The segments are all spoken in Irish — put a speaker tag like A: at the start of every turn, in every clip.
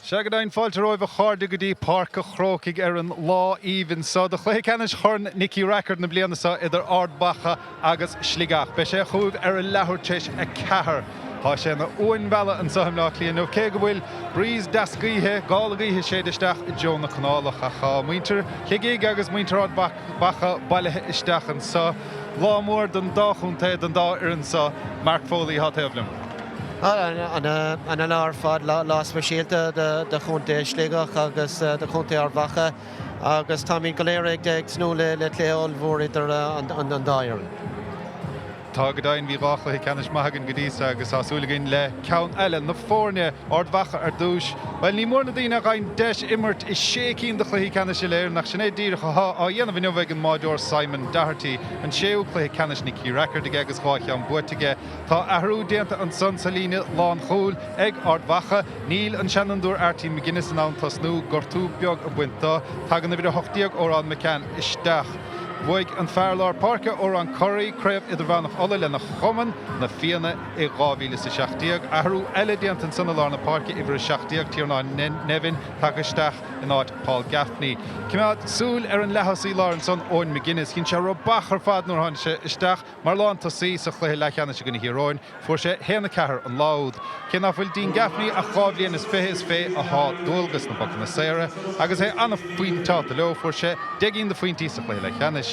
A: Sea go deimhin, fáilte romhaibh a chairde go dtí Páirc a' Chrócaigh ar an lá aoibhinn seo do chluiche ceannais Chorn Nicky Rackard na bliana seo idir Ard Mhacha agus Sligeach. Beidh sé chugaibh ar a leathuair tar éis 4. Tá sé ina uainmhealladh anseo i mBleá Cliath inniu cé go bhfuil breeze deas gaoithe, gála gaoithe ag séideadh isteach i dtreo na Canálach. Ach tá muintir Shligigh agus muintir Ard Mhacha bailithe isteach anseo. Lá mór don dá chontae, don dá fhoireann seo. Mark Foley atá taobh liom.
B: Ana-lá ar fad, lá speisialta do chontae Shligeach agus do chontae Ard Mhacha agus táimid go léir ag tnúth le cluiche ollmhór idir an dá fhoireann.
A: Tá go deimhin, bhí 2 chluiche ceannais maith againn go dtí seo agus tá súil againn le ceann eile. Na foirne, Ard Mhacha ar dtús. Bhuel, ní mór na daoine a fhaigheann deis imirt i sé cinn de chluichí ceannais uile-Éireann ach sin é díreach atá á dhéanamh inniu ag an mbáireoir Simon Doherty. An séú cluiche ceannais Nicky Rackard aige agus 2 cheann buaite aige. Tá athrú déanta ansan sa líne lánchúil ag Ard Mhacha. Níl an seanfhondúir Arty McGuinness in ann tosnú, gortú beag ag baint dó. Tagann uimhir 18, Odhrán McCann, isteach. Bhuaigh an fear lár páirce, Odhrán Curry, Craobh Idirmheánach Uladh lena chumann, Na Fianna, i 2017. Athrú eile déanta ansan i lár na páirce, uimhir 17, Tiarnán Nevin, tagtha isteach in áit Paul Gaffney. Coimeád súil ar an leath-thosaí láir ansan, Eoin McGuinness. Dhein sé rabach ar fad nuair a tháinig sé isteach. Mar lántosaí sa chluiche leathcheannais i gcoinne Thír Eoghain, fuair sé 1-4 an lá úd. Cé ná fuil Dean Gaffney ach 2 bhliain is fiche is fé athá dualgas na bpocanna saora agus é an-phointeálta leo, fuair sé 10 gcinn de phointí sa chluiche leathcheannais.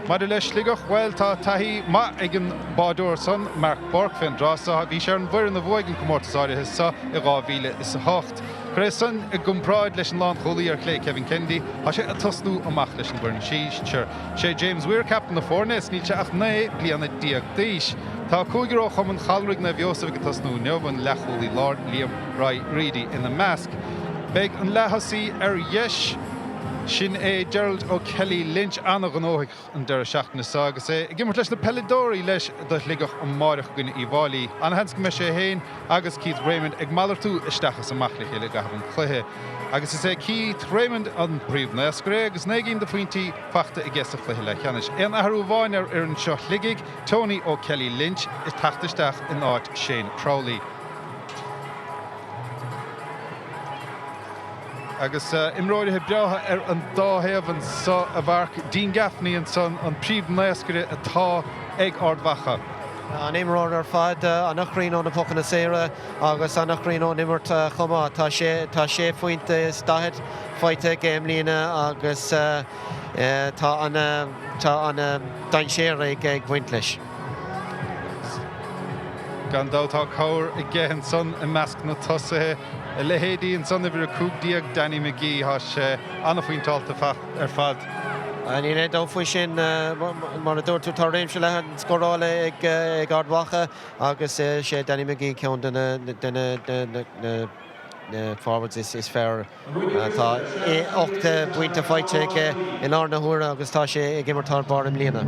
A: Maidir le Sligeach, bhuel, tá taithí maith ag an báireoir san, Mark Burke, fén dtráth so. Bhí sé ar an bhfoireann a bhuaigh an comórtas áirithe so i 2008. Cuir é san i gcomparáid leis an lánchúlaí ar chlé Kevin Kennedy, tá sé ag tosnú amach leis an bhfoireann sinsir. Sé James Weir captaen na foirne is níl sé ach 19 bliana d'aois. Tá cúigear ó Chumann Chalraigh Naomh Iósaf ag tosnú inniu, an leathchúlaí láir Liam Reidy ina measc. Beidh an leath-thosaí ar dheis, sin é Gerald O'Kelly Lynch, an-ghnóthach an deireadh seachtaine seo agus é ag imirt leis na peileadóirí leis do Shligeach amáireach i gcoinne Uíbh Fháilí. Ana-sheans go mbeidh sé féin agus Keith Raymond ag malartú isteach is amach le chéile i gcaitheamh an chluiche. Agus is é Keith Raymond an príomhnaoscaire agus 9 gcinn de phointí faighte aige sa chluiche leathcheannais. Aon athrú amháin ar fhoireann seo Shligigh, Tony O'Kelly Lynch ag teacht isteach in áit Shane Crowley. Agus imreoirithe breátha ar an dá thaobh anso a Mharc. Dean Gaffney ansan an príomhnaoscaire atá ag Ard Mhacha.
B: An-imreoir ar fad, an-chruinn ó na pocanna saora agus an-chruinn ón imirt chomh maith. Tá sé tá sé phointe is 40 faighte aige i mbliana agus tá an tá an dainséar ag baint leis.
A: Gan dabht tá cabhair aige ansan i measc na tosaithe, a leithéidí ansan uimhir 15 Danny McGee, tá sé an-phointeálta ar fad.
B: Níl aon dabht faoi sin. Mar a dúirt tú, tá réimse leathan scórála ag Ard Mhacha agus is é Danny McGee ceann de na forwards is fearr. Tá 8 bpointe faighte aige i láthair na huaire agus tá sé ag imirt thar barr i mbliana.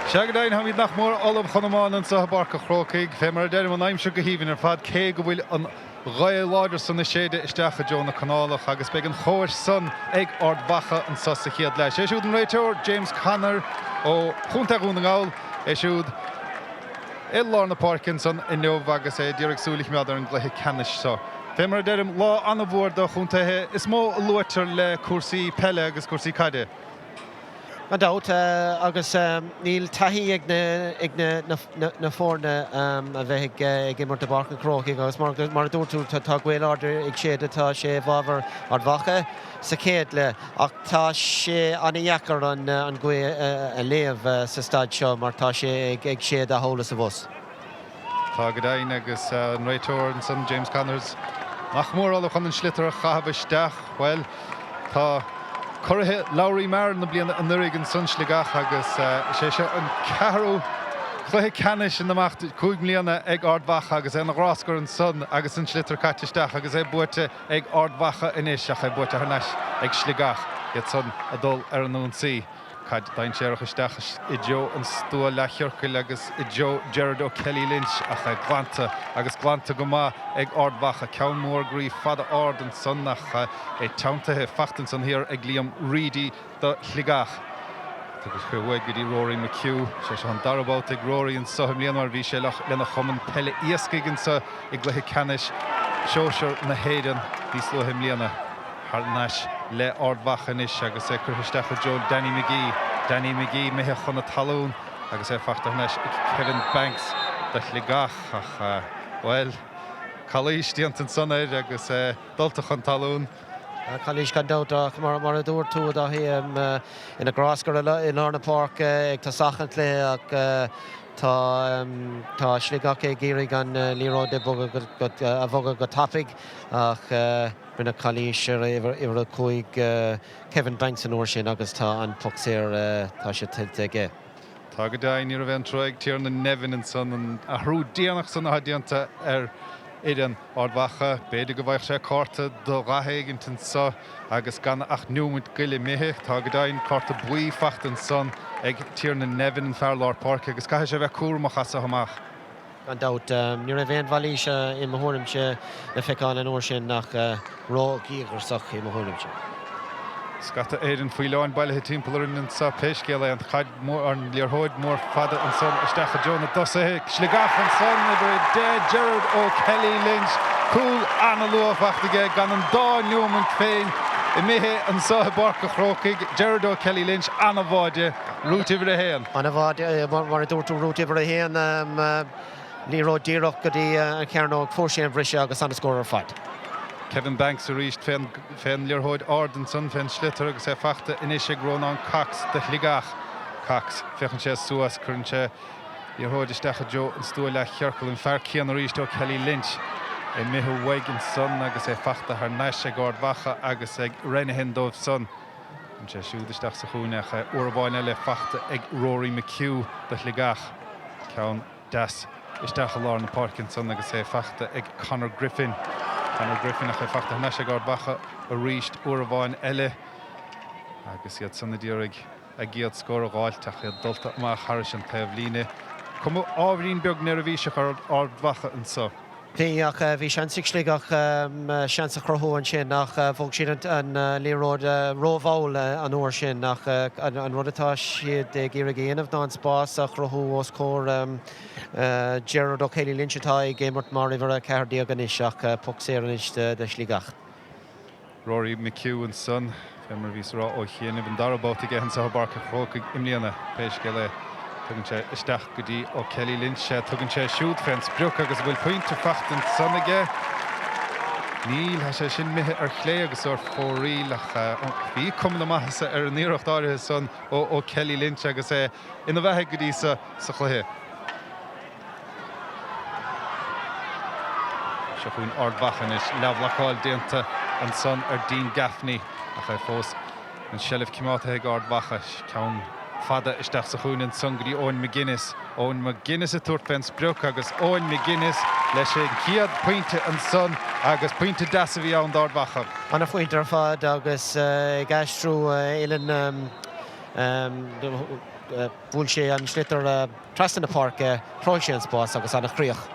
A: Sea go deimhin, táimid nach mór ullamh chun iomána anseo i bPáirc an Chrócaigh. Fé mar a deirim, an aimsir go haoibhinn ar fad, cé go bhfuil an ghaoth láidir san ag séideadh isteach i dtreo na canálach agus beidh an chomhais san ag Ard Mhacha anso sa chéad leath. Sé siúd an réiteoir, James Connor ó Chontae Dhún na nGall, é siúd i lár na páirce ansan inniu agus é d'iarraidh súil a choimeád ar an gcluiche ceannais seo. Fé mar a deirim, lá an-mhór do chontaetha is mó a luaitear le cúrsaí peile agus cúrsaí caide.
B: Gan dabht, agus níl taithí ag na foirne a bheith ag imirt i bPáirc an Chrócaigh agus mar a dúirt tú, tá gaoth láidir ag séideadh, tá sé i bhfabhar Ard Mhacha sa chéad leath ach tá sé an-dheacair an ghaoth a léamh sa staid seo mar tá sé ag séideadh thall is abhus.
A: Tá go deimhin agus an réiteoir ansan, James Connors, nach mór ullamh chun an sliotar a chaitheamh isteach. Bhuel, tá curaithe Lory Meagher na bliana anuraidh ansan, Sligeach, agus is é seo an ceathrú cluiche ceannais in imeacht 5 mbliana ag Ard Mhacha agus é ina ghráscar ansan agus an sliotar caite isteach agus é buaite ag Ard Mhacha anois ach é buaite thar n-ais ag Sligeach, iad san ag dul ar an ionsaí. Caid dainséarach isteach i dtreo an stua leathchiorcail agus i dtreo Gerard O'Kelly Lynch ach é glanta agus glanta go maith ag Ard Mhacha. Ceann mór groí fada ard ansan ach é teanntaithe fachta ansan thiar ag Liam Reidy do Shligeach. Tugtha uaidh go dtí Rory McHugh. Sé seo an dara babhta ag Rory anso i mbliana mar bhí sé lena chumann peile iascaigh anso i gcluiche ceannais sóisear na hÉireann níos luaithe i mbliana. Thar n-ais le Ard Mhacha anois agus é curtha isteach i dtreo Danny McGee. Danny McGee imithe chun na talún agus é fachta thar n-ais ag Kevin Banks do Shligeach ach, bhuel, calaois déanta ansan air agus é dulta chun talún.
B: Calaois gan dabht ach mar a dúirt tú a Dhaithí, ina ghráscar i lár na páirce ag tosach an chluiche ach tá tá Sligeach ag iarraidh an liathróid a bhogadh go tapaidh ach Rinneadh calaois ar uimhir 5, Kevin Banks an uair sin agus tá an poc saor, tá sé tuillte aige.
A: Tá go deimhin, ní raibh aon trua ag Tiernan Nevin ansan, an athrú déanach san atá déanta ar fhoireann Ard Mhacha. B'fhéidir go bhfaigheadh sé cárta do dhath éigint anso agus gan ach neomant goile imithe. Tá go deimhin, cárta buí fachta ansan ag Tiernan Nevin, an fear lár páirce, agus caithfidh sé a bheith cúramach as so amach.
B: Gan dabht. Ní raibh aon mhailís i mo thuairimse le feiceáil an uair sin ach ró-dhíograiseach i mo thuairimse.
A: Scata Éireann faoileáin bailithe timpeall orainn anseo. Pé scéal é, an chaid mhór, an liathróid mhór fada ansan isteach i dtreo na dtosaithe. Sligeach ansan, uimhir 10, Gerard O'Kelly Lynch. Cúl an-luath fachta aige gan an dá neomant féin imithe anseo i bPáirc an Chrócaigh. Gerard O'Kelly Lynch, an-bháide. Rút uimhir a haon.
B: An-bháide, mar a dúirt tú, rút uimhir a haon. Liathróid díreach go dtí an chearnóg, fuair sé an bhriseadh agus an-scór ar fad.
A: Kevin Banks arís fén liathróid ard ansan, fén sliotar agus é fachta anois ag Rónán Cox do Shligeach. Cox, féachann sé suas, cuireann sé liathróid isteach i dtreo an stua leathchiorcail. An fear céanna arís, O'Kelly Lynch, imithe uaidh ansan agus é fachta thar n-ais ag Ard Mhacha agus ag Renehan dóibh san. Tugann sé siúd isteach sa chúinne ach uair amháin eile fachta ag Rory McHugh do Shligeach. Ceann deas isteach i lár na páirce ansan agus é fachta ag Conor Griffin. Conor Griffin ach é fachta thar n-ais ag Ard Mhacha arís uair amháin eile agus iad san a d'iarraidh a gcéad scór a dh'fháilt ach iad dulta amach thairis an taobh líne. Cuma ábhairín beag neirbhíseach ar Ard Mhacha anso.
B: Bhí, ach bhí seans ag Sligeach seans a chruthú ansin ach bhog siad an liathróid rómhall an uair sin ach an rud atá siad ag iarraidh a dhéanamh ná an spás a chruthú os comhair Gerard O'Kelly Lynch atá ag imirt mar uimhir 14 anois ach poc saor anois do Shligeach.
A: Rory McHugh ansan, fé mar a bhíos a rá ó chianaibh, an dara babhta aige anso i bPáirc an Chrócaigh i mbliana. Pé scéal é, tugann sé isteach go dtí O'Kelly Lynch é. Tugann sé siúd fén sprioc agus an bhfuil pointe fachta ansan aige? Níl, tá sé sin imithe ar chlé agus ar fóraoil ach bhí cuma na maitheasa ar an iarracht áirithe san ó O'Kelly Lynch agus é ina bheathaidh go dtí so sa chluiche. Seo chugainn Ard Mhacha anois. Leathbhlocáil déanta ansan ar Dean Gaffney ach é fós an seilbh coimeádta ag Ard Mhacha. Ceann fada isteach sa chúinne ansan go dtí Eoin McGuinness. Eoin McGuinness ag tabhairt fén sprioc agus Eoin McGuinness leis an chéad pointe ansan agus pointe deas a bhí ann d'Ard Mhacha.
B: Ana-phointe ar fad agus ag aistriú uillinn bhuail sé an sliotar. Trasna na páirce, chruthaigh sé an spás agus an-chríoch.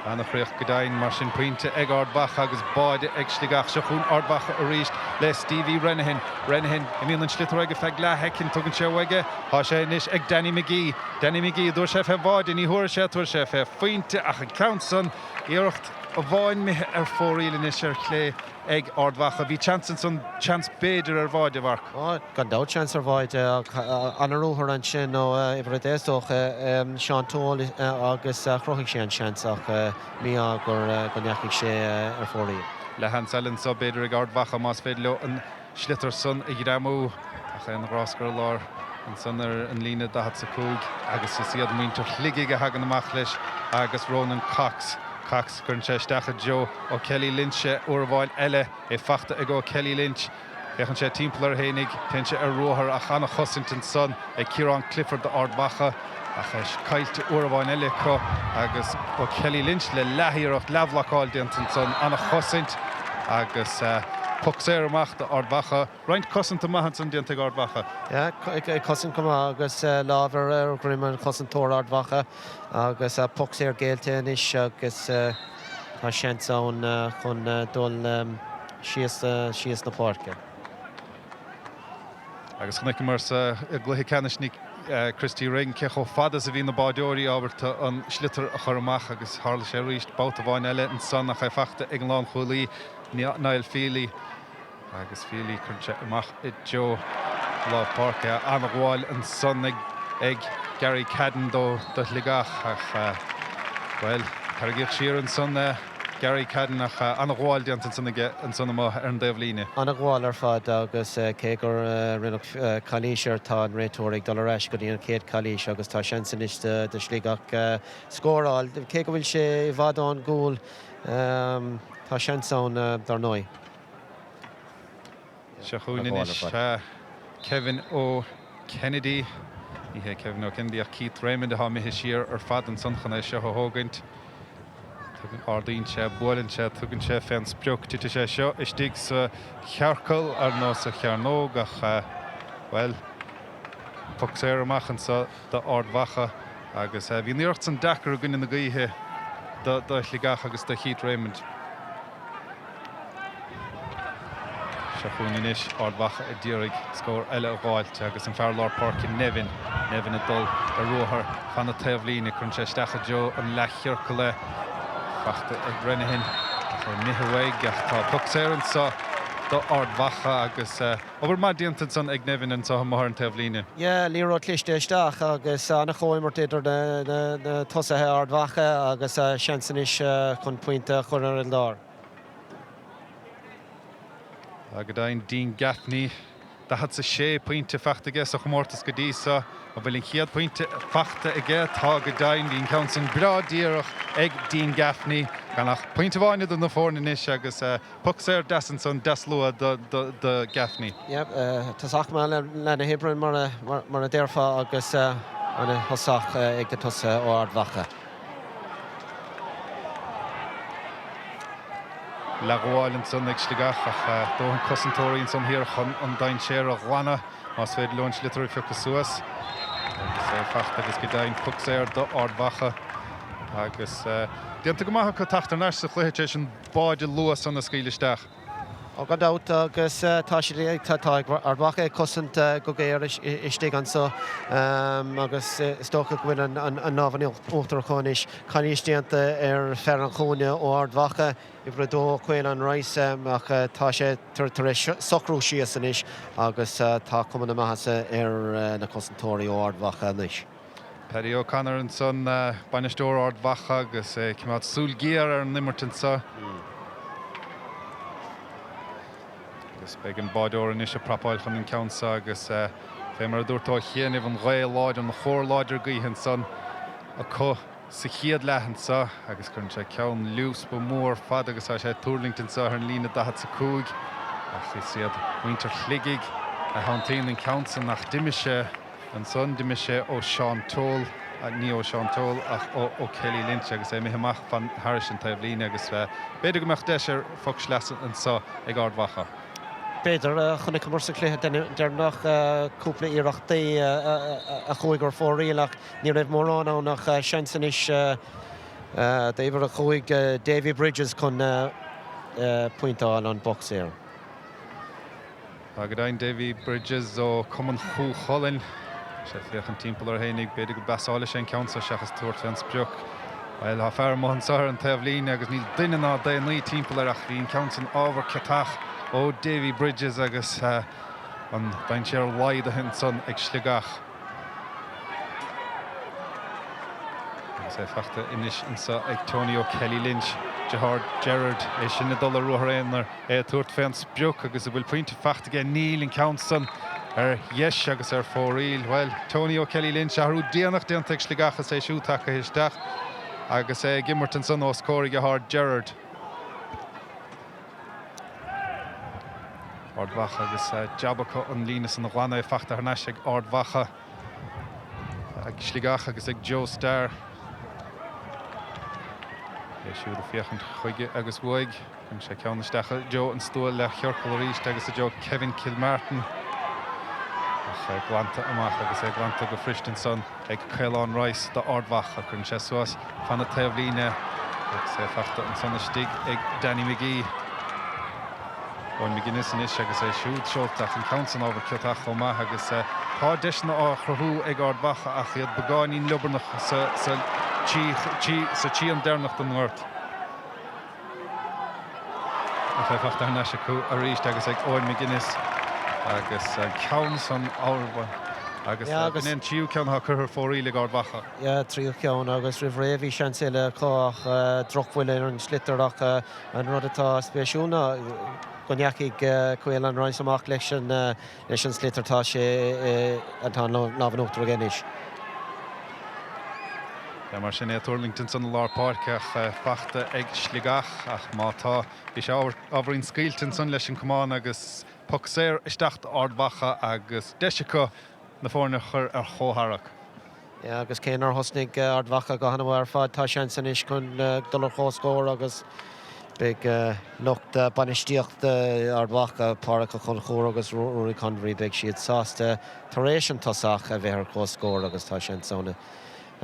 A: An-chríoch go deimhin, mar sin pointe ag Ard Mhacha agus báide ag Sligeach. Seo chugainn Ard Mhacha arís le Stevie Renehan. Renehan, imíonn an sliotar uaidh feadh leathshoicind, tugann sé uaidh é. Tá sé anois ag Danny McGee. Danny McGee, an dtabharfaidh sé fé bháide, ní thabharfaidh sé, tabharfaidh sé fé phointe ach an ceann san, iarracht. amháin imithe ar fóraoil anois ar chlé ag Ard Mhacha. Bhí seans ansan, seans b'fhéidir ar bháide, a Mharc.
B: Ó, gan dabht seans ar bháide ach an-ruathar ansin ó uimhir 10 is dócha, Seán Toal agus chruthaigh sé an seans ach mí-ádh go ndeachaigh sé ar fóraoil.
A: Leathsheans eile anso b'fhéidir ag Ard Mhacha más féidir leo an sliotar san a ghreamú ach é ina ghráscar i lár ansan ar an líne 45 agus is iad muintir Shligigh a thagann amach leis agus Ronan Cox. Cox, cuireann sé isteach i dtreo O'Kelly Lynch é uair amháin eile, é fachta ag O'Kelly Lynch. Féachann sé timpeall air fhéinig, téann sé ar ruathar ach an-chosaint ansan ag Ciarán Clifford d'Ard Mhacha ach é caillte uair amháin eile acu agus O'Kelly Lynch le leath-iarracht, leathbhlocáil déanta ansan, an-chosaint agus poc saor amach d'Ard Mhacha. Roinnt cosanta maith ansan déanta ag Ard Mhacha.
B: Yeah, ag cosaint go maith agus lámh ar dhroim an chosantóir Ard Mhacha agus poc saor géillte anois agus tá seans ann chun dul síos síos na páirce.
A: Agus chonaiceamar sa gcluiche ceannais Christy Ring cé chomh fada is a bhí na báideoirí ábalta an sliotar a chur amach agus tharla sé arís babhta amháin eile ansan ach é fachta ag an lánchúlaí Niall Feely. Agus Feely, cuireann sé amach i dtreo lár páirce. An-ghabháil ansan ag Gary Cadden do Shligeach ach, bhuel, tarraingíodh siar ansan Gary Cadden ach an-ghabháil déanta ansan aige ansan amuigh ar an dtaobhlíne.
B: An-ghabháil ar fad agus cé gur rinneadh calaois air tá an réiteoir ag dul ar ais go dtí an chéad chalaois agus tá seans anois do Shligeach scóráil. Cé go bhfuil sé i bhfad ón gcúl tá seans ann dar ndóigh.
A: Seo chugainn anois Kevin Ó Kennedy. Ní hé Kevin Ó Kennedy ach Keith Raymond atá imithe siar ar fad ansan chun é seo a thógaint. Ardaíonn sé, buaileann sé, tugann sé fén sprioc. Titfidh sé seo istigh sa chiorcal ar nó sa chearnóg ach, bhuel, poc saor amach anso d'Ard Mhacha agus bhí an iarracht san deacair i gcoinne na gaoithe do Shligeach agus do Keith Raymond. Seo chugainn anois Ard Mhacha a d'iarraidh scór eile a dh'fháilt agus an fear lár páirce Nevin, Nevin ag dul ar ruathar fan na taobhlíne, cuireann sé isteach i dtreo an leathchiorcail é, fachta ag Renehan ach é imithe uaidh ach tá poc saor anso do Ard Mhacha agus obair maith déanta ansan ag Nevin anso amuigh ar an taobhlíne.
B: Yeah, liathróid cliste isteach agus an-chomhimirt idir na tosaithe Ard Mhacha agus seans anois chun pointe a chur ar an gclár.
A: Tá go deimhin Dean Gaffney, 46 pointe fachta aige sa chomórtas go dtí seo. An bhfuil an chéad pointe fachta aige? Tá go deimhin. Bhí an ceann san breá díreach ag Dean Gaffney. Gan ach pointe amháin idir na foirne anois agus poc saor deas ansan, deas luath do Gaffney.
B: Yep, tosach maith le leath na hoibre mar a déarfá agus ana-thosach ag na tosaithe ó Ard Mhacha.
A: Leathghabháil ansan ag Sligeach ach dóthain cosantóirí ansan thiar chun an dainséar a ghlanadh más féidir leo an sliotar a phiocadh suas. Agus é fachta agus go deimhin poc saor do Ard Mhacha agus déanta go maith acu teacht thar n-ais sa chluiche tar éis an báide luath san a scaoileadh isteach.
B: Ó gan dabht agus tá siad ag, tá Ard Mhacha ag cosaint go géar istigh anso agus is dócha go bhfuil an lámh in uachtar acu anois. Calaois déanta ar fear an chúinne ó Ard Mhacha, uimhir a dó, Caolán Rice, ach tá sé tar éis socrú síos anois agus tá cuma na maitheasa ar na cosantóirí ó Ard Mhacha anois.
A: Paddy O'Connor ansan, bainisteoir Ard Mhacha agus é ag coimeád súil ghéar ar an imirt anso. Agus beidh an báideoir anois ag prapáil chun an ceann seo agus fé mar a dúirt tú a chianaibh, an ghaoth láidir, an chóir láidir gaoithe ansan acu sa chéad leath anso agus cuireann sé ceann lúspa mór fada agus tá sé ag tuirlingt anso ar an líne 45 ach is iad muintir Shligigh a theanntaíonn an ceann san ach d'imigh sé Ansan d'imigh sé ó Seán Toal, ní ó Seán Toal ach ó O'Kelly Lynch agus é imithe amach fan thairis an taobhlíne agus b'fhéidir go mbeadh deis ar phoc sleasa anso ag Ard Mhacha.
B: B'fhéidir. Chonaiceamar sa chluiche deireanach cúpla iarrachtaí a chuaigh ar fóraoil ach ní raibh mórán ann ach seans anois d'uimhir 5 Davy Bridges chun pointe a fháil ón bpoc saor.
A: Tá go deimhin Davy Bridges ó Cumann Chú Chulainn. Sé ag féachaint timpeall air fhéinig, b'fhéidir go bpasálfaidh sé an ceann seo seachas tabhairt fén sprioc. Bhuel, tá fear amuigh anso ar an taobhlíne agus níl duine ná daonnaí timpeall air ach bhí an ceann san ábhar ciotach ó Davy Bridges agus an dainséar laghdaithe ansan ag Sligeach. Agus é fachta anois anso ag Tony O'Kelly Lynch, deartháir Gerard, é sin ag dul ar ruathar aonair. É ag tabhairt fén sprioc agus an bhfuil pointe fachta aige? Níl, an ceann san ar dheis agus ar fóraoil. Bhuel, Tony O'Kelly Lynch, athrú déanach déanta ag Sligeach is é siúd tagtha isteach agus é ag imirt ansan os comhair a dhearthár Gerard. Ard Mhacha agus jab acu an líne san a ghlanadh, é fachta thar n-ais ag Ard Mhacha. Ag Sligeach agus ag Joe Starr. É siúd ag féachaint chuige agus uaidh. Cuireann sé ceann isteach i dtreo an stua leathchiorcail arís agus i dtreo Kevin Kilmartin. Ach é glanta amach agus é glanta go fuirist ansan ag Caolán Rice d'Ard Mhacha. Cuireann sé suas fan na taobhlíne agus é fachta ansan istigh ag Danny McGee. Eoin McGuinness anois agus é siúd seolta ach an ceann san ábhar ciotach chomh maith agus tá deiseanna á chruthú ag Ard Mhacha ach iad beagáinín liobarnach sa trian deireanach den ngort. Ach é fachta thar n-ais acu arís agus ag Eoin McGuinness agus an ceann san ábhar agus b'in é an tríú ceann atá curtha ar fóraoil ag Ard Mhacha.
B: Yeah, tríú ceann agus roimh ré bhí seans eile acu ach drochbhuille ar an sliotar ach An rud atá spéisiúil ná go ndeachaigh Caolán Rice amach leis an leis an sliotar. Tá sé tá an lámh in uachtar aige anois.
A: Sea, mar sin é ag tuirlingt ansan i lár páirce ach fachta ag Sligeach ach má tá, bhí sé ábhairín scaoilte ansan leis an camán agus poc saor isteach d'Ard Mhacha agus deis acu na foirne a chur ar chomhtharrac.
B: Agus cé nár thosnaigh Ard Mhacha go han-mhaith ar fad, tá seans anois chun dul ar comhscór agus beidh lucht bainistíochta Ard Mhacha, Pádraic Ó Conchúir agus Ruairí Convery, beidh siad sásta tar éis an tosach a bheith ar comhscór agus tá seans ann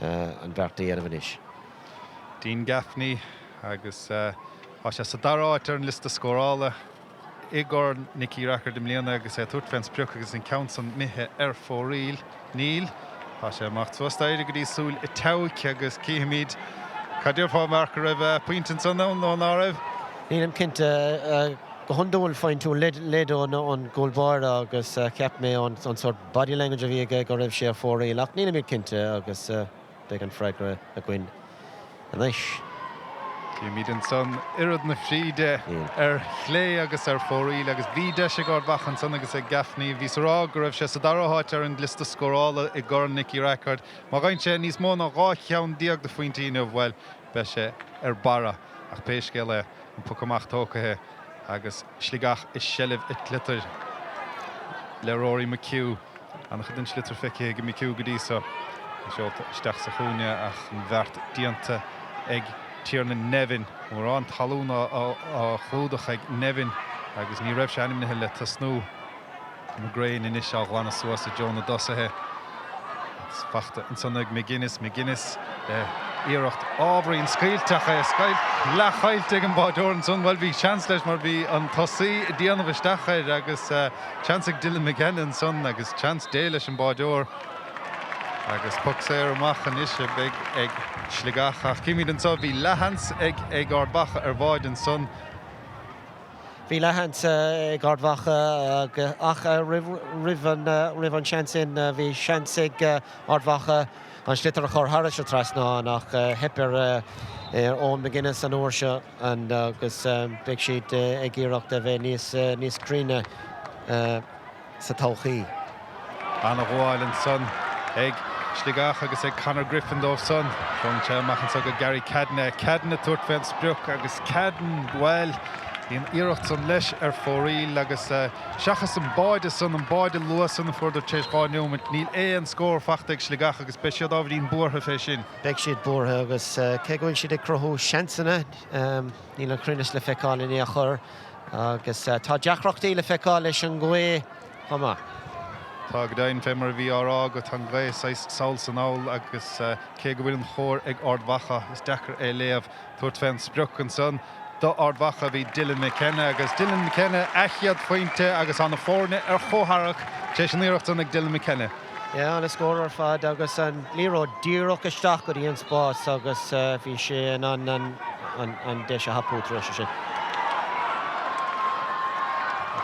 B: an beart a dhéanamh anois.
A: Dean Gaffney agus tá sé sa dara háit ar an liosta scórála. i gCorn Nicky Rackard i mbliana agus é ag tabhairt fén sprioc agus an ceann san imithe ar fóraoil. Níl. Tá sé ag imeacht suas staighre go dtí súil a' tseabhaic agus cífimid. Cad déarfá, Mark, an raibh pointe ansan ann nó ná raibh?
B: Nílim cinnte. Go hiondúil faigheann tú leid ón gcúl báire agus cheap mé ón sórt body language a bhí aige go raibh sé ar fóraoil ach nílimid cinnte agus. Beidh an freagra againn anois.
A: Címid ansan oiread na fríde ar chlé agus ar fóraoil agus bhí deis ag Ard Mhacha ansan agus ag Gaffney. Bhíos a rá go raibh sé sa dara háit ar an liosta scórála i gCorn Nicky Rackard. Má gheibheann sé níos mó ná 12 cheann de phointí inniu, bhuel, beidh sé ar barra. Ach pé scéal é, an poc amach tógtha agus Sligeach i seilbh an tsliotair le Rory McHugh. An-chuid den sliotar feicthe ag McHugh go dtí so. Seolta isteach sa chúinne ach an bheart déanta ag Tiernan Nevin. Mórán talún á chlúdach ag Nevin agus ní raibh sé ainmnithe le tosnú. McGrane anois á ghlanadh suas i dtreo na dtosaithe. Agus fachta ansan ag McGuinness. McGuinness le iarracht ábhairín scaoilte ach é leathchaillte ag an báideoir ansan. Bhuel, bhí seans leis mar bhí an tosaí ag déanamh isteach air agus seans ag Dylan McKenna ansan agus seans Dé leis an báideoir. Agus poc saor amach anois a bheidh ag Sligeach. Ach címid anso, bhí leathsheans ag Ard Mhacha ar bháide ansan.
B: Bhí leathsheans ag Ard Mhacha ach roimh an seans sin bhí seans ag Ard Mhacha an sliotar a chur thairis an trasnán ach theip ar Eoin McGuinness an uair seo agus beidh siad ag iarracht a bheith níos cruinne. sa todhchaí.
A: Ana-ghabháil ansan ag Sligeach agus ag Conor Griffin dóibh san. Seolann sé amach anso go Gary Caden. Caden ag tabhairt fén sprioc agus Caden, bhuel, bhí an iarracht san leis ar fóraoil agus seachas an báide san, an báide luath san a fuaireadar tar éis 2 neomat, níl aon scór fachta ag Sligeach agus beidh siad ábhairín buartha fé sin.
B: Beidh siad buartha agus cé go bhfuil siad ag cruthú seansanna, níl an cruinneas le feiceáil in aon chor. Agus tá deacrachtaí le feiceáil leis an ngaoth chomh maith.
A: Tá go deimhin, fé mar a bhí á rá agat, tá an ghaoth saghas sall 's anall agus cé go bhfuil an chóir ag Ard Mhacha, is deacair é léamh. Tabhairt fén sprioc ansan do Ard Mhacha a bhí Dylan McKenna agus Dylan McKenna a chéad phointe agus tá na foirne ar chomhtharrac tar éis an iarracht san ag Dylan McKenna.
B: Yeah, ana-scór ar fad agus an liathróid díreach isteach go dtí an spás agus bhí sé in ann an deis a thapú tar éis sin.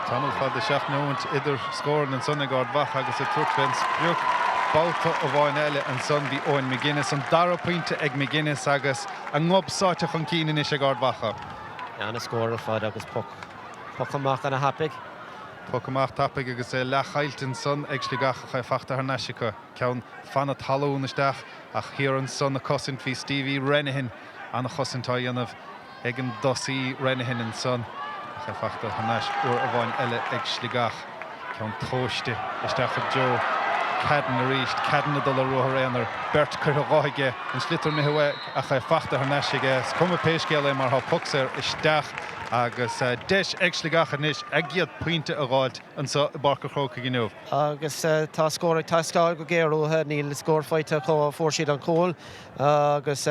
A: Tamall fada, 7 neomant idir scóranna ansan ag Ard Mhacha agus ag tabhairt fén sprioc babhta amháin eile ansan bhí Eoin McGuinness, an dara pointe ag McGuinness agus a ngob sáite chun cinn anois ag Ard Mhacha.
B: Ana-scór ar fad agus poc, poc amach ana-thapaidh.
A: Poc amach tapaidh agus é leathchaillte ansan ag Sligeach ach é fachta thar n-ais acu. Ceann fan na talún isteach ach thiar ansan ag cosaint bhí Stevie Renehan. An-chosaint á dhéanamh ag an dtosaí Renehan ansan ach é fachta thar n-ais uair amháin eile ag Sligeach. Ceann tomhaiste isteach i dtreo Cadden arís. Cadden ag dul ar ruathar aonair. Beirt curtha dho aige. An sliotar imithe uaidh ach é fachta thar n-ais aige. Is cuma pé scéal é mar tá poc saor isteach agus deis ag Sligeach anois a gcéad pointe a dh'fháilt anseo i bPáirc an Chrócaigh inniu.
B: Agus tá scór ag teastáil go géar uathu. Níl scór faighte acu ó fuair siad an cúl agus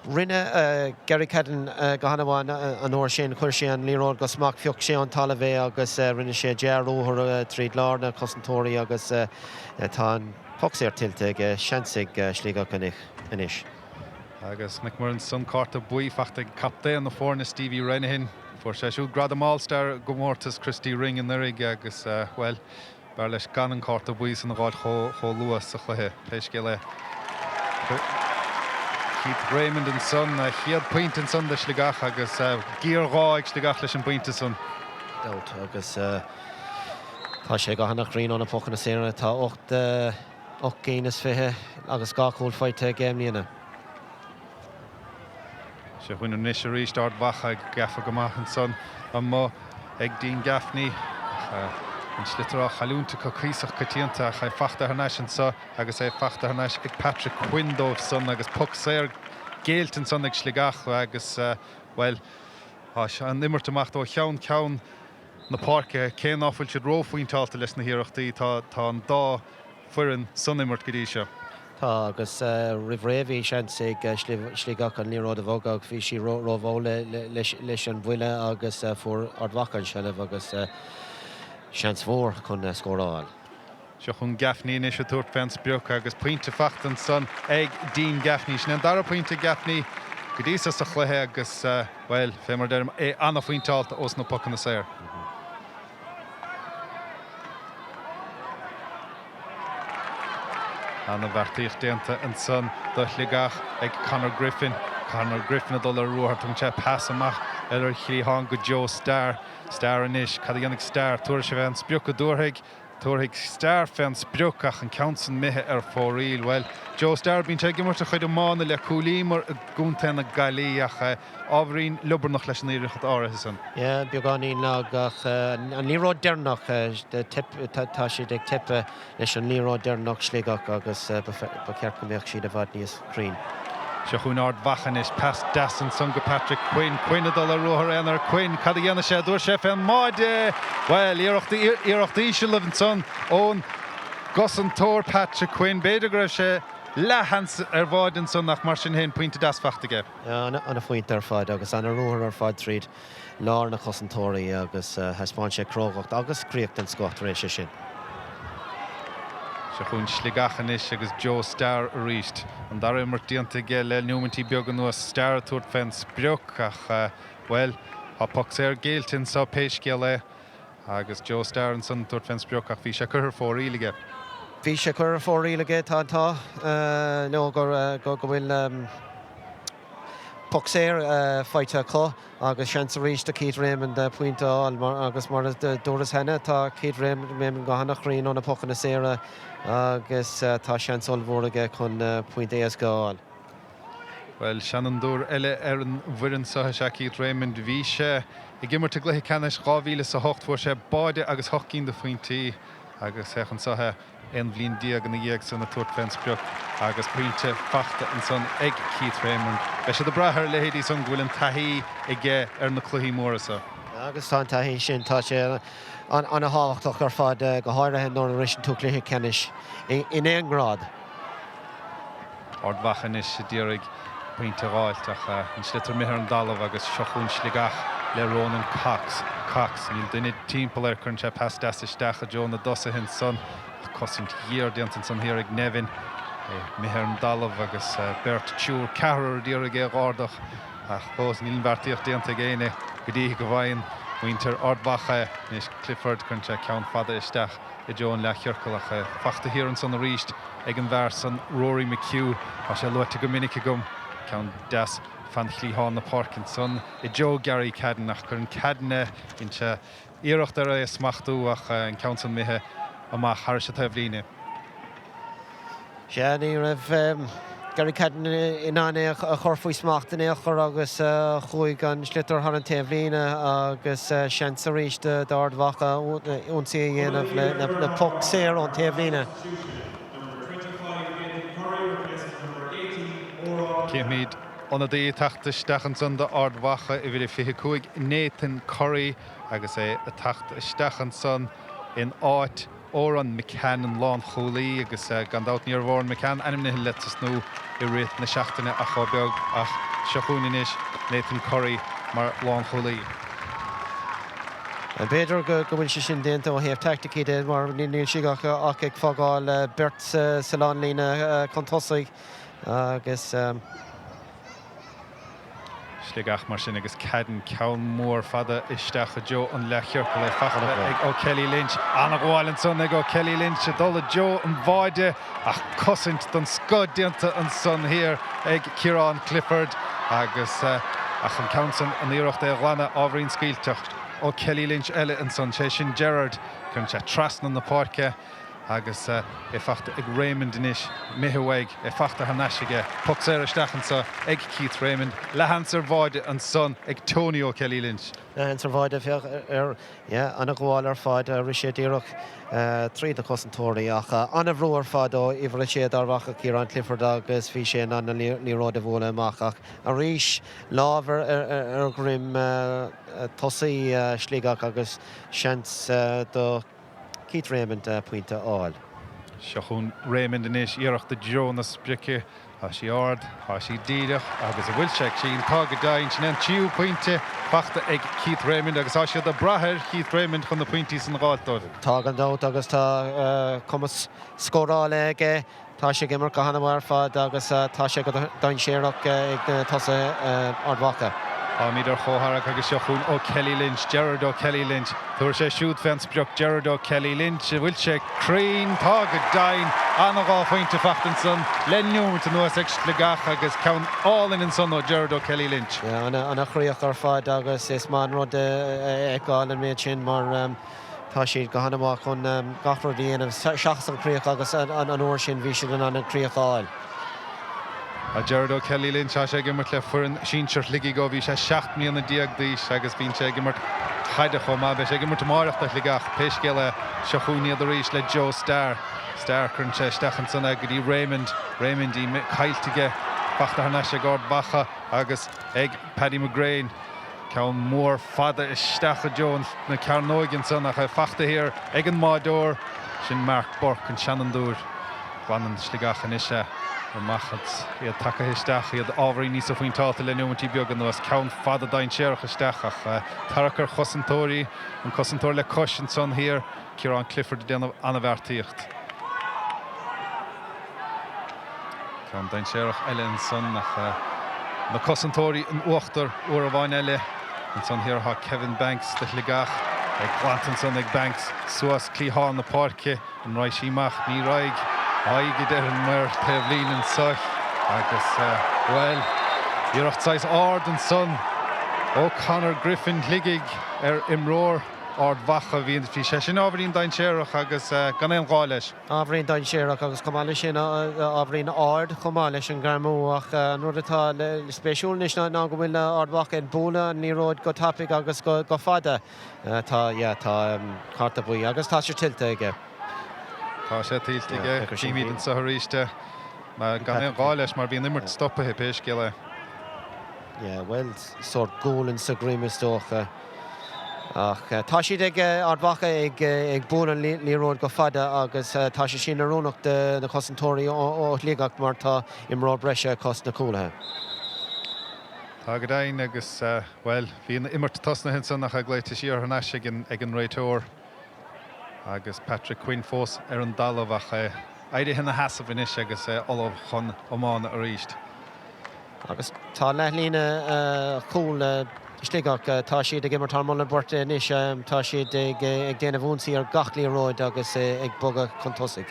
B: Rinne Gary Cadden go han-mhaith an uair sin. Chuir sé an liathróid go smacht, phioc sé ón talamh é agus rinne sé dea-ruathar tríd lár na cosantóirí agus tá an poc saor tuillte aige. Seans ag Sligeach anois.
A: Agus chonaiceamar ansan cárta buí fachta ag captaen na foirne Stevie Renehan. Fuair sé siúd gradam All Star i gcomórtas Christy Ring anuraidh agus, bhuel, B'fhearr leis gan an cárta buí san a dh'fháilt chomh luath sa chluiche, pé scéal é. Keith Raymond ansan, a chéad pointe ansan do Shligeach agus géarghá ag Sligeach leis an bpointe san.
B: Dabht agus tá sé go hana-chruinn ó na pocanna saora. Tá 8 gcinn is 20 agus 2 chúl faighte aige i mbliana.
A: Seo chugainn anois arís Ard Mhacha gafa go maith ansan amuigh ag Dean Gaffney. Ach an sliotar á chailliúint acu cuíosach coitianta ach é fachta thar n-ais anso agus é fachta thar n-ais ag Patrick Quinn dóibh san agus poc saor géillte ansan ag Sligeach agus, bhuel, tá an imirt ag imeacht ó cheann ceann na páirce. Cé ná fuil siad róphointeálta leis na hiarrachtaí tá an dá foireann san imirt go dtí seo.
B: Tá, agus roimh ré bhí seans ag Sligeach an liathróid a bhogadh ach bhí sí rómhall leis an bhuille agus fuair Ard Mhacha an seilbh agus seans mhór chun scór a fháil.
A: Seo chugainn Gaffney anois ag tabhairt fén sprioc agus pointe fachta ansan ag Dean Gaffney. Sin é an dara pointe ag Gaffney go dtí so sa chluiche agus, bhuel, fé mar a deirim, é ana-phointeálta ós na pocanna saor. Ana-bheartaíocht déanta ansan do Shligeach ag Conor Griffin. Conor Griffin ag dul ar ruathar. Tugann sé pas amach ar a chliathán go Joe Starr. Starr anois. Cad a dhéanfaidh Starr? Tabharfaidh sé fén sprioc an dtabharfaidh? Tabharfaidh Starr fén sprioc ach an ceann san imithe ar fóraoil. Bhuel, Joe Starr, bíonn sé ag imirt a chuid iomána le Cúil Íomair i gContae na Gaillimhe ach ábhairín liobarnach leis an iarracht áirithe san.
B: Yeah, beagáinín lag ach an liathróid deireanach, tá siad ag teipeadh leis an liathróid deireanach Sligeach agus ba cheart go mbeadh siad i bhfad níos cruinn.
A: Seo chugainn Ard Mhacha anois, pas deas ansan go Patrick Quinn, Quinn ag dul ar ruathar aonair, Quinn, cad a dhéanfaidh sé, dtabharfaidh sé fén mbáide? Bhuel, iarracht, iarracht íseal ansan ón gcosantóir Patrick Quinn, b'fhéidir go raibh sé leathsheans ar bháide ansan ach mar sin féin pointe deas fachta aige.
B: Ana-phointe ar fad agus ana-ruathar ar fad tríd lár na cosantóirí agus thaispeáin sé crógacht agus críoch den scoth tar éis é sin.
A: Seo chugainn Sligeach anois agus Joe Starr arís. An dara imirt déanta aige le nóimintí beaga anuas. Starr ag tabhairt fén sprioc ach, bhuel, tá poc saor géillte anseo pé scéal é. Agus Joe Starr ansan ag tabhairt fén sprioc ach bhí sé curtha ar fóraoil aige.
B: Bhí sé curtha ar fóraoil aige. Tá an t-ádh leo go bhfuil poc saor faighte acu agus seans arís do Keith Raymond pointe a fháil agus mar a dúras cheana, tá Keith Raymond go hana-chruinn ó na pocanna saora agus tá seans ollmhór aige chun pointe éasca a fháil.
A: Bhuel, seanfhondúir eile ar an bhfoireann seo is ea Keith Raymond. Bhí sé ag imirt i gcluiche ceannais 2008. Fuair sé báide agus hocht gcinn de phointí agus féach anseo é 11 bhliain ina dhiaidh san ag tabhairt fén sprioc agus pointe fachta ansan ag Keith Raymond. Beidh siad ag brath ar a leithéidí san go bhfuil an taithí aige ar na cluichí móra seo.
B: Agus tá an taithí sin, tá sé ana-thábhachtach ar fad, go háirithe nuair a shroiseann tú cluiche ceannais in aon ghrád.
A: Ard Mhacha anois a d'iarraidh pointe a dh'fháilt ach an sliotar imithe ar an dtalamh agus seo chugainn Sligeach le Ronan Cox. Cox, níl duine timpeall air, cuireann sé pas deas isteach i dtreo na dtosaithe ansan. Cosaint ghéar déanta ansan thiar ag Nevin. É imithe ar an dtalamh agus beirt, triúr, ceathrar a d'iarraidh é a dh'ardach ach fós níl an bheartaíocht déanta ag éinne go dtí go bhfaigheann muintir Ard Mhacha é. Anois Clifford, cuireann sé ceann fada isteach i dtreo an leathchiorcail ach é fachta thiar ansan arís ag an bhfear san, Rory McHugh. Tá sé luaite go minic agam. Ceann deas fan chliathán na páirce ansan i dtreo Gary Cadden ach cuireann Cadden é inse Iarracht ar é a smachtú ach an ceann san imithe amach thairis an taobhlíne.
B: Sea, ní raibh Gary Cadden in ann é a chur faoi smacht in aon chor agus chuaigh an sliotar thar an taobhlíne agus seans arís d'Ard Mhacha ionsaí a dhéanamh le poc saor ón taobhlíne.
A: Cífimid ionadaí ag teacht isteach ansan d'Ard Mhacha, uimhir a 25, Nathan Currie. Agus é ag teacht isteach ansan in áit Odhrán McCann, an lánchúlaí, agus gan dabht ní raibh Odhrán McCann ainmnithe le tosnú i rith na seachtaine ach chomh beag, ach seo chugainn anois Nathan Currie mar lánchúlaí.
B: B'fhéidir go bhfuil sé sin déanta ó thaobh taicticí de mar níl siad ach ag fágáil beirt sa lánlíne chun tosaigh agus.
A: Sligeach mar sin agus Cadden ceann mór fada isteach i dtreo an leathchiorcail é fachta ag O'Kelly Lynch. An-ghabháil ansan ag O'Kelly Lynch ag dul i dtreo an bháide ach cosaint den scoth déanta ansan thiar ag Ciarán Clifford agus ach an ceann san an iarracht é a ghlanadh ábhairín scaoilteach. O'Kelly Lynch eile ansan, sé sin Gerard. Cuireann sé trasna na páirce. Agus é fachta ag Raymond anois, imithe uaidh, é fachta thar n-ais aige. Poc saor isteach anso ag Keith Raymond. Leathsheans ar bháide ansan ag Tony O'Kelly Lynch.
B: Leathsheans ar bháide, féach air, yeah, an-ghabháil ar fad. Rith sé díreach tríd na cosantóirí ach an-bhrú ar fad ó uimhir a sé d'Ard Mhacha, Ciarán Clifford agus bhí sé in ann an liathróid a bhualadh amach ach arís lámh ar dhroim tosaí Shligeach agus seans do Keith Raymond pointe a fháil.
A: Seo chugainn Raymond anois, iarracht i dtreo na sprice. Tá sí ard, tá sí díreach agus an bhfuil sé cruinn? Tá go deimhin. Sin é an tríú pointe fachta ag Keith Raymond agus tá siad ag brath ar Keith Raymond chun na pointí san a dh'fháilt dóibh.
B: Tá gan dabht agus tá cumas scórála aige. Tá sé ag imirt go han-mhaith ar fad agus tá sé go dainséarach ag na tosaithe Ard Mhacha.
A: Táimid ar chomhtharrac agus seo chugainn O'Kelly Lynch, Gerard O'Kelly Lynch. Tabharfaidh sé siúd fén sprioc, Gerard O'Kelly Lynch. An bhfuil sé cruinn? Tá go deimhin. Ana-dhá phointe fachta ansan le neomat anuas ag Sligeach agus ceann álainn ansan ó Gerard O'Kelly Lynch.
B: Ana-chríoch ar fad agus is maith an rud a fheiceáil an méid sin mar Tá siad go han-mhaith chun gach rud a dhéanamh seachas an chríoch agus an uair sin bhí siad in ann an chríoch a fháil.
A: Tá Gerard O'Kelly Lynch, tá sé ag imirt le foireann sinsir Shligigh ó bhí sé 17 mbliana d'aois agus bíonn sé ag imirt caide chomh maith. Beidh sé ag imirt amáireach do Shligeach. Pé scéal é, seo chugainn iad arís le Joe Starr. Starr, cuireann sé isteach ansan é go dtí Raymond. Raymond í caillte aige, fachta thar n-ais ag Ard Mhacha agus ag Paddy McGrane. Ceann mór fada isteach i dtreo na cearnóige ansan ach é fachta thiar ag an mbáideoir, sin Mark Burke, an seanfhondúir. Glanann Sligeach anois é amach agus iad tagtha isteach, iad ábhairín níosa phointeálta le neomaintí beaga anuas. Ceann fada dainséarach isteach ach tarrac ar chosantóirí, an cosantóir le cois ansan thiar, Ciarán Clifford ag déanamh an-bheartaíocht. Ceann dainséarach eile ansan ach na cosantóirí in uachtar uair amháin eile. Ansan thiar tá Kevin Banks do Shligeach. É glanta ansan ag Banks suas cliathán na páirce. An raghaidh sí amach? Ní raghaidh. Aghaidh a deir an maor taobhlíne anso agus, bhuel, iarracht saghas ard ansan ó Conor Griffin Shligigh ar imreoir Ard Mhacha. Bhí sé sin ábhairín dainséarach agus gan aon ghá leis.
B: Ábhairín dainséarach agus chomh maith leis sin ábhairín ard chomh maith leis an ngreamú ach an rud atá spéisiúil anois ná go bhfuil Ard Mhacha ag bualadh an liathróid go tapaidh agus go fada. Tá, yeah, tá cárta buí agus tá sé tuillte aige.
A: Tá sé tuillte aige. Címid anseo arís é. Gan aon ghá leis mar bhí an imirt stoptha pé scéal é.
B: Yeah, bhuel, sórt gualainn sa dhroim is dócha. Ach tá siad ag, Ard Mhacha ag ag bualadh an liathróid go fada agus tá sé sin oiriúnach do na cosantóirí ó Shligeach mar tá imreoir breise acu sna cúlaithe.
A: Tá go deimhin agus, bhuel, bhí an imirt tosnaithe ansan ach é glaoite siar thar n-ais ag an réiteoir. Agus Patrick Quinn fós ar an dtalamh ach é éirithe ina sheasamh anois agus é ullamh chun iomána arís.
B: Agus tá leathlíne chúl Sligeach, tá siad ag imirt thar mullán beirte anois, tá siad ag déanamh ionsaí ar gach liathróid agus ag bogadh chun tosaigh.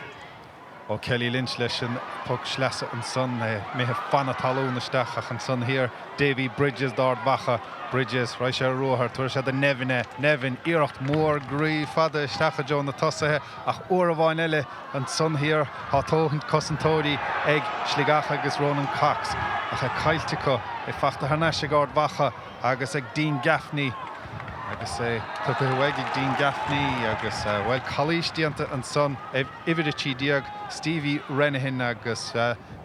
A: Ó Kelly Lynch leis an bpoc sleasa ansan, é imithe fan talún isteach ach ansan thiar Davy Bridges d'Ard Mhacha. Bridges, raghaidh sé ar ruathar, tabharfaidh sé do Nevin é. Nevin, iarracht mhór groí fada isteach i dtreo na tosaithe ach uair amháin eile ansan thiar tá dóthain cosantóirí ag Sligeach agus Ronan Cox ach é caillte acu, é fachta thar n-ais ag Ard Mhacha agus ag Dean Gaffney agus é tugtha uaidh ag Dean Gaffney agus, bhuel, calaois déanta ansan. Uimhir 13, Stevie Renehan agus,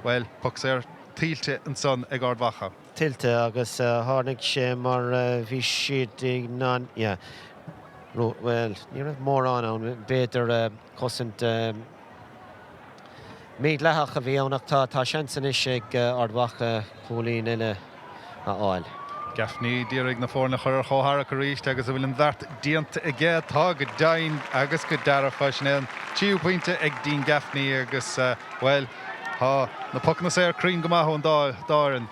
A: bhuel, poc saor tuillte ansan ag Ard Mhacha.
B: Tuillte agus tháinig sé mar bhí siad in ann, yeah, bhuel, ní raibh mórán ann, b'fhéidir cosaint mídhleathach a bhí ann ach tá seans anois ag Ard Mhacha cúilín eile a fháil.
A: Gaffney d'iarraidh na foirne a chur ar chomhtharrac arís agus an bhfuil an bheart déanta aige? Tá go deimhin agus go dearfa. Sin é an tríú pointe ag Dean Gaffney agus, bhuel, tá na pocanna saor cruinn go maith ón dá fhoireann.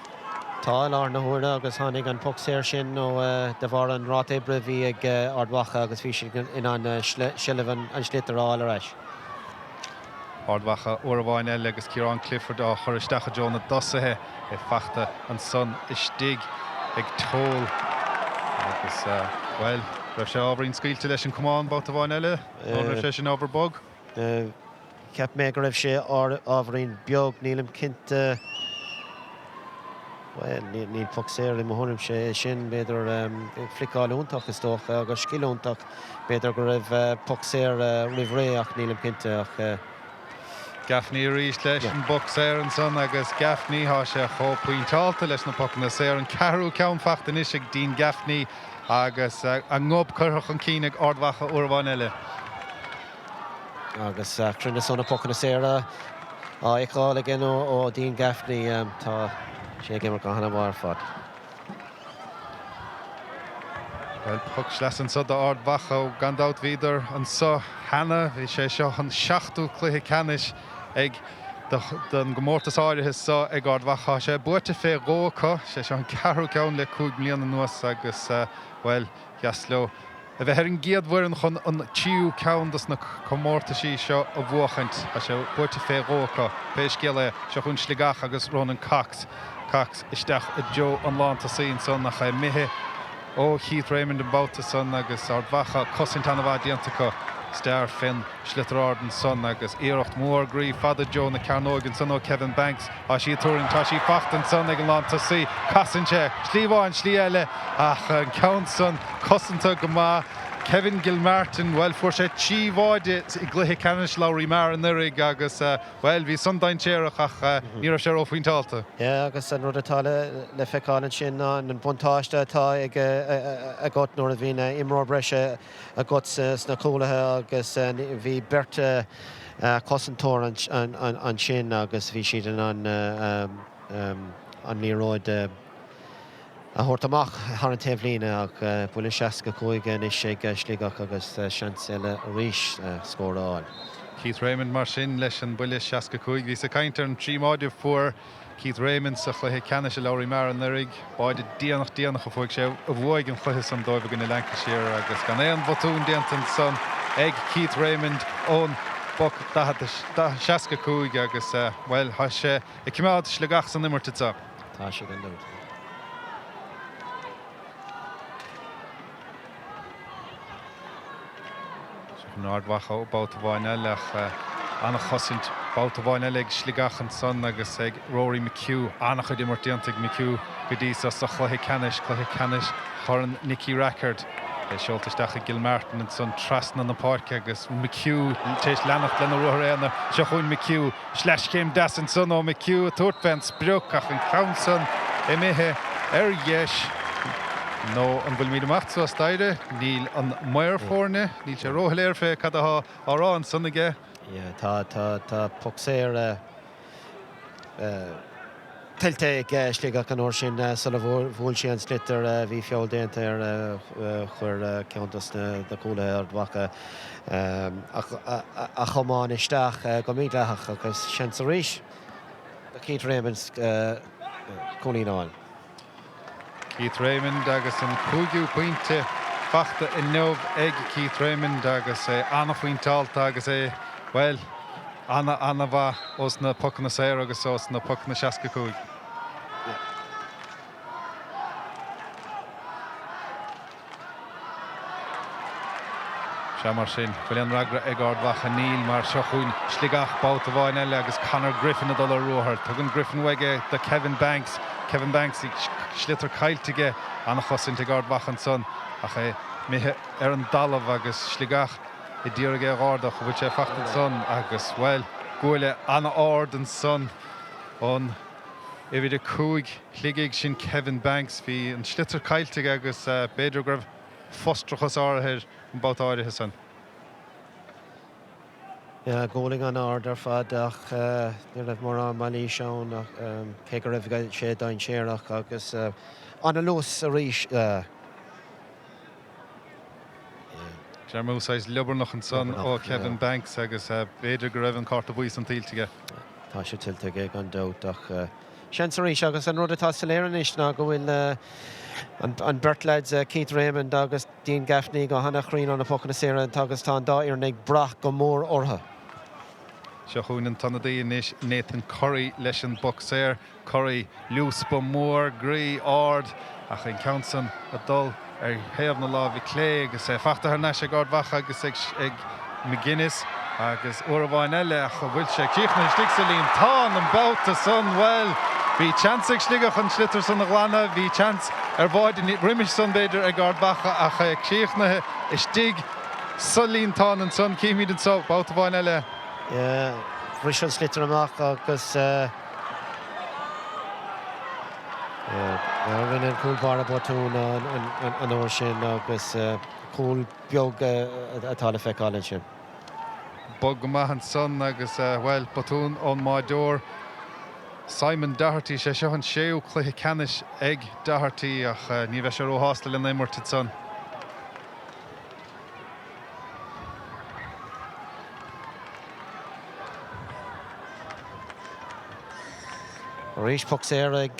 B: Tá i láthair na huaire agus tháinig an poc saor sin ó de bharr an ráta oibre a bhí ag Ard Mhacha agus bhí siad in ann seilbh an sliotair a fháil ar ais.
A: Ard Mhacha uair amháin eile agus Ciarán Clifford á chur isteach i dtreo na dtosaithe, é fachta ansan istigh ag Toal agus, bhuel, raibh sé ábhairín scaoilte leis an camán babhta amháin eile nó an raibh sé sin ábhar bog?
B: Cheap mé go raibh sé ábhairín beag, nílim cinnte, bhuel, ní poc saor i mo thuairimse é sin, b'fhéidir fliceáil iontach is dócha agus scil iontach. B'fhéidir go raibh poc saor roimh ré ach nílim cinnte ach.
A: Gaffney arís leis an bpoc saor ansan agus Gaffney, tá sé chomh pointeálta leis na pocanna saor. An ceathrú ceann fachta anois ag Dean Gaffney agus an gob curtha chun cinn ag Ard Mhacha uair amháin eile.
B: Agus cruinneas ó na pocanna saora á fheiceáil again ó Dean Gaffney. Tá sé ag imirt go han-mhaith ar fad.
A: Bhuel, poc sleasa anso d'Ard Mhacha. Gan dabht bhíodar anso cheana. Bhí sé seo an seachtú cluiche ceannais ag don gcomórtas áirithe so ag Ard Mhacha. Tá sé buaite fé dhó acu. Sé seo an ceathrú ceann le 5 mbliana anuas agus, bhuel, dheas leo a bheith ar an gcéad bhfoireann chun an tríú ceann dos na comórtaisí seo a bhuachaint. Tá sé buaite fé dhó acu. Pé scéal é, seo chugainn Sligeach agus Ronan Cox. Cox isteach i dtreo an lántosaí ansan ach é imithe ó Keith Raymond an babhta san agus Ard Mhacha cosaint an-mhaith déanta acu. Steer fén sliotar ard ansan agus iarracht mhór groí fada i dtreo na cearnóige ansan ó Kevin Banks. Tá sí ag tuarraingt, tá sí fachta ansan ag an lántosaí. Casann sé, slí amháin, slí eile ach an ceann san cosanta go maith. Kevin Gilmartin, bhuel, fuair sé 3 bháide i gcluiche ceannais Lory Meagher anuraidh agus, bhuel, bhí san dainséarach ach ní raibh sé róphointeálta.
B: Yeah, agus an rud atá le feiceáil ansin ná an buntáiste atá ag agat nuair a bhíonn imreoir breise agat sna cúlaithe agus bhí beirt chosantóir ansin agus bhí siad in ann an liathróid a thabhairt amach thar an taobhlíne ach buille 65 anois ag Sligeach agus seans eile arís scór a fháil.
A: Keith Raymond mar sin leis an buille 65. Bhíos ag caint ar an trí mbáide a fuair Keith Raymond sa chluiche ceannais i Lory Meagher anuraidh. Báide déanach déanach a fuaigh sé a bhuaigh an chluiche san dóibh i gcoinne Lancashire agus gan aon bhotún déanta ansan ag Keith Raymond ón bpoc 65 agus, bhuel, tá sé ag coimeád Sligeach san imirt anseo.
B: Tá sé gan dabht.
A: Seo chugainn Ard Mhacha babhta amháin eile ach an-chosaint babhta amháin eile ag Sligeach ansan agus ag Rory McHugh. An-chuid imirt déanta ag McHugh go dtí so sa chluiche ceannais, cluiche ceannais Chorn Nicky Rackard. É seolta isteach ag Gilmartin ansan trasna na páirce agus McHugh tar éis leanacht lena ruathar aonair. Seo chugainn McHugh. Sleaschéim deas ansan ó McHugh ag tabhairt fén sprioc ach an ceann san imithe ar dheis. Nó an bhfuilimid amach suas staighre? Níl an maor foirne, níl sé róshoiléir fé cad atá á rá ansan aige.
B: Yeah, tá, tá, tá poc saor. Tuillte ag Sligeach an uair sin sula bhuail sé an sliotar. Bhí feall déanta air. Chuir ceann dos na cúlaithe Ard Mhacha a chamán isteach go mídhleathach agus seans arís do Keith Raymond cúilín a fháil.
A: Keith Raymond agus an cúigiú pointe fachta inniu ag Keith Raymond agus é an-phointeálta agus é, bhuel, ana-ana-mhaith ós na pocanna saora agus ós na pocanna 65. Sea, mar sin, bhfuil aon fhreagra ag Ard Mhacha? Níl, mar seo chugainn Sligeach babhta amháin eile agus Conor Griffin ag dul ar ruathar. Tugann Griffin uaidh é do Kevin Banks. Kevin Banks, sliotar caillte aige. An-chosaint ag Ard Mhacha ansan ach é imithe ar an dtalamh agus Sligeach a d'iarraidh é a dh'ardach. An bhfuil sé fachta ansan? Agus, bhuel, buille an-ard ansan ón uimhir 5 Shligigh, sin Kevin Banks. Bhí an sliotar caillte aige agus b'fhéidir go raibh frustrachas áirithe air an babhta áirithe san.
B: Yeah, gualainn an-ard ar fad ach ní raibh mórán mailíse ann cé go raibh sé dainséarach agus an-luas arís.
A: Dearmú saghas liobarnach ansan ó Kevin Banks agus b'fhéidir go raibh an cárta buí san tuillte aige.
B: Tá sé tuillte aige gan dabht ach seans arís agus an rud atá soiléir anois ná go bhfuil an beirt leaids, Keith Raymond agus Dean Gaffney go hana-chruinn ó na pocanna saora agus tá an dá fhoireann ag brath go mór orthu.
A: Seo chugainn an t-ionadaí anois, Nathan Curry leis an bpoc saor. Curry, Liúspa mór, groí ard, ach an ceann san ag dul ar thaobh na láimhe clé agus é fachta thar n-ais ag Ard Mhacha agus ag McGuinness agus uair amháin eile ach an bhfuil sé críochnaithe istigh sa líontán an babhta san? Bhuel, bhí seans ag Sligeach an sliotar san a ghlanadh, bhí seans ar bháide roimis san b'fhéidir ag Ard Mhacha ach é críochnaithe istigh sa líontán ansan. Cífimid anso babhta amháin eile.
B: Bhris an sliotar amach agus. Rinne an cúl báire botún an uair sin agus cúl beag atá le feiceáil ansin.
A: Bog go maith ansan agus, bhuel, botún ón mbáideoir Simon Doherty. Sé seo an séú cluiche ceannais ag Doherty ach ní bheidh sé róshásta lena imirt ansan.
B: Arís poc saor ag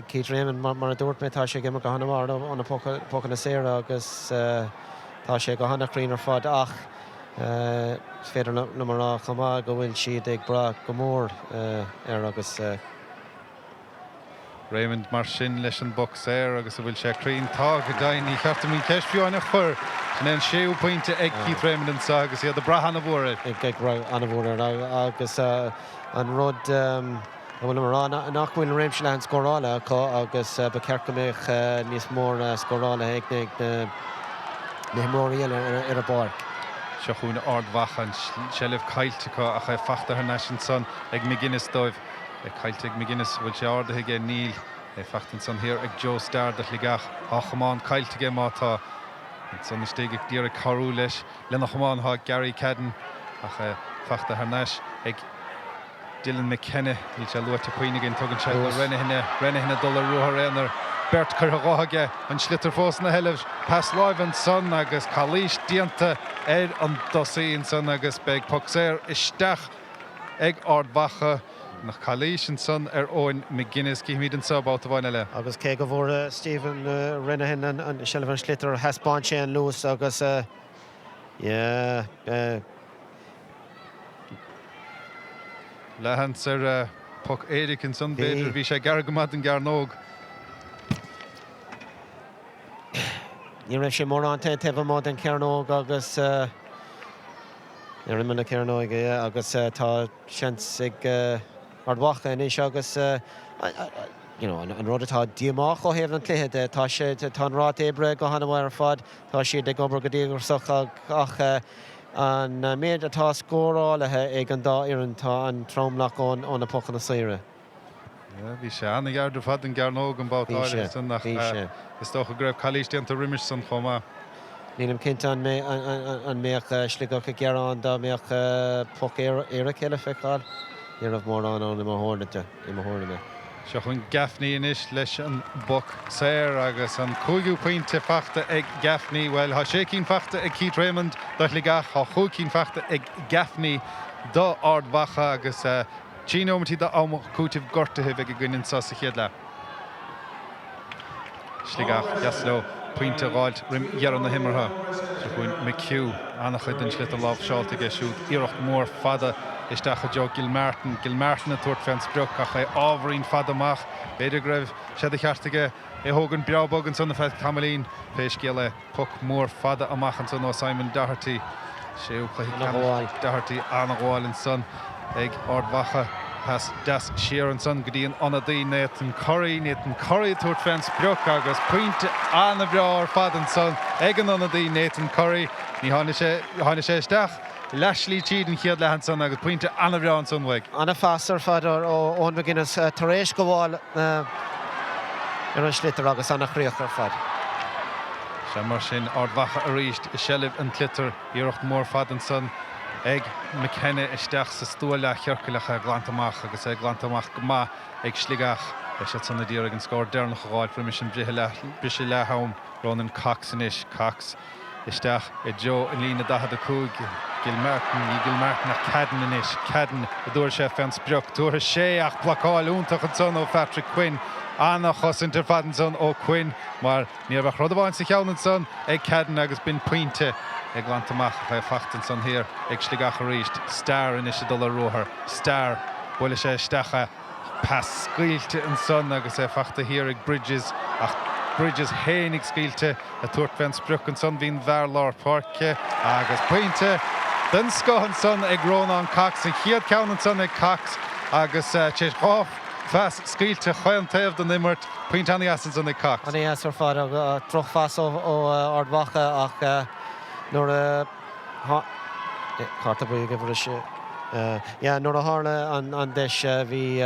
B: Keith Raymond. Mar a dúirt mé, tá sé ag imirt go han-mhaith ó na pocanna saora agus tá sé go han-chruinn ar fad ach is féidir liom a rá chomh maith go bhfuil siad ag brath go mór air agus.
A: Raymond mar sin leis an bpoc saor agus an bhfuil sé cruinn? Tá, go deimhin. Ní cheart dom an cheist fiú amháin a chur. Sin é an séú pointe ag Keith Raymond anseo agus iad ag brath an-mhór air.
B: Ag brath an-mhór air agus an rud a bhfuilim a rá ná nach bhfuil réimse leathan scórála acu agus ba cheart go mbeadh níos mó scórálaithe ag na himreoirí eile ar an bpáirc.
A: Seo chugainn Ard Mhacha, an tseilbh caillte acu ach é fachta thar n-ais ansan ag McGuinness dóibh. É caillte ag McGuinness. An bhfuil sé ardaithe aige? Níl. É fachta ansan thiar ag Joe Starr do Shligeach. Tá a chamán caillte aige má tá. Ansan istigh ag iarraidh cabhrú leis lena chamán tá Gary Cadden ach é fachta thar n-ais ag Dylan McKenna. Níl sé luaite puinn againn. Tugann sé do Renehan é. Renehan ag dul ar ruathar aonair. Beirt curtha dho aige. An sliotar fós ina sheilbh. Pas láimhe ansan agus calaois déanta ar an dtosaí ansan agus beidh poc saor isteach ag Ard Mhacha. An chalaois ansan ar Eoin McGuinness. Cífimid anseo babhta amháin eile.
B: Agus cé go bhfuair Stephen Renehan an seilbh ar an sliotar, thaispeáin sé an luas agus yeah.
A: Leathsheans ar poc éirice ansan b'fhéidir. Bhí sé gar go maith don gcearnóg.
B: Ní raibh sé mórán taobh amuigh den chearnóg agus ar imeall na cearnóige agus tá seans ag Ard Mhacha anois agus you know an rud atá díomách ó thaobh an chluiche de, tá sé, tá an ráta oibre go han-mhaith ar fad, tá siad ag obair go díograiseach ach an méid atá scóráilte ag an dá fhoireann, tá an tromlach ó na pocanna saora.
A: Bhí sé an-ghar ar fad don gcearnóg an babhta áirithe san ach is dócha go raibh calaois déanta roimis san chomh maith.
B: Nílim cinnte an mbeadh Sligeach ag gearán dá mbeadh poc éirice le feiceáil. Ní raibh mórán ann i mo thuairimse.
A: Seo chugainn Gaffney anois leis an bpoc saor agus an cúigiú pointe fachta ag Gaffney. Bhuel, tá sé cinn fachta ag Keith Raymond do Shligeach, tá chúig cinn fachta ag Gaffney do Ard Mhacha agus 3 nóimeataí d'am cúitimh gortaithe a bheidh againn anseo sa chéad leath. Sligeach, deas leo pointe a dh'fháilt roim dheireadh na himeartha. Seo chugainn McHugh, an-chuid den sliotar láimhseáilte aige siúd. Iarracht mhór fada isteach i dtreo Gilmartin. Gilmartin ag tabhairt fén sprioc ach é ábhairín fada amach. B'fhéidir go raibh sé de cheart aige é thógaint breá bog ansan ar feadh tamaillín. Pé scéal é, poc mór fada amach ansan ó Simon Doherty. Séú cluiche ceannais Doherty, an-ghabháil ansan ag Ard Mhacha. Pas deas siar ansan go dtí an ionadaí Nathan Currie. Nathan Currie ag tabhairt fén sprioc agus pointe an-bhreá ar fad ansan ag an ionadaí Nathan Currie. Ní tháinig sé, tháinig sé isteach leathshlí tríd an chéad leath ansan agus pointe an-bhreá ansan uaidh.
B: An-phas ar fad ó Eoin McGuinness tar éis gabháil ar an sliotar agus an-chríoch ar fad.
A: Sea, mar sin, Ard Mhacha arís i seilbh an tsliotair. Iarracht mhór fada ansan ag McKenna isteach sa stua leathchiorcail ach é glanta amach agus é glanta amach go maith ag Sligeach. Beidh siad san ag iarraidh an scór deireanach a dh'fháilt roimis an briseadh leath-am. Ronan Cox anois. Cox isteach i dtreo an líne 45. Gilmartin, ní Gilmartin ach Cadden anois. Cadden an dtabharfaidh sé fén sprioc. Tabharfaidh sé ach blocáil iontach ansan ó Phatrick Quinn. Ana-chosaint ar fad ansan ó Quinn mar Ní raibh ach rud amháin sa cheann ansan ag Cadden agus b'in pointe é glanta amach ach é fachta ansan thiar ag Sligeach arís. Starr anois ag dul ar ruathar. Starr, buailfidh sé isteach é. Pas scaoilte ansan agus é fachta thiar ag Bridges ach Bridges féin ag scaoilte ag tabhairt fén sprioc ansan bhí an fear lár páirce agus pointe den scoth ansan ag Rónán Cox. An chéad ceann ansan ag Cox agus tar éis 2 phas scaoilte chaon taobh den imirt. Pointe an-dheas ansan ag Cox.
B: An-dheas ar fad. Drochphas ó Ard Mhacha ach nuair a Cárta buí ag uimhir a sé. Yeah, nuair a tharla an deis bhí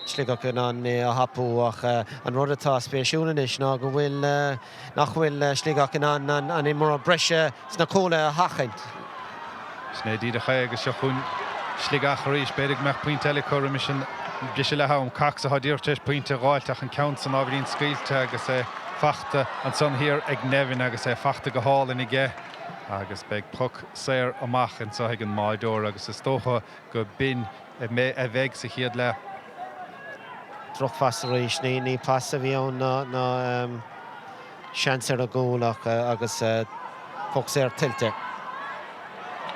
B: Sligeach in ann é a thapú ach an rud atá spéisiúil anois ná go bhfuil nach bhfuil Sligeach in ann an imreoir breise sna cúla a sheachaint.
A: Sin é díreach é agus seo chugainn Sligeach arís. B'fhéidir go mbeadh pointe eile acu roimis an briseadh leath-am. Cox atá díreach tar éis pointe a dh'fháilt ach an ceann san ábhairín scaoilte agus é fachta ansan thiar ag Nevin agus é fachta go hálainn aige agus beidh poc saor amach anso ag an mbáireoir agus is dócha go b'in a bheidh sa chéad leath.
B: Drochphas arís. Ní pas a bhí ann ná seans ar an gcúl ach agus poc saor tuillte.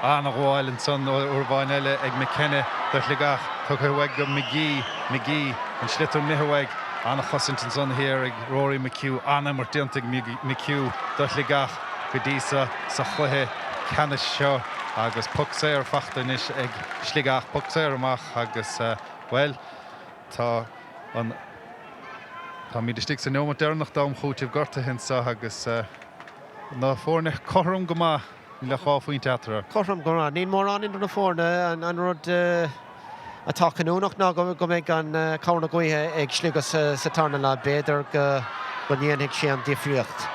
A: An-ghabháil ansan uair amháin eile ag McKenna do Shligeach. Tugtha uaidh go McGee. McGee, an sliotar imithe uaidh. An-chosaint ansan thiar ag Rory McHugh. An-imirt déanta ag McHugh do Shligeach go dtí so sa chluiche ceannais seo agus poc saor fachta anois ag Sligeach. Poc saor amach agus, bhuel, tá an. Táimid istigh sa neomat deireanach d'am chúitimh gortaithe anseo agus na foirne cothrom go maith, níl ach 2 phointe eatarthu.
B: Cothrom go maith. Níl mórán idir na foirne. An rud atá cinniúnach ná go mbeidh an cabhair na gaoithe ag Sligeach sa tarna leath. B'fhéidir go ndéanfaidh sé an difríocht.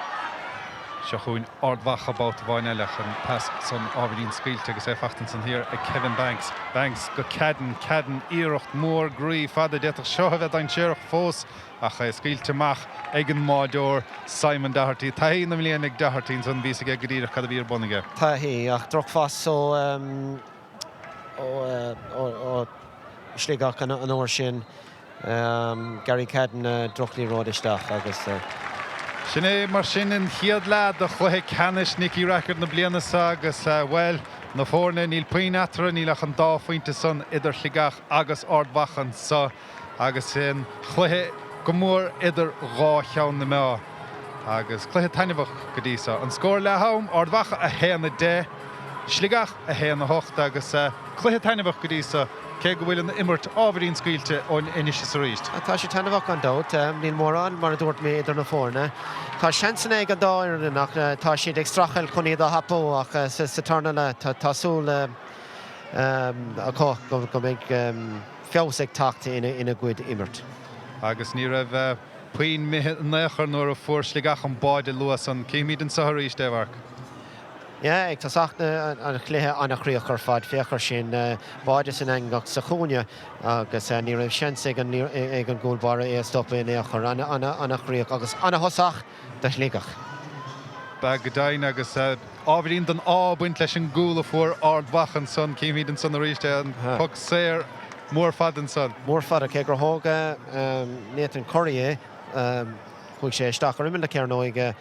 A: Seo chugainn Ard Mhacha babhta amháin eile ach an pas san ábhairín scaoilte agus é fachta ansan thiar ag Kevin Banks. Banks go Cadden. Cadden, iarracht mhór groí fada. D'fhéadfadh seo a bheith dainséarach fós ach é scaoilte amach ag an mbáireoir Simon Doherty. Taithí na mblian ag Doherty ansan, bhí 'fhios aige go díreach cad a bhí ar bun aige.
B: Taithí, ach drochphas ó ó Shligeach an uair sin. Gary Cadden, drochliathróid isteach agus.
A: Sin é mar sin an chéad leath de chluiche ceannais Nicky Rackard na bliana seo agus, bhuel, na foirne, níl puinn eatarthu, níl ach an dá phointe san idir Shligeach agus Ard Mhacha anso agus an chluiche go mór idir dhá cheann na meá agus cluiche taitneamhach go dtí seo. An scór leath-am, Ard Mhacha 1, 10, Sligeach 1, 8 agus cluiche taitneamhach go dtí seo. Cé go bhfuil an imirt ábhairín scaoilte anois is arís.
B: Tá sé taitneamhach gan dabht. Níl mórán, mar a dúirt mé, idir na foirne. Tá seansanna ag an dá fhoireann ach tá siad ag streachailt chun iad a thapú ach sa tarna leath tá súil acu go mbeidh feabhas ag teacht ina gcuid imirt.
A: Agus ní raibh puinn imithe in aon chor nuair a fuair Sligeach an báide luath san. Cífimid anseo arís é, a Mharc.
B: Yeah, ag tosach an chluiche an-chríoch ar fad, féach ar sin, báide san eangach sa chúinne agus ní raibh seans ag an gcúl báire é a stopadh in aon chor. An-chríoch agus an-thosach do Shligeach.
A: B'ea go deimhin agus ábhairín den ádh ag baint leis an gcúl a fuair Ard Mhacha ansan. Címid ansan arís é, an poc saor mór fada ansan.
B: Mór fada, cé gur thóg Nathan Curry é, chuaigh sé isteach ar imeall na cearnóige.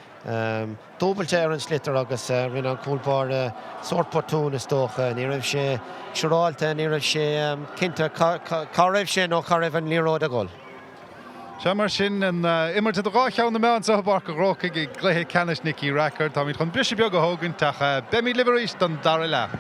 B: Dúbailte ar an sliotar agus rinne an cúl báire sórt botún is dócha. Ní raibh sé siúráilte, ní raibh sé cinnte cá raibh sé nó cá raibh an liathróid ag dul.
A: Sea, mar sin, an imirt idir dhá cheann na meá anseo i bPáirc an Chrócaigh i gcluiche ceannais Nicky Rackard. Táimid chun briseadh beag a thógaint ach beimid libh arís don dara leath.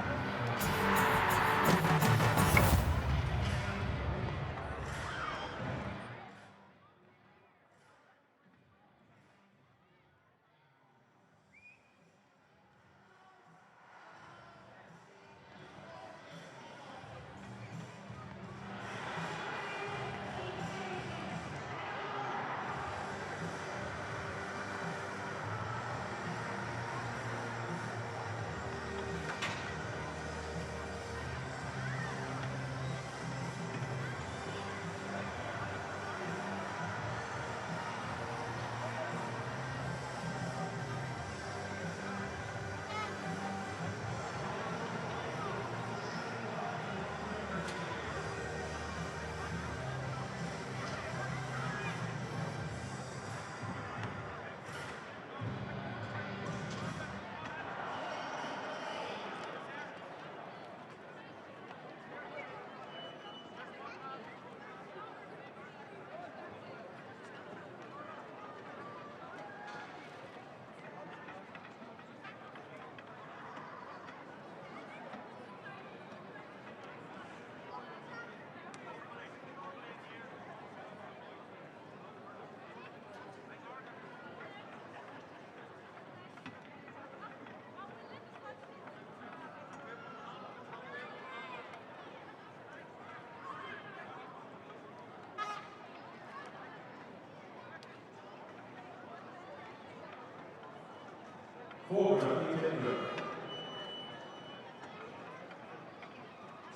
C: Fógra faoi Denver.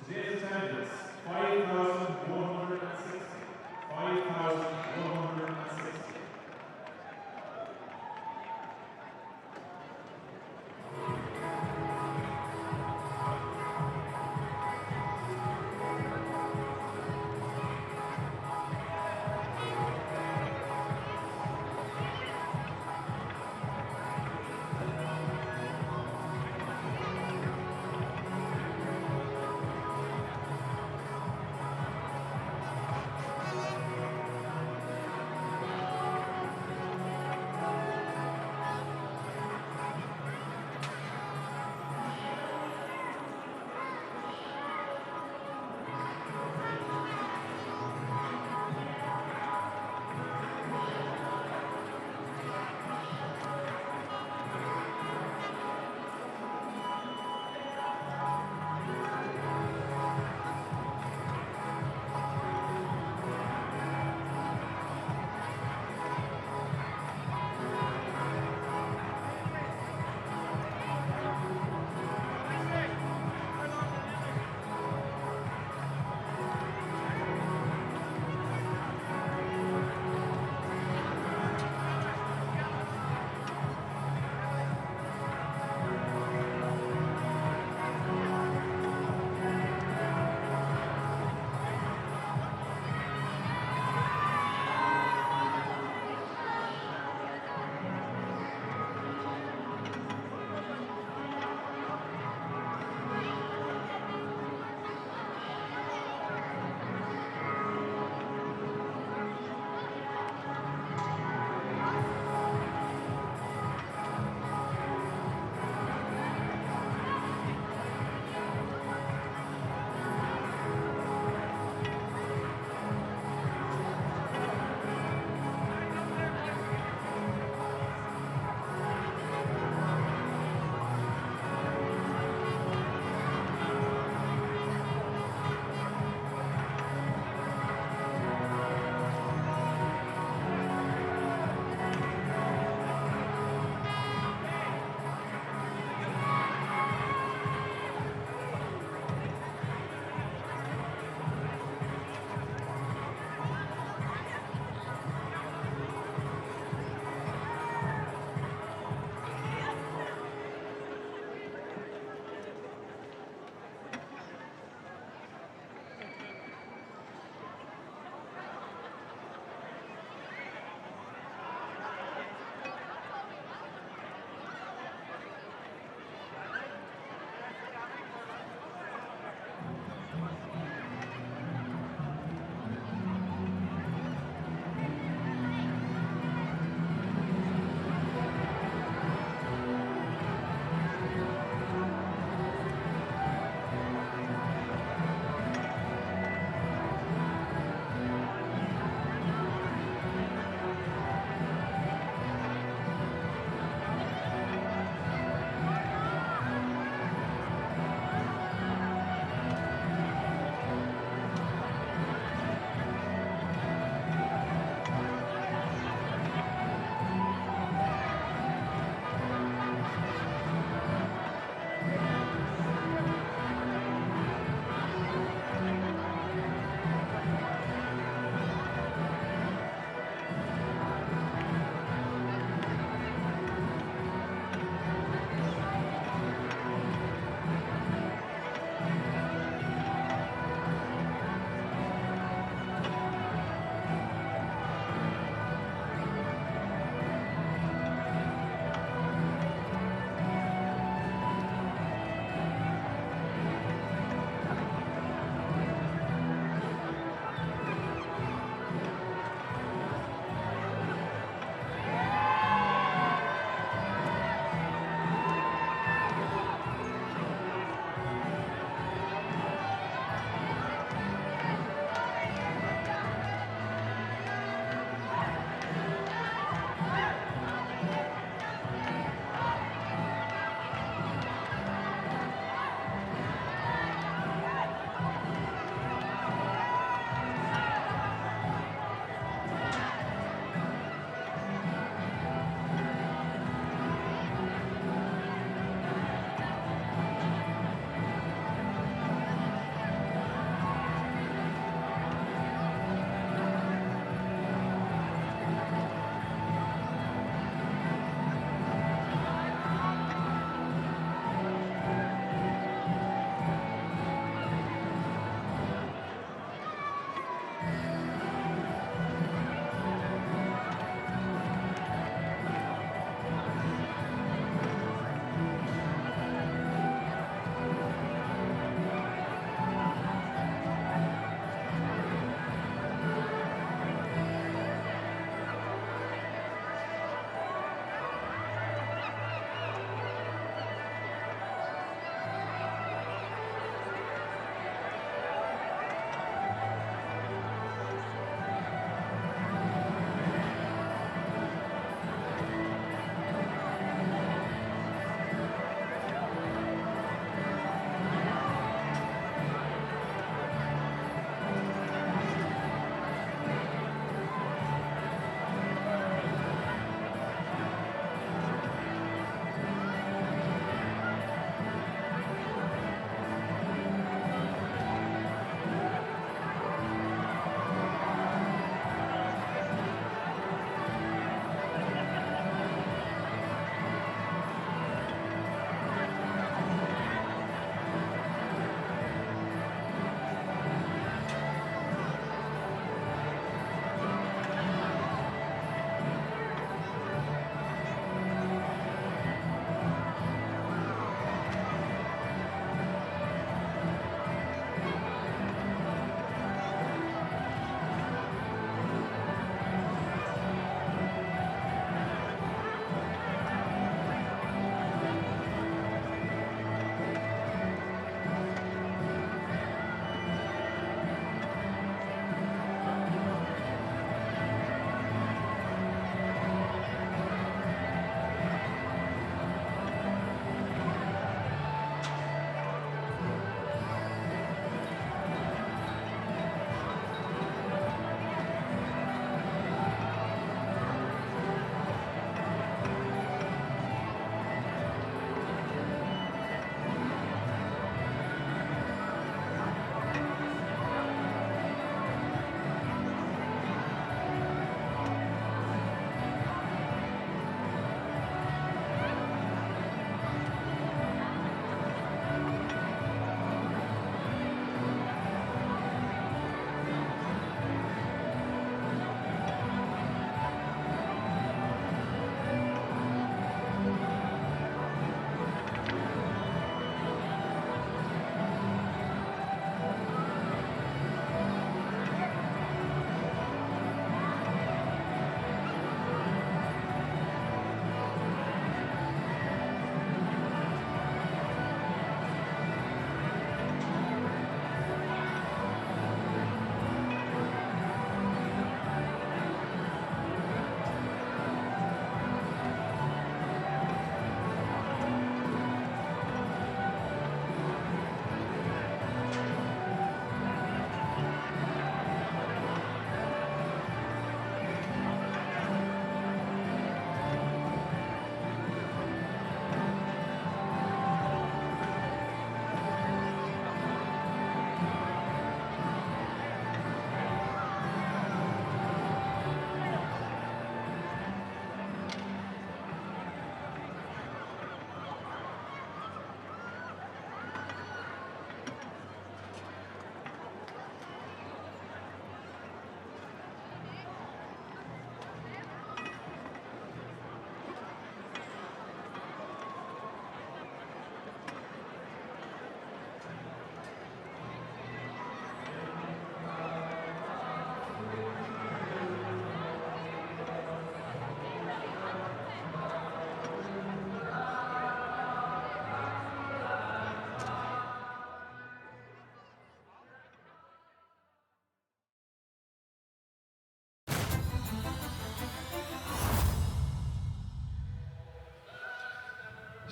C: Today's attendance, 5,160. 5,160.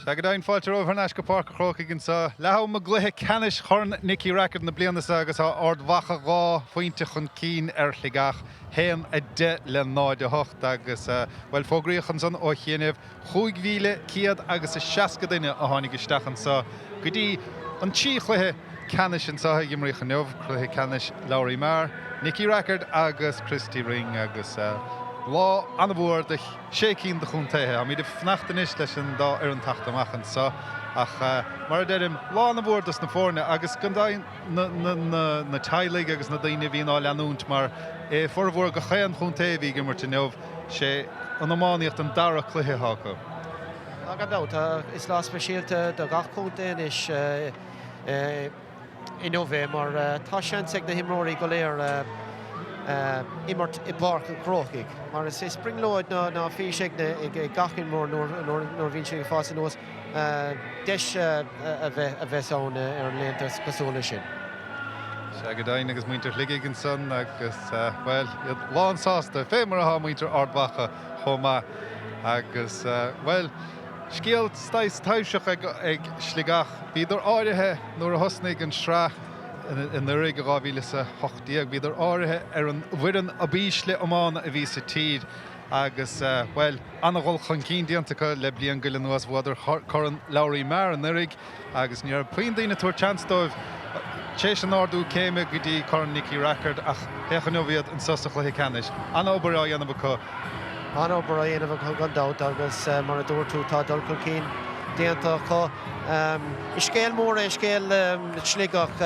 A: Sea, go deimhin, fáilte romhaibh thar n-ais go Páirc an Chrócaigh anseo. Leath am i gcluiche ceannais Chorn Nicky Rackard na bliana seo agus tá Ard Mhacha 2 phointe chun cinn ar Shligeach, 1, 10 le 0, 8 agus, bhuel, fógraíodh ansan ó chianaibh 5,100 agus 60 duine a tháinig isteach anseo go dtí an trí chluiche ceannais anseo a imríodh inniu, cluiche ceannais Lory Meagher, Nicky Rackard agus Christy Ring agus lá an-mhór do sé cinn de chontaetha. Táimid ag fanacht anois leis an dá fhoireann teacht amach anseo ach mar a deirim, lá ana-mhór dos na foirne agus gan dabht na teaghlaigh agus na daoine a bhíonn á leanúint mar i formhór gach aon chontae a bhí ag imirt inniu, sé an iománaíocht an dara cluiche atá acu.
B: Tá gan dabht. Is lá speisialta do gach contae anois. inniu é mar tá seans ag na himreoirí go léir imirt i bPáirc an Chrócaigh mar is brionglóid nó fís ag gach imreoir nuair a bhíonn siad ag fás anuas deis a bheith ann ar an laethanta cosúil leis sin.
A: Sea go deimhin agus muintir Shligigh ansan agus, bhuel, iad lán sásta, fé mar atá muintir Ard Mhacha chomh maith agus, bhuel, Scéal saghas taibhseach ag Sligeach. Bhíodar áirithe nuair a thosnaigh an sraith anuraidh i 2018, bhíodar áirithe ar an bhfoireann ab ísle iomána a bhí sa tír agus, bhuel, an-dhul chun cinn déanta acu le bliain go leith anuas. Bhuadar Corn Lory Meagher anuraidh agus ní raibh puinn daoine ag tabhairt seans dóibh tar éis an ardú céime go dtí Corn Nicky Rackard ach féach inniu iad anso sa chluiche ceannais. An-obair á dhéanamh acu.
B: An-obair á dhéanamh acu gan dabht agus mar a dúirt tú tá dul chun cinn déanta acu. Is scéal mór é scéal Shligeach.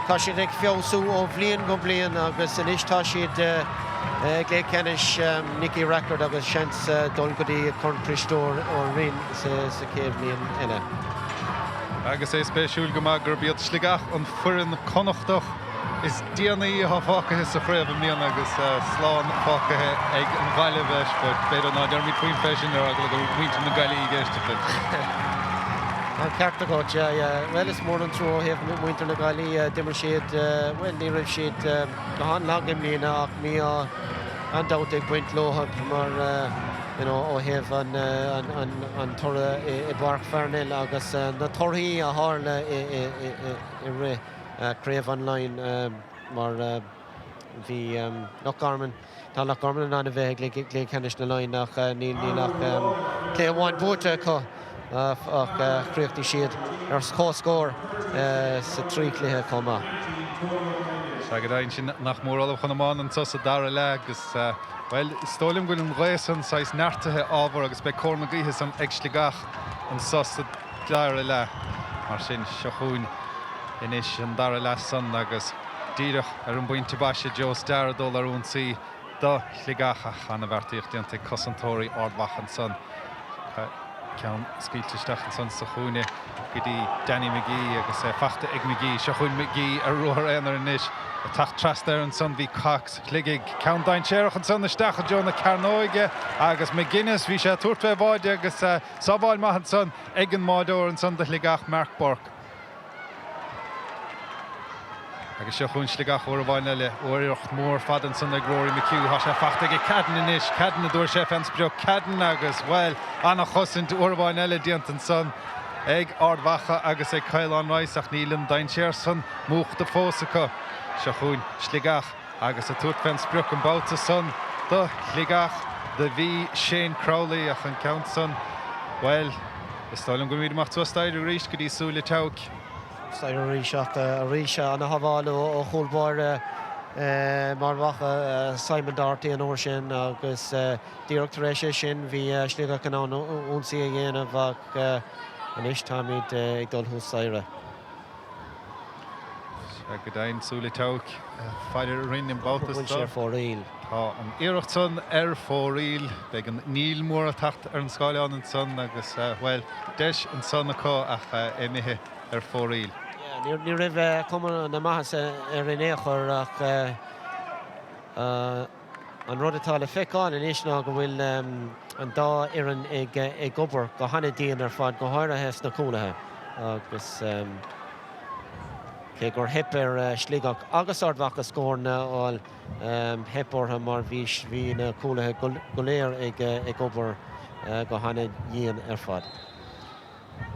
B: Tá siad ag feabhsú ó bhliain go bliain agus anois tá siad i gcluiche ceannais Nicky Rackard agus seans dul go dtí Corn Chriostóir Ó Rinn sa chéad bhliain eile.
A: Agus é spéisiúil go maith gurb iad Sligeach an foireann Connachtach is déanaí atá fágtha sa chraobh i mbliana agus slán fágtha ag an Ghaillimh leis, but b'fhéidir ná déarfaimid puinn fé sin ar eagla go bhfuil muintir na Gaillimhe ag éisteacht linn.
B: An ceart agat, yeah, yeah. Bhuel, is mór an trua ó thaobh muintir na Gaillimhe. D'imir siad, bhuel, ní raibh siad go han-lag i mbliana ach mí-ádh gan dabht ag baint leo mar, you know, ó thaobh an, an, an toradh i bPáirc Pharnell agus na torthaí a tharla i, i, i, i rith Craobh an Laighin mar bhí Loch Garman, tá Loch Garman in ann a bheith ag cluiche ceannais na Laighean ach níl ach cluiche amháin buaite acu ach chríochnaigh siad ar comhscór sa trí chluiche chomh maith.
A: Sea, go deimhin, sin nach mór ullamh chun iomána anseo sa dara leath agus, bhuel, is dóigh liom go bhfuil an ghaoth san saghas neartaithe ábhar agus beidh cóir na gaoithe san ag Sligeach anseo sa dara leath. Mar sin, seo chugainn anois an dara leath san agus díreach ar an bpointe boise, Joe Starr ag dul ar ionsaí do Shligeach ach an-bheartaíocht déanta ag cosantóirí Ard Mhacha ansan. Ceann scaoilte isteach ansan sa chúinne go dtí Danny McGee agus é fachta ag McGee. Seo chugainn McGee ar ruathar aonair anois. Ag teacht trasna air ansan bhí Cox Shligigh. Ceann dainséarach ansan isteach i dtreo na cearnóige agus McGuinness, bhí sé ag tabhairt fé bháide agus sábháil maith ansan ag an mbáireoir ansan do Shligeach, Mark Burke. Agus seo chugainn Sligeach uair amháin eile. Iarracht mhór fada ansan ag Rory McHugh. Tá sé fachta aige Cadden anois. Cadden a dtabharfaidh sé fén sprioc. Cadden agus, bhuel, an-chosaint uair amháin eile déanta ansan ag Ard Mhacha agus ag Caolán Rice ach níl an dainséar san múchta fós acu. Seo chugainn Sligeach. Agus ag tabhairt fén sprioc an babhta san do Shligeach do bhí Shane Crowley ach an ceann san, bhuel, is dóigh liom go bhfuilimid ag imeacht suas staighre arís go dtí Súil an tSeabhaic.
B: Staighre arís ach arís ana-shábháil ó chúl báire Ard Mhacha, Simon Doherty an uair sin agus díreach tar éis é sin bhí Sligeach in ann ionsaí a dhéanamh ach anois táimid ag dul thuas staighre.
A: Sea, go deimhin, Súil an tSeabhaic ag faire orainn an babhta
B: Bhfuil sé
A: seo.
B: ar fóraoil?
A: Tá an iarracht san ar fóraoil. Beidh an níl mór ag teacht ar an scáileán ansan agus, bhuel, deis ansan acu ach é imithe ar fóraoil.
B: Yeah, ní raibh cuma na maitheasa air in aon chor ach an rud atá le feiceáil anois ná go bhfuil an dá fhoireann ag obair go han-dian ar fad, go háirithe sna cúlaithe agus cé gur theip ar Shligeach agus Ard Mhacha scóranna a fháil, theip orthu mar bhí bhí na cúlaithe go léir ag obair go han-dhian ar fad.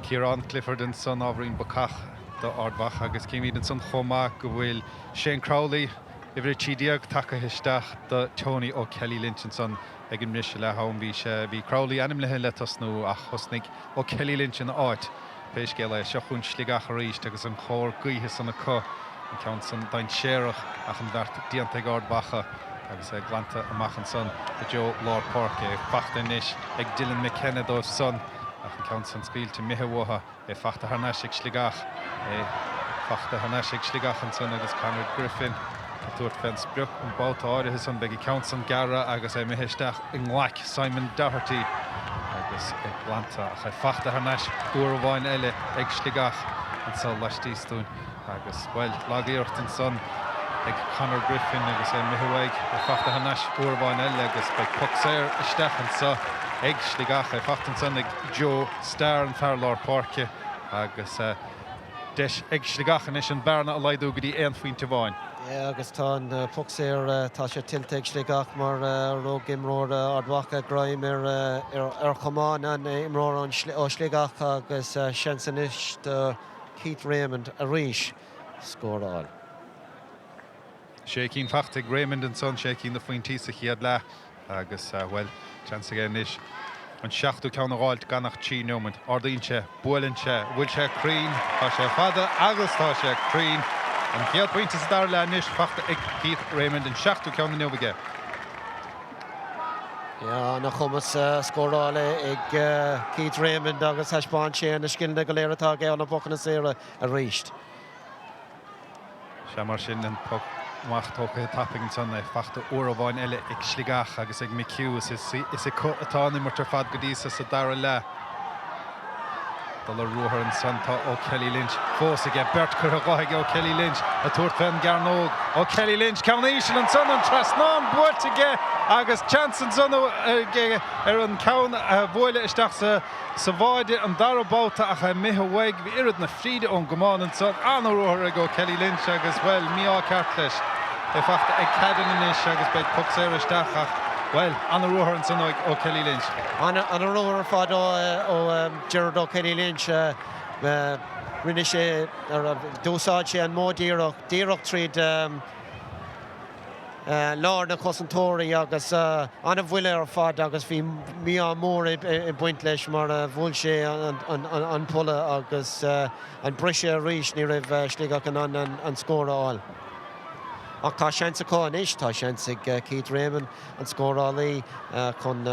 A: Ciarán Clifford ansan ábhairín bacach do Ard Mhacha agus címid ansan chomh maith go bhfuil Shane Crowley, uimhir 13, tagtha isteach do Tony O'Kelly Lynch ansan ag an mbriseadh leath am. Bhí sé, bhí Crowley ainmnithe le tosnú ach thosnaigh O'Kelly Lynch ina áit. Pé scéal é, seo chugainn Sligeach arís agus an chóir gaoithe san acu, an ceann san dainséarach ach an bheart déanta ag Ard Mhacha agus é glanta amach ansan i dtreo lár páirce. É fachta anois ag Dylan McKenna dóibh san ach an ceann san scaoilte imithe uathu. É fachta thar n-ais ag Sligeach. É fachta thar n-ais ag Sligeach ansan agus Conor Griffin ag tabhairt fén sprioc an babhta áirithe san. Beidh an ceann san gearrtha agus é imithe isteach i nglaic Simon Doherty agus é glanta ach é fachta thar n-ais uair amháin eile ag Sligeach anso laistíos dúinn agus, bhuel, lag-iarracht ansan ag Conor Griffin agus é imithe uaidh. É fachta thar n-ais uair amháin eile agus beidh poc saor isteach anso ag Sligeach. É fachta ansan ag Joe Starr, an fear lár páirce, agus deis ag Sligeach anois an bhearna a laghdú go dtí aon phointe amháin.
B: Yeah, agus tá an poc saor, tá sé tuillte ag Sligeach mar rug imreoir Ard Mhacha greim ar ar chamán an imreora ó Sligeach agus seans anois do Keith Raymond arís scór a fháil.
A: Sé cinn fachta ag Raymond ansan, sé cinn de phointí sa chéad leath agus, bhuel, seans aige anois an seachtú ceann a dh'fháilt gan ach 3 neomat. Ardaíonn sé, buaileann sé, an bhfuil sé cruinn? Tá sé fada agus tá sé cruinn. An chéad phointe sa dara leath anois fachta ag Keith Raymond, an seachtú ceann inniu aige.
B: Yeah, ana-chumas scórála ag Keith Raymond agus thaispeáin sé na scileanna go léir atá aige ó na pocanna saora arís.
A: Sea, mar sin, an poc amach tógtha tapaidh ansan, é fachta uair amháin eile ag Sligeach agus ag McHugh. Is acu atá an imirt ar fad go dtí so sa dara leath. Dul ar ruathar ansan tá O'Kelly Lynch fós aige. Beirt curtha dho ag O'Kelly Lynch ag tabhairt fén gcearnóg. O'Kelly Lynch, ceann íseal ansan, an trasnán buailte aige agus seans ansan aige ar an ceann a bhuaileadh isteach sa Sa bháide an dara babhta ach é imithe uaidh. Bhí oiread na fríde ón gcamán ansan. An-ruathar ag O'Kelly Lynch agus, bhuel, mí-ádh ceart leis. É fachta ag Cadden anois agus beidh poc saor isteach ach, bhuel, an-ruathar ansan ó O'Kelly Lynch.
B: An-ruathar ar fad ó Gerard O'Kelly Lynch. Rinne sé, d'úsáid sé an modh díreach, díreach tríd. lár na cosantóirí agus an-bhuille ar fad agus bhí mí-ádh mór ag baint leis mar bhuail sé an polla agus an briseadh arís, ní raibh Sligeach in ann an scór a fháil. Ach tá seans acu anois, tá seans ag Keith Raymond, an scórálaí, chun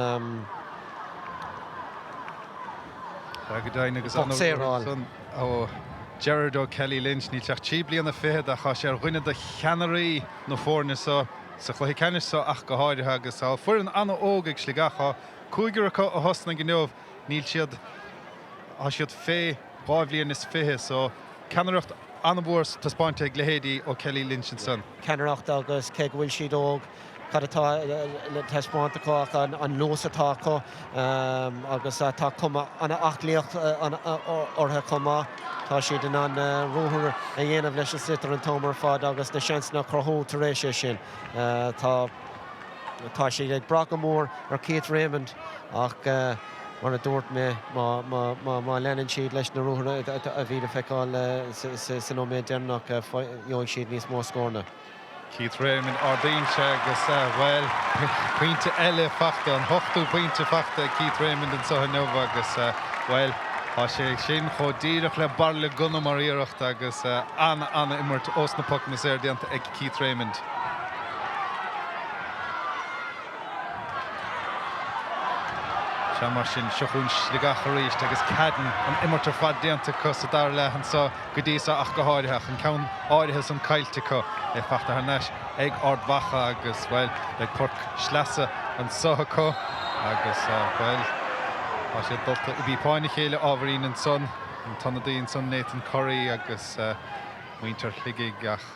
A: Go deimhin agus poc saor a fháil. Ó Gerard O'Kelly Lynch, níl sé ach 3 bliana fichead ach tá sé ar dhuine de cheannairí na foirne seo, sa chluiche ceannais seo ach go háirithe, agus tá foireann an-óg ag Sligeach. Tá cúigear acu a thosnaigh inniu, níl siad, tá siad fé dhá bhliain is fiche, so ceannaireacht an-mhór taispeáinte ag leithéidí O'Kelly Lynch ansan.
B: Ceannaireacht agus cé go bhfuil siad óg, cad atá le taispeáint acu ach an luas atá acu agus tá cuma an-aclaíocht orthu chomh maith. Tá siad in ann ruathar a dhéanamh leis an sliotar an t-am ar fad agus na seansanna a chruthú tar éis é sin. Tá tá siad ag brath go mór ar Keith Raymond ach mar a dúirt mé má leanann siad leis na ruathair a bhí le feiceáil sa nóiméad deireanach gheobhaidh siad níos mó scóranna.
A: Keith Raymond, ardaíonn sé agus, bhuel, pointe eile fachta, an t-ochtú pointe fachta ag Keith Raymond anseo inniu agus, bhuel, tá sé sin chomh díreach le bairille gunna mar iarracht agus an-an-imirt ós na pocanna saor déanta ag Keith Raymond. Sea, mar sin, seo chugainn Sligeach arís agus Cadden, an imirt ar fad déanta acu sa dara leath anseo go dtí so ach go háirithe, ach an ceann áirithe san caillte acu, é fachta thar n-ais ag Ard Mhacha agus, bhuel, beidh poc sleasa anso acu agus, bhuel, tá siad dulta i bpíopáin a chéile ábhairín ansan, an t-ionadaí ansan Nathan Curry agus. muintir Shligigh ach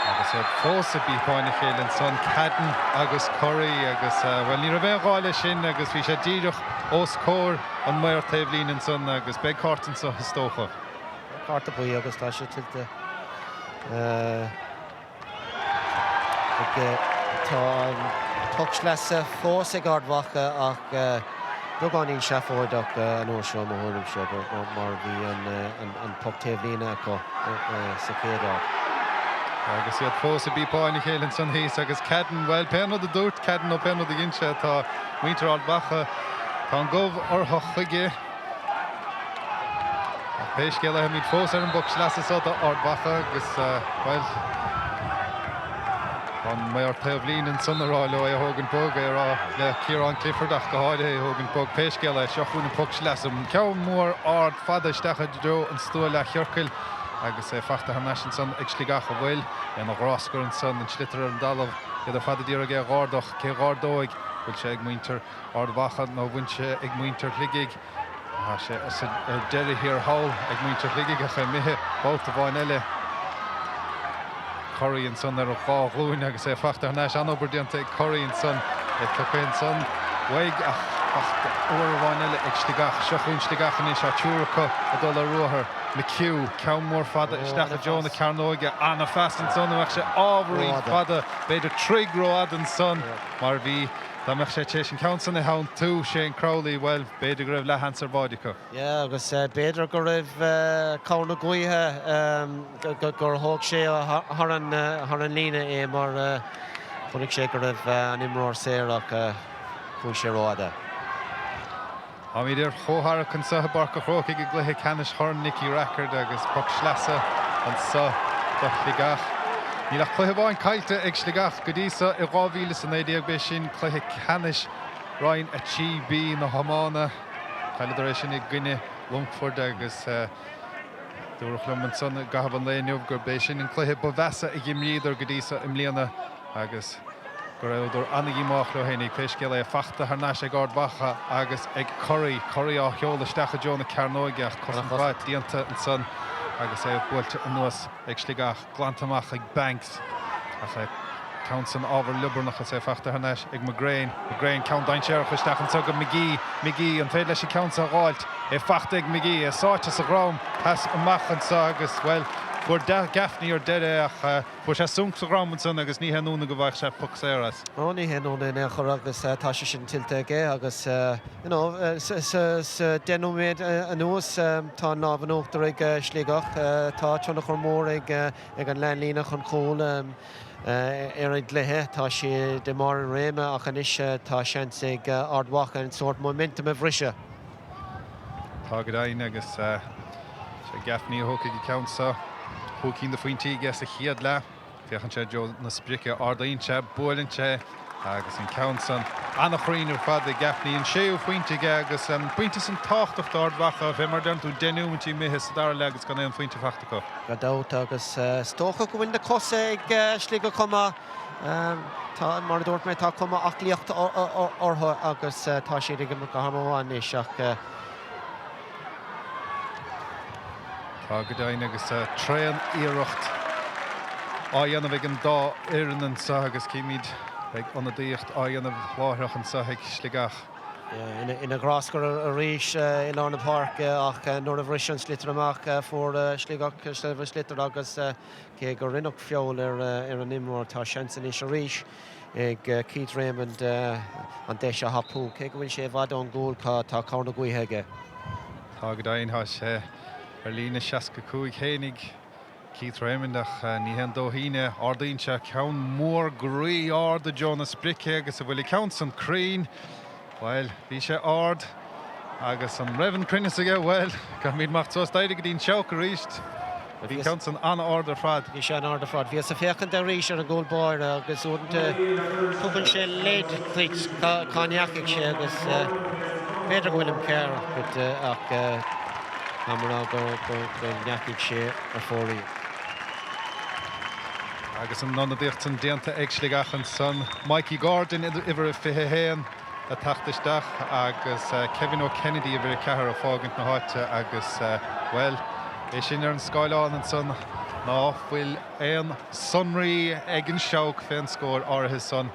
A: agus iad fós i bpíopáin a chéile ansan, Cadden agus Curry agus, bhuel, ní raibh aon ghá leis sin agus bhí sé díreach os comhair an maor taobhlíne ansan agus beidh cárta anso is dócha.
B: Cárta buí agus tá sé tuillte ag. Tá an poc sleasa fós ag Ard Mhacha ach. Beagáinín seafóideach an uair seo, mo thuairimse, mar bhí an poc taobhlíne acu sa chéad áit.
A: Agus iad fós ag bípeáil a chéile ansan thíos agus Cadden, bhuel, pé an rud a dúirt Cadden nó pé an rud a dhein sé, tá muintir Ard Mhacha, tá an gob orthu chuige. Ach pé scéal é, táimid fós ar an bpoc sleasa so do Ard Mhacha agus, bhuel, tá an maor taobhlíne ansan ag rá leo é a thógaint bog, é a rá le Ciarán Clifford ach go háirithe é a thógaint bog. Pé scéal é, seo chugainn an poc sleasa, ceann mór ard fada isteach i dtreo an stua leathchiorcail agus é fachta thar n-ais ansan ag Sligeach an bhfuil é ina ghráscar ansan, an sliotar ar an dtalamh, iad ar fad a d'iarraidh é a dh'ardach, cé dh'ardóidh? Bhfuil sé ag muintir Ard Mhacha nó bhfuil sé ag muintir Shligigh? Tá sé ar deireadh thiar thall ag muintir Shligigh ach é imithe babhta amháin eile. Curry ansan ar a dhá ghlúin agus é fachta thar n-ais. An-obair déanta ag Curry ansan. É tugtha ansan uaidh ach fachta uair amháin eile ag Sligeach. Seo chugainn Sligeach anois. Tá triúr acu ag dul ar ruathar. McHugh, ceann mór fada isteach i dtreo na cearnóige. An-phas ansan. An mbeadh sé ábhairín fada, b'fhéidir troigh rófhada ansan mar bhí. Dá mbeadh sé tar éis an ceann san a theanntú, Shane Crowley, bhuel, b'fhéidir go raibh leathsheans ar bháide acu.
B: Yeah, agus b'fhéidir go raibh cabhair na gaoithe, gur thóg sé thar an líne é mar chonaic sé go raibh an imreoir saor ach chuaigh sé rófhada.
A: Táimid ar chomhtharrac anseo i bPáirc an Chrócaigh i gcluiche ceannais Chorn Nicky Rackard agus poc sleasa anseo do Shligeach. Níl ach cluiche amháin caillte ag Sligeach go dtí so i 2019, b'é sin cluiche ceannais Roinn 3B na hiomána. Chailleadar é sin i gcoinne Longfoirt agus dúradh liom ansan i gcaitheamh an lae inniu gurb é sin an cluiche ba mheasa a dh'imríodar go dtí so i mbliana. agus go rabhadar an-dhíomách leo fhéinig. Pé scéal é, fachta thar n-ais ag Ard Mhacha agus ag Curry. Curry á sheoladh isteach i dtreo na cearnóige ach cosaint mhaith déanta ansan agus é buailte anuas ag Sligeach. Glanta amach ag Banks ach an ceann san ábhar liobarnach is é fachta thar n-ais ag McGrane. McGrane, ceann dainséarach isteach anso go McGee. McGee, an féidir leis an ceann seo a dh'fháilt? É fachta ag McGee, é sáite sa dhrom, pas amach anso agus, bhuel, fuair Gaffney ar deireadh é ach, Fuair sé sonc sa dhrom ansan agus ní haon ionadh go bhfaigheadh sé poc saor as.
B: Ó, ní haon ionadh in aon chor agus tá sé sin tuillte aige agus you know sa 10 nóiméad anuas tá an lámh in uachtar ag Sligeach. Tá tionchar mór ag an leathanlíne chun cúil ar an gcluiche. Tá siad i mbarr a réime ach anois tá seans ag Ard Mhacha an sórt momentum a bhriseadh.
A: Tá go deimhin agus sé Gaffney a thógfaidh an ceann seo. Chúig cinn de phointí aige sa chéad leath. Féachann sé i dtreo na sprice, ardaíonn sé, buaileann sé agus an ceann san an-chruinn ar fad ag Gaffney. An séú pointe aige agus an pointe san tábhachtach d'Ard Mhacha, fé mar a deireann tú, 10 neomaintí imithe sa dara leath agus gan aon phointe fachta acu.
B: Gan dabht agus is dócha go bhfuil na cosa ag Sligeach chomh maith. Tá, mar a dúirt mé, tá cuma aclaíochta orthu agus tá siad ag imeacht go han-mhaith anois ach.
A: Tá go deimhin agus tréan iarracht á dhéanamh ag an dá fhoireann anseo agus címid beidh ionadaíocht á dhéanamh láithreach anseo ag Sligeach.
B: Ina ghráscar arís i lár na páirce ach nuair a bhris an sliotar amach fuair Sligeach seilbh an tsliotair agus cé go rinneadh feall ar an imreoir tá seans anois arís ag Keith Raymond an deis a thapú. Cé go bhfuil sé i bhfad ón gcúl tá cabhair na gaoithe aige.
A: Tá go deimhin, tá sé ar líne 65 fhéinig Keith Raymond ach ní haon dóithín é. Ardaíonn sé ceann mór groí ard i dtreo na sprice agus an bhfuil an ceann san cruinn? Bhuel, bhí sé ard agus an raibh an cruinneas aige? Bhuel, caithfimid imeacht suas staighre go dtí an Seabhac arís. Bhí an ceann san an-ard ar fad.
B: Bhí sé an-ard ar fad. Bhíos ag féachaint arís ar an gcúl báire agus uaireanta tugann sé leid duit cá ndeachaigh sé agus b'fhéidir go bhfuilim ceart ach caithfidh mé a rá go ndeachaigh sé ar fóraoil.
A: Agus an ionadaíocht san déanta ag Sligeach ansan, Mikey Gordon, uimhir a 21, ag teacht isteach agus Kevin O'Kennedy, uimhir a 4, ag fágaint na háite agus, bhuel, é sin ar an scáileán ansan ná fuil aon sonraí ag an Seabhac fén scór áirithe san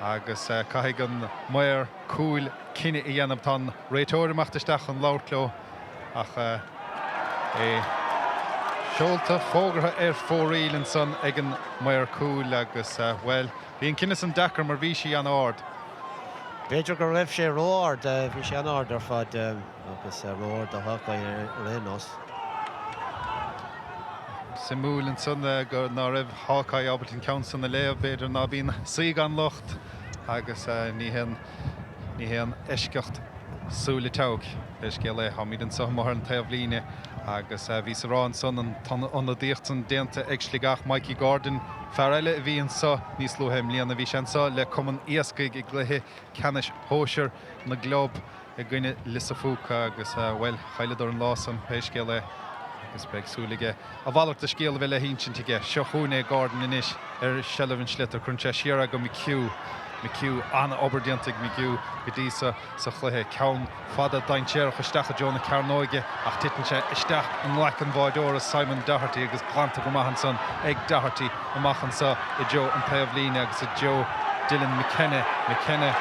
A: agus caithfidh an maor cúil cinneadh a dhéanamh. Tá an réiteoir ag imeacht isteach chun labhairt leo ach é seolta, fógartha ar fóraoil ansan ag an maor cúil agus, bhuel, bhí an cinneadh san deacair mar bhí sí an-ard.
B: B'fhéidir go raibh sé ró-ard, bhí sé an-ard ar fad agus ró-ard do Hawkeye ar aon nós.
A: Suimiúil ansan go ná raibh Hawkeye ábalta an ceann san a léamh, b'fhéidir ná bíonn saoi gan locht agus ní haon ní haon eisceacht súil seabhaic. Pé scéal é, táimid anso amuigh ar an taobhlíne agus bhíos a rá ansan an t-ionadaíocht san déanta ag Sligeach, Mikey Gordon, fear eile a bhí anso níos luaithe i mbliana. Bhí sé anso le Cumann Iascaigh i gcluiche ceannais shóisir na gclub i gcoinne Lios a' Phúca agus, bhuel, chailleadar an lá san, pé scéal é, agus beidh súil aige a mhalairt de scéal a bheith le hinsint aige. Seo chugainn é Gordon anois ar seilbh an sliotair. Cuireann sé siar é go McHugh. McHugh, an-obair déanta ag McHugh go dtí so sa chluiche. Ceann fada dainséarach isteach i dtreo na cearnóige ach titeann sé isteach i nglaic an bháireora Simon Doherty agus glanta go maith ansan ag Doherty amach anso i dtreo an taobh líne agus i dtreo Dylan McKenna. McKenna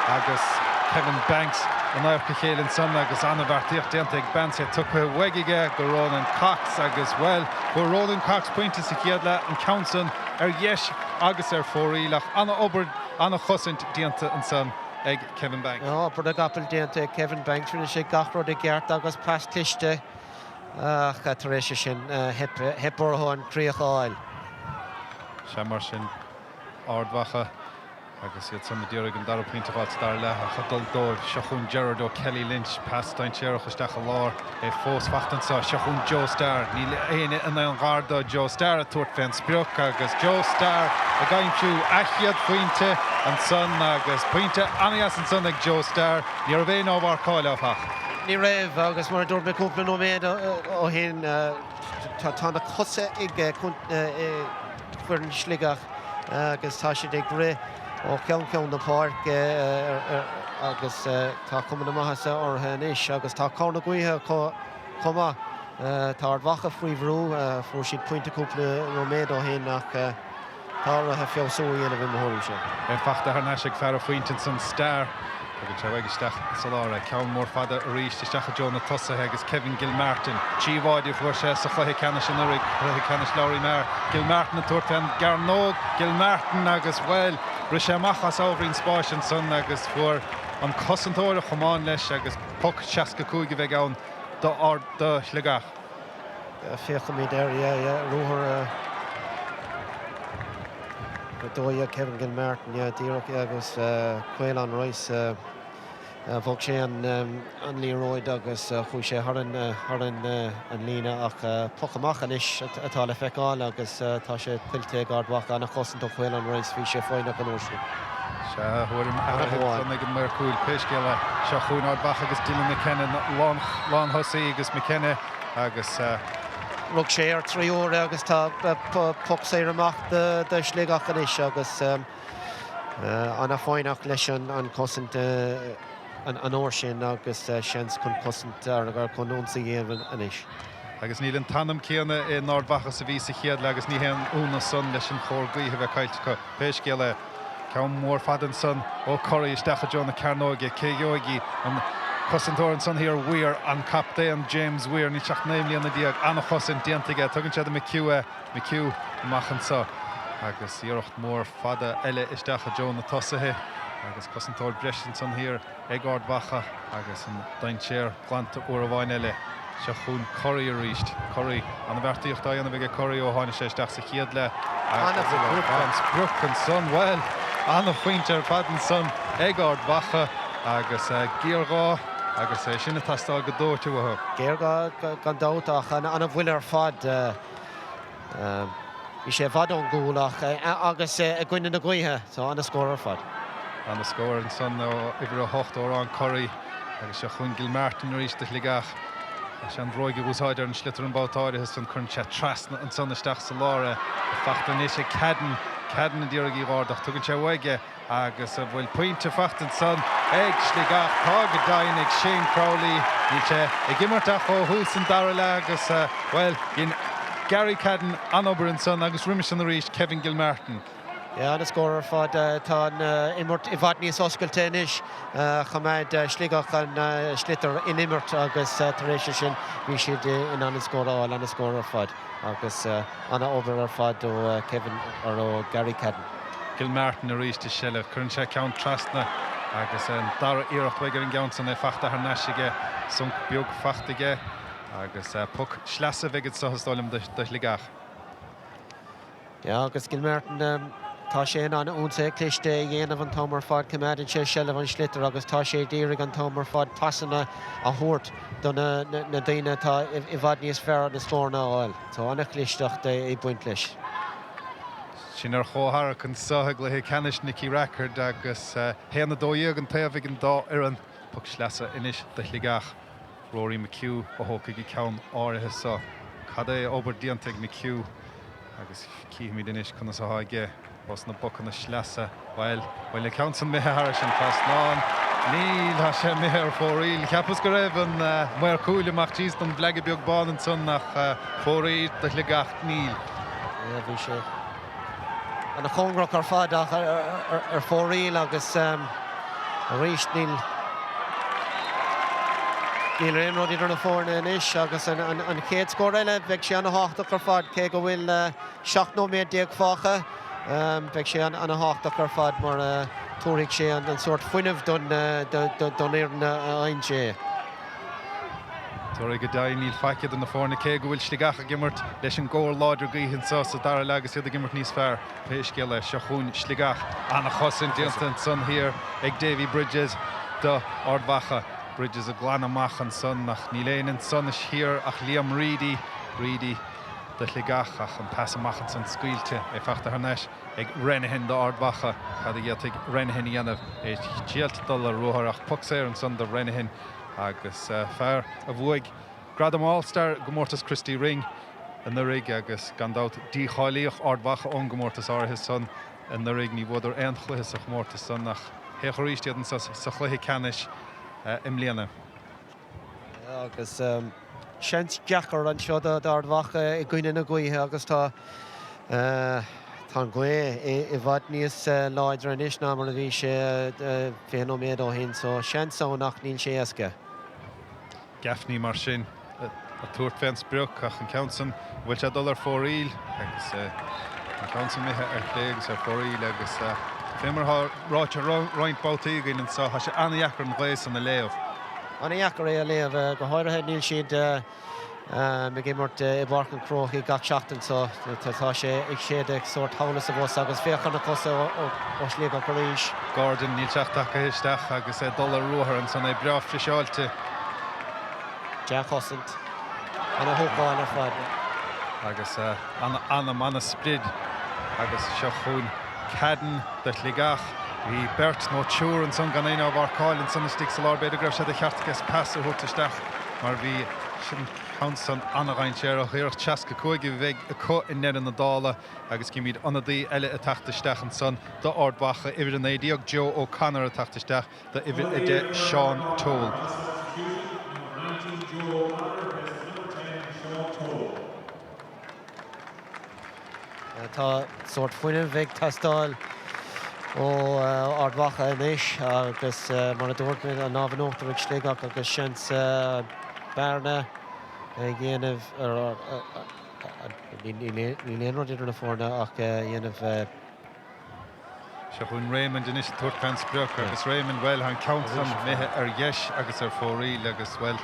A: agus Kevin Banks in adharca a chéile ansan agus an-bheartaíocht déanta ag Banks, é tugtha uaidh aige go Ronan Cox agus, bhuel, fuair Ronan Cox pointe sa chéad leath, an ceann san ar dheis agus ar fóraoil ach an-obair, an-chosaint déanta ansan ag Kevin Banks.
B: Obair na gcapall déanta ag Kevin Banks, rinne sé gach rud i gceart agus pas cliste ach tar éis sin theip orthu an chríoch a fháil.
A: Sea, mar sin, Ard Mhacha agus iad san ag iarraidh an dara pointe a fháil sa dara leath ach ag dul dóibh. Seo chugainn Gerard O'Kelly Lynch, pas dainséarach isteach i lár, é fós fachta anseo. Seo chugainn Joe Starr, níl éinne in aon ghar do Joe Starr ag tabhairt fén sprioc agus Joe Starr ag aimsiú a chéad phointe ansan agus pointe an-dheas ansan ag Joe Starr. Ní raibh éinne á mharcáil áfach.
B: Ní raibh agus mar a dúirt mé cúpla nóiméad ó shin, tá na cosa ag foireann Shligeach agus tá siad ag rith ó cheann ceann na páirce agus tá cuma na maitheasa orthu anois agus tá cabhair na gaoithe acu chomh maith. Tá Ard Mhacha faoi bhrú, fuair siad pointe cúpla nóiméad ó shin ach tá orthu feabhsú a dhéanamh i mo thuairimse.
A: É fachta thar n-ais ag fear an phointe ansan, Starr. Tugann sé uaidh isteach sa lár é. Ceann mór fada arís isteach i dtreo na tosaithe agus Kevin Gilmartin. 3 bháide a fuair sé sa chluiche ceannais anuraidh, cluiche ceannais Lory Meagher. Gilmartin ag tabhairt fén gcearnóg. Gilmartin agus, bhuel, rith sé amach as ábhairín spáis ansan agus fuair an cosantóir a chomáin leis agus poc 65 a bheidh ann do Shligeach.
B: Féachfaimid air, yeah, yeah, ruathar 12 Kevin Gilmartin, yeah, díreach, yeah, agus Caolán Rice, bhog sé an liathróid agus chuaigh sé thar an, thar an, an líne ach poc amach anois atá le feiceáil agus tá sé tuillte ag Ard Mhacha, an-chosaint ó Chaolán Rice, bhí sé foighneach an uair sin.
A: Sea, thuairim athraithe ansan ag an maor cúil, pé scéal é. Seo chugainn Ard Mhacha agus Dylan McKenna, lán-thosaí agus McKenna agus.
B: Rug sé air 3 huaire agus tá poc saor amach do Shligeach anois agus an-fhoighneach leis an chosaint an uair sin agus seans chun cosaint ar chun ionsaí a dhéanamh anois.
A: Agus níl an t-anam céanna in Ard Mhacha is a bhí sa chéad leath agus ní haon ionadh san leis an chóir gaoithe a bheith caillte acu. Pé scéal é, ceann mór fada ansan ó Curry isteach i dtreo na cearnóige. Cé gheobhaidh í? An cosantóir ansan thiar, Weir, an captaen James Weir, níl sé ach 19 mbliana. An-chosaint déanta aige. Tugann sé do McHugh é. McHugh amach anso agus iarracht mhór fada eile isteach i dtreo na tosaithe agus cosantóir breise ansan thiar. ag Ard Mhacha agus an dainséar glanta uair amháin eile. Seo chugainn Curry arís. Curry, an-bheartaíocht á dhéanamh aige Curry ó tháinig sé isteach sa chéad leath agus an sprioc ansan, bhuel, an-phointe ar fad ansan ag Ard Mhacha agus géarghá agus é sin ag teastáil go dóite uathu.
B: Géarghá gan dabht ach an-bhuille ar fad. Bhí sé i bhfad ón gcúl ach agus i gcoinne na gaoithe, so an-scór ar fad.
A: An-scór ansan ó uimhir 8 Odhrán Curry agus seo chugainn Gilmartin arís do Shligeach. Tá sé an bhróig a úsáid ar an sliotar an babhta áirithe san. Cuireann sé trasna ansan isteach sa lár é. Fachta anois ag Cadden. Cadden a d'iarraidh í dh'ardach. Tugann sé uaidh é. Agus an bhfuil pointe fachta ansan ag Sligeach? Tá go deimhin ag Shane Crowley. Níl sé ag imirt ach ó thús an dara leath agus, bhuel, dhein Gary Cadden an-obair ansan agus roimis san arís Kevin Gilmartin.
B: Yeah, an-scór ar fad. Tá an imirt i bhfad níos oscailte anois. Choimeád Sligeach an sliotar in imirt agus tar éis sin bhí siad in ann an scór a fháil. An-scór ar fad agus an-obair ar fad ó Kevin, or ó Gary Cadden.
A: Gilmartin arís i seilbh. Cuireann sé ceann trasna. Agus an dara iarracht uaidh ar an gceann san, é fachta thar n-ais aige. Sonc beag fachta aige agus poc sleasa a bheidh anso is dóigh liom do Shligeach.
B: Yeah, agus Gilmartin, tá sé in ann ionsaithe cliste a dhéanamh an t-am ar fad, coimeádann sé seilbh an sliotair agus tá sé ag iarraidh an t-am ar fad pasanna a thabhairt do na daoine atá i bhfad níos fearr na scóranna a fháil. So an-chlisteacht ag baint leis.
A: Sinn ar chomhtharrac anseo i gcluiche ceannais Nicky Rackard agus 1-12 an taobh ag an dá fhoireann. Poc sleasa anois do Shligeach. Rory McHugh a thógfaidh an ceann áirithe seo. Cad é obair déanta ag McHugh agus cífimid anois conas atá aige ós na bpocanna sleasa. Bhuel, bhfuil an ceann san imithe thairis an trasnán? Níl, tá sé imithe ar fóraoil. Cheapas go raibh an maor cúil amach síos don bhleaga beag bán ansan ach fóraoil do Shligeach, níl.
B: Bhí sé ana chóngarach ar fad ach ar fóraoil agus arís níl níl aon rud idir na foirne anois agus an chéad scór eile beidh sé ana thábhachtach ar fad cé go bhfuil 17 nóiméad fágtha beidh sé ana thábhachtach ar fad mar tabharfaidh sé an sórt fuinnimh don fhoireann a fhaigheann sé.
A: Tabharfaidh go deimhin, níl faic idir na foirne cé go bhfuil Sligeach ag imirt leis an gcóir láidir gaoithe anseo sa dara leath agus iad ag imirt níos fearr. Pé scéal é, seo chugainn Sligeach. An-chosaint déanta ansan thiar ag Davy Bridges do Ard Mhacha. Bridges ag glanadh amach ansan ach níl éinne ansan thiar ach Liam Reidy. Reidy do Shligeach ach an pas amach ansan scaoilte, é fachta thar n-ais ag Renehan do Ard Mhacha. Cad a d'fhéadfaidh Renehan a dhéanamh? É ag triailt dul ar ruathar ach poc saor ansan do Renehan. Agus fear a bhuaigh gradam All Star i gcomórtas Christy Ring anuraidh agus gan dabht dícháilíodh Ard Mhacha ón gcomórtas áirithe san anuraidh. Ní bhuadar aon chluiche sa chomórtas san ach féach arís iad anso sa chluiche ceannais i mbliana.
B: Agus seans deacair anseo d'Ard Mhacha i gcoinne na gaoithe agus tá Tá an ghaoth i bhfad níos láidre anois ná mar a bhí sé 20 nóiméad ó shin so seans ann ach níl sé éasca.
A: Gaffney mar sin ag tabhairt fén sprioc ach an ceann san, an bhfuil sé ag dul ar fóraoil? Agus an ceann san imithe ar chlé agus ar fóraoil agus fé mar atá ráite roinnt babhtaí againn anseo, tá sé an-dheacair an ghaoth san a léamh.
B: An-dheacair é a léamh, go háirithe níl siad ag imirt i bPáirc an Chrócaigh gach seachtain so tá sé ag séideadh sórt thall is abhus agus féach ar na cosa ó Shligeach arís.
A: Gordon, níl sé ach tagtha isteach agus é ag dul ar ruathar ansan, é breá friseáilte.
B: Dea-chosaint. Ana-thógáil ar fad.
A: Agus ana-anam, ana-sprid agus seo chugainn Cadden do Shligeach. Bhí beirt nó triúr ansan gan éinne á mharcáil ansan istigh sa lár. B'fhéidir go raibh sé de cheart aige pas a thabhairt isteach mar bhí an ceann san ana-dhainséarach. Iarracht 65 a bheidh acu i ndeireadh na dála agus címid ionadaí eile ag teacht isteach ansan do Ard Mhacha, uimhir 19, Joe O'Connor ag teacht isteach do uimhir 10, Seán Toal.
B: Tá sórt fuinnimh ag teastáil ó Ard Mhacha anois agus mar a dúirt mé, an lámh in uachtar ag Sligeach agus seans bearna a dhéanamh ar, níl aon rud idir na foirne ach a dhéanamh.
A: Seo chugainn Raymond anois ag tabhairt fén sprioc agus Raymond, bhuel, tá an ceann san imithe ar dheis agus ar fóraoil agus, bhuel,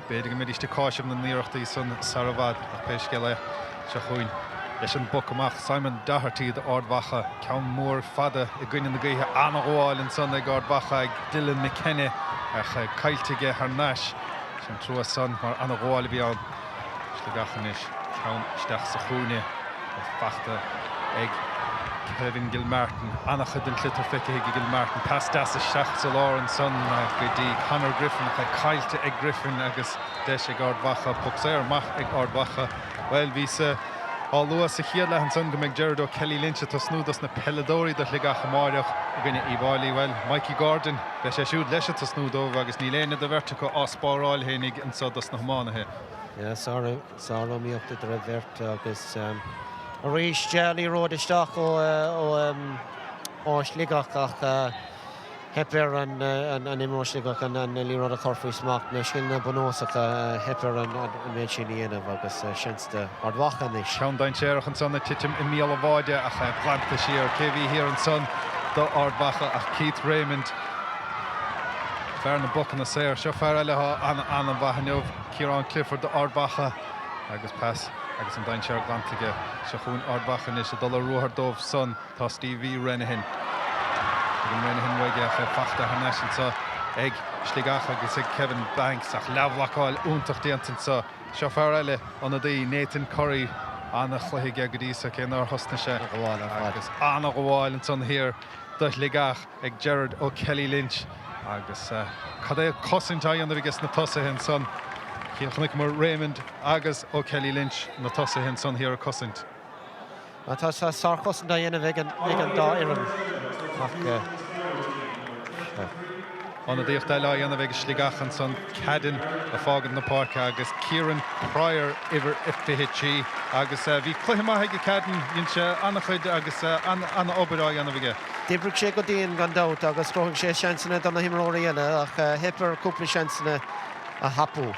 A: b'fhéidir go mbeidís ag cáiseamh na n-iarrachtaí san sar i bhfad ach pé scéal é, seo chugainn leis an bpoc amach Simon Doherty d'Ard Mhacha, ceann mór fada i gcoinne na gaoithe, an-ghabháil ansan ag Ard Mhacha ag Dylan McKenna ach caillte aige thar n-ais. Sin trua san mar an-ghabháil a bhí ann. Sligeach anois, ceann isteach sa chúinne, fachta ag Kevin Gilmartin. An-chuid den sliotar feicthe ag Gilmartin. Pas deas isteach sa lár ansan go dtí Conor Griffin ach é caillte ag Griffin agus deis ag Ard Mhacha. Poc saor amach ag Ard Mhacha. Bhuel, bhí-sa á lua sa chéad leath ansan go mbeidh Gerard O'Kelly Lynch ag tosnú dos na peileadóirí do Shligeach amáireach i gcoinne Uíbh Fháilí. Bhuel, Mikey Gordon, beidh sé siúd leis ag tosnú dóibh agus níl éinne de bheirt acu á spáráil fhéinig anso dos na hiománaithe.
B: Sár-iomaíocht idir an bheirt agus arís dea-liathróid isteach ó Shligeach ach theip ar an imreoir Sligeach an liathróid a chur faoi smacht. Na scileanna bunúsacha, theip air an méid sin a dhéanamh agus seans d'Ard Mhacha anois.
A: Ceann dainséarach ansan ag titim i mbéal an bháide ach é glanta siar. Cé a bhí thiar ansan? do Ard Mhacha ach Keith Raymond, fear na bpocanna saor. Seo fear eile atá an-an-mhaith inniu, Ciarán Clifford do Ard Mhacha agus pas agus an dainséar glanta aige. Seo chugainn Ard Mhacha anois ag dul ar ruathar dóibh san. Tá Stevie Renehan. Tagann Renehan uaidh ach é fachta thar n-ais anseo ag Sligeach agus ag Kevin Banks ach leathbhlocáil iontach déanta anseo. Seo fear eile, ionadaí, Nathan Curry. An-chluiche aige go dtí so cé nár thosnaigh sé. Agus an-ghabháil ansan thiar do Shligeach ag Gerard O'Kelly Lynch agus cad é cosaint á dhéanamh aige sna tosaithe ansan. Chonaiceamar Raymond agus O'Kelly Lynch, na tosaithe ansan thiar ag cosaint.
B: Tá sárchosaint á dhéanamh ag an dá fhoireann ach.
A: Ionadaíocht eile á dhéanamh ag Sligeach ansan, Cadden ag fágaint na páirce agus Kieran Prior, uimhir 23. Agus bhí cluiche maith aige Cadden, dhein sé an-chuid agus an-obair á dhéanamh aige.
B: D'oibrigh sé go dian gan dabht agus chruthaigh sé seansanna do na himreoirí eile ach theip air cúpla seansanna a thapú.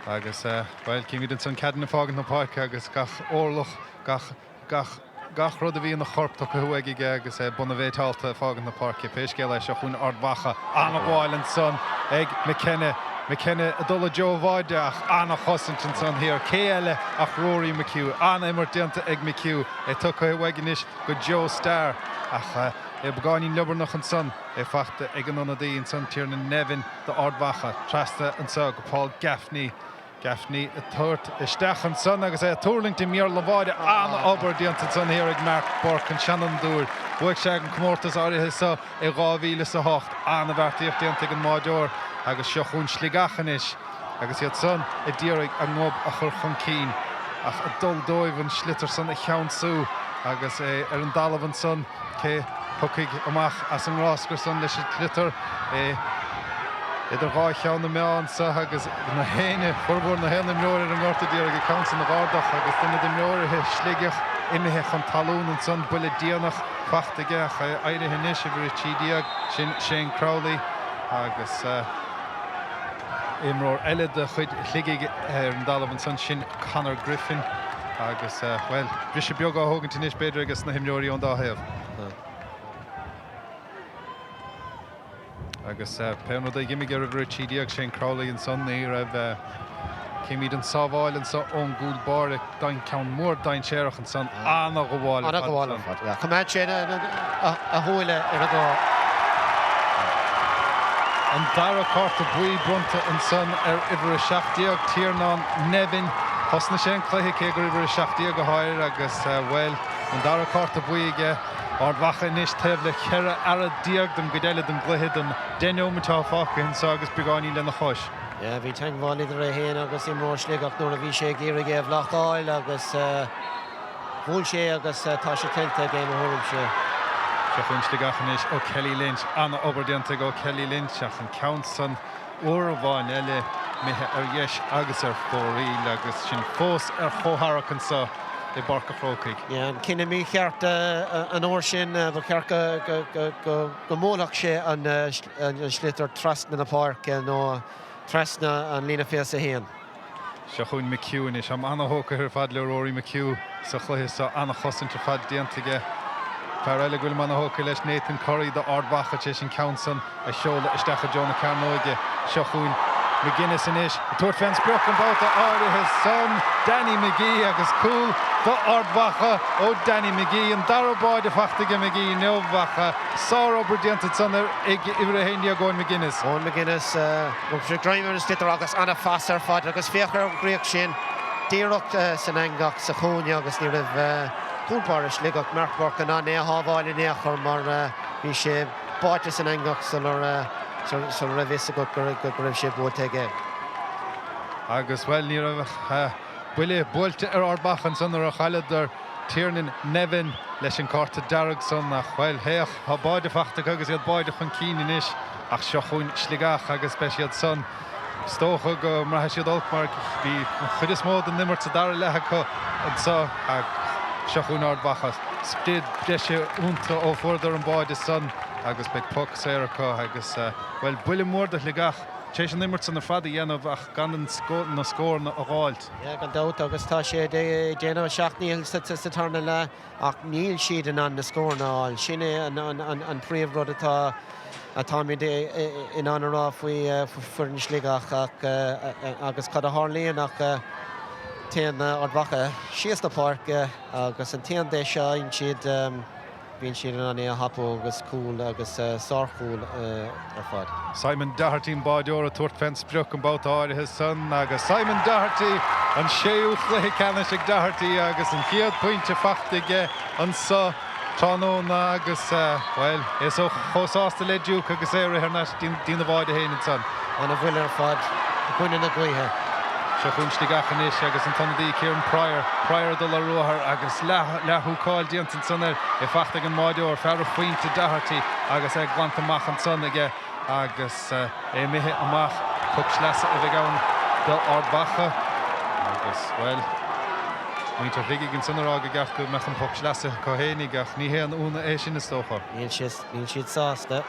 A: Agus, bhuel, címid ansan Cadden ag fágaint na páirce agus gach orlach, gach, gach, gach rud a bhí ina chorp tugtha uaidh aige agus é bunabhéiteálta ag fágaint na páirce. Pé scéal é, seo chugainn Ard Mhacha. An-ghabháil ansan ag McKenna. McKenna ag dul i dtreo an bháide ach an-chosaint ansan thiar. Cé eile ach Rory McHugh. An-imirt déanta ag McHugh. É tugtha uaidh anois go Joe Starr ach é beagáinín liobarnach ansan. É fachta ag an ionadaí ansan, Tiernan Nevin. d'Ard Mhacha. Trasna anseo go Paul Gaffney. Gaffney ag tabhairt isteach ansan agus é ag tuirlingt i mbéal an bháide. An-obair déanta ansan thiar ag Mark Burke, an seanfhondúir. Bhuaigh sé an comórtas áirithe seo i 2008. An-bheartaíocht déanta ag an mbáideoir agus seo chugainn Sligeach anois agus iad san a d'iarraidh a ngob a chur chun cinn ach ag dul dóibh an sliotar san a cheansú agus é ar an dtalamh ansan. Cé thiocfaidh amach as an ngráscar san leis an tsliotar? É idir dhá cheann na meá anso agus na héinne, formhór na haon imreoir ar an ngort a d'iarraidh an ceann san a dh'ardach agus duine d'imreoirithe Shligeach imithe chun talún ansan, buille déanach fachta aige ach é éirithe anois, uimhir 13, sin Shane Crowley agus imreoir eile de chuid Shligigh ar an dtalamh ansan, sin Conor Griffin. Agus, bhuel, briseadh beag á thógaint anois, b'fhéidir, ages na himreoirí ón dá thaobh. Agus pé an rud é, d'imigh ar uimhir 13, Shane Crowley ansan, ní raibh, címid an sábháil anso ón gcúl báire, ceann mór dainséarach ansan, an-ghabháil
B: ar fad
A: An-ghabháil
B: ar fad, yeah. Choimeád sé a shúile ar an gcor.
A: An dara cárta buí bronnta ansan ar uimhir 17, Tiarnán Nevin. Thosnaigh sé an cluiche cé gur uimhir 17 atá air agus, bhuel, an dara cárta buí aige. Ard Mhacha anois taobh le 14 fhear den gcuid eile den gcluiche, den 10 neomat atá fágtha anseo agus beagáinín lena chois.
B: Yeah, bhí teagmháil idir é féin agus imreoir Sligeach nuair a bhí sé ag iarraidh é a bhlocáil agus bhuail sé agus tá sé tuillte aige i mo thuairimse.
A: Seo chugainn Sligeach anois, O'Kelly Lynch. An-obair déanta ag O'Kelly Lynch ach an ceann san uair amháin eile imithe ar dheis agus ar fóraoil agus sinn fós ar chomhtharrac anseo i bPáirc a' Chrócaigh.
B: Yeah, an cinneadh mícheart an uair sin, ba cheart go mbuailfeadh sé an sliotar trasna na páirce nó trasna an líne 21.
A: Seo chugainn McHugh anois. Táim ana-thógtha ar fad le Rory McHugh sa chluiche seo. Ana-chosaint ar fad déanta aige. Fear eile go bhfuilim ana-thógtha leis, Nathan Curry do Ard Mhacha tar éis an ceann san a sheoladh isteach i dtreo na cearnóige. Seo chugainn McGuinness anois ag tabhairt fén sprioc an babhta áirithe san. Danny McGee agus cúl do Ard Mhacha ó Danny McGee. An dara báide fachta aige McGee inniu ach sárobair déanta ansan ag uimhir 11 Eoin McGuinness.
B: Eoin McGuinness, thug sé greim ar an sliotar agus ana-phas ar fad agus féach ar an gcríoch sin díreach san eangach sa chúinne agus ní raibh cúl báire Shligeach, Mark Burke, in ann é a shábháil in aon chor mar bhí sé báite san eangach sula raibh fhios agat go raibh sé buailte aige.
A: Agus, bhuel, ní raibh ach buille buailte ar Ard Mhacha ansan nuair a chailleadar Tiernan Nevin leis an cárta dearg san ach, bhuel, féach, tá báide fachta acu agus iad báide chun cinn anois ach seo chugainn Sligeach agus beidh siad san, is dócha go mbraithfidh siad olc mar bhí an chuid is mó den imirt sa dara leath acu anseo ach seo chugainn Ard Mhacha. Sprid breise iontu ó fuaireadar an báide san agus beidh poc saor acu agus, bhuel, buille mór do Shligeach. Tar éis an imirt san ar fad a dhéanamh ach gan na scóranna a dh'fháilt.
B: Yeah, gan dabht, agus tá sé ag déanamh a sheacht ndícheall sa tarna leath ach níl siad in ann na scóranna a fháil. Sin é an príomh rud atá atáimid in ann a rá faoi foireann Sligeach ach agus cad a tharlaíonn ach téann Ard Mhacha síos na páirce agus an t-aon deis a fhaigheann siad Bíonn siad in ann é a thapú agus cúl agus sárchúl ar fad.
A: Simon Doherty an báideoir ag tabhairt fén sprioc an babhta áirithe san agus Simon Doherty an séú chluiche ceannais ag Doherty agus an chéad pointe fachta aige anso tráthnóna agus, bhuel, é so chomh sásta le Duke agus é ag rith thar n-ais dtína bháide féin ansan.
B: Ana bhuille ar fad i gcoinne na gaoithe.
A: Seo chugainn Sligeach anois agus an t-ionadaí Kieran Prior. Prior ag dul ar ruathar agus leath-húcáil déanta ansan air. É fachta ag an mbáideoir, fear an phointe Doherty agus é glanta amach ansan aige agus é imithe amach. Poc sleasa a bheidh ann d'Ard Mhacha agus, bhuel, muintir Shligigh ansan ag rá go gceart go mbeadh an poc sleasa acu fhéinig ach ní haon ionadh é sin is dócha.
B: Níl siad sásta.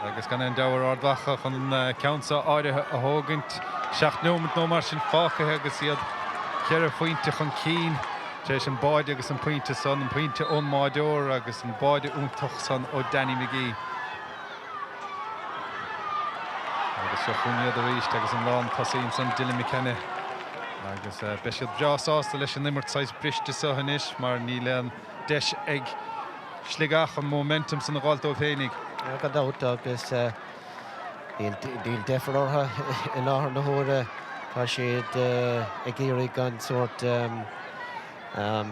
A: Agus gan aon deabhadh ar Ard Mhacha chun an ceann seo áirithe a thógaint. 7 neomat nó mar sin fágtha agus iad cheithre phointe chun cinn tar éis an báide agus an pointe san, an pointe ón mbáideoir agus an báide iontach san ó Danny McGee. Agus seo chugainn iad arís agus an lán tosaí ansan Dylan McKenna. Agus beidh siad breá sásta leis an imirt saghas briste seo anois mar níl aon deis ag Sligeach an momentum san a dh'fháilt dóibh fhéinig.
B: Gan dabht agus níl deifir orthu i láthair na huaire. Tá siad ag iarraidh an sórt an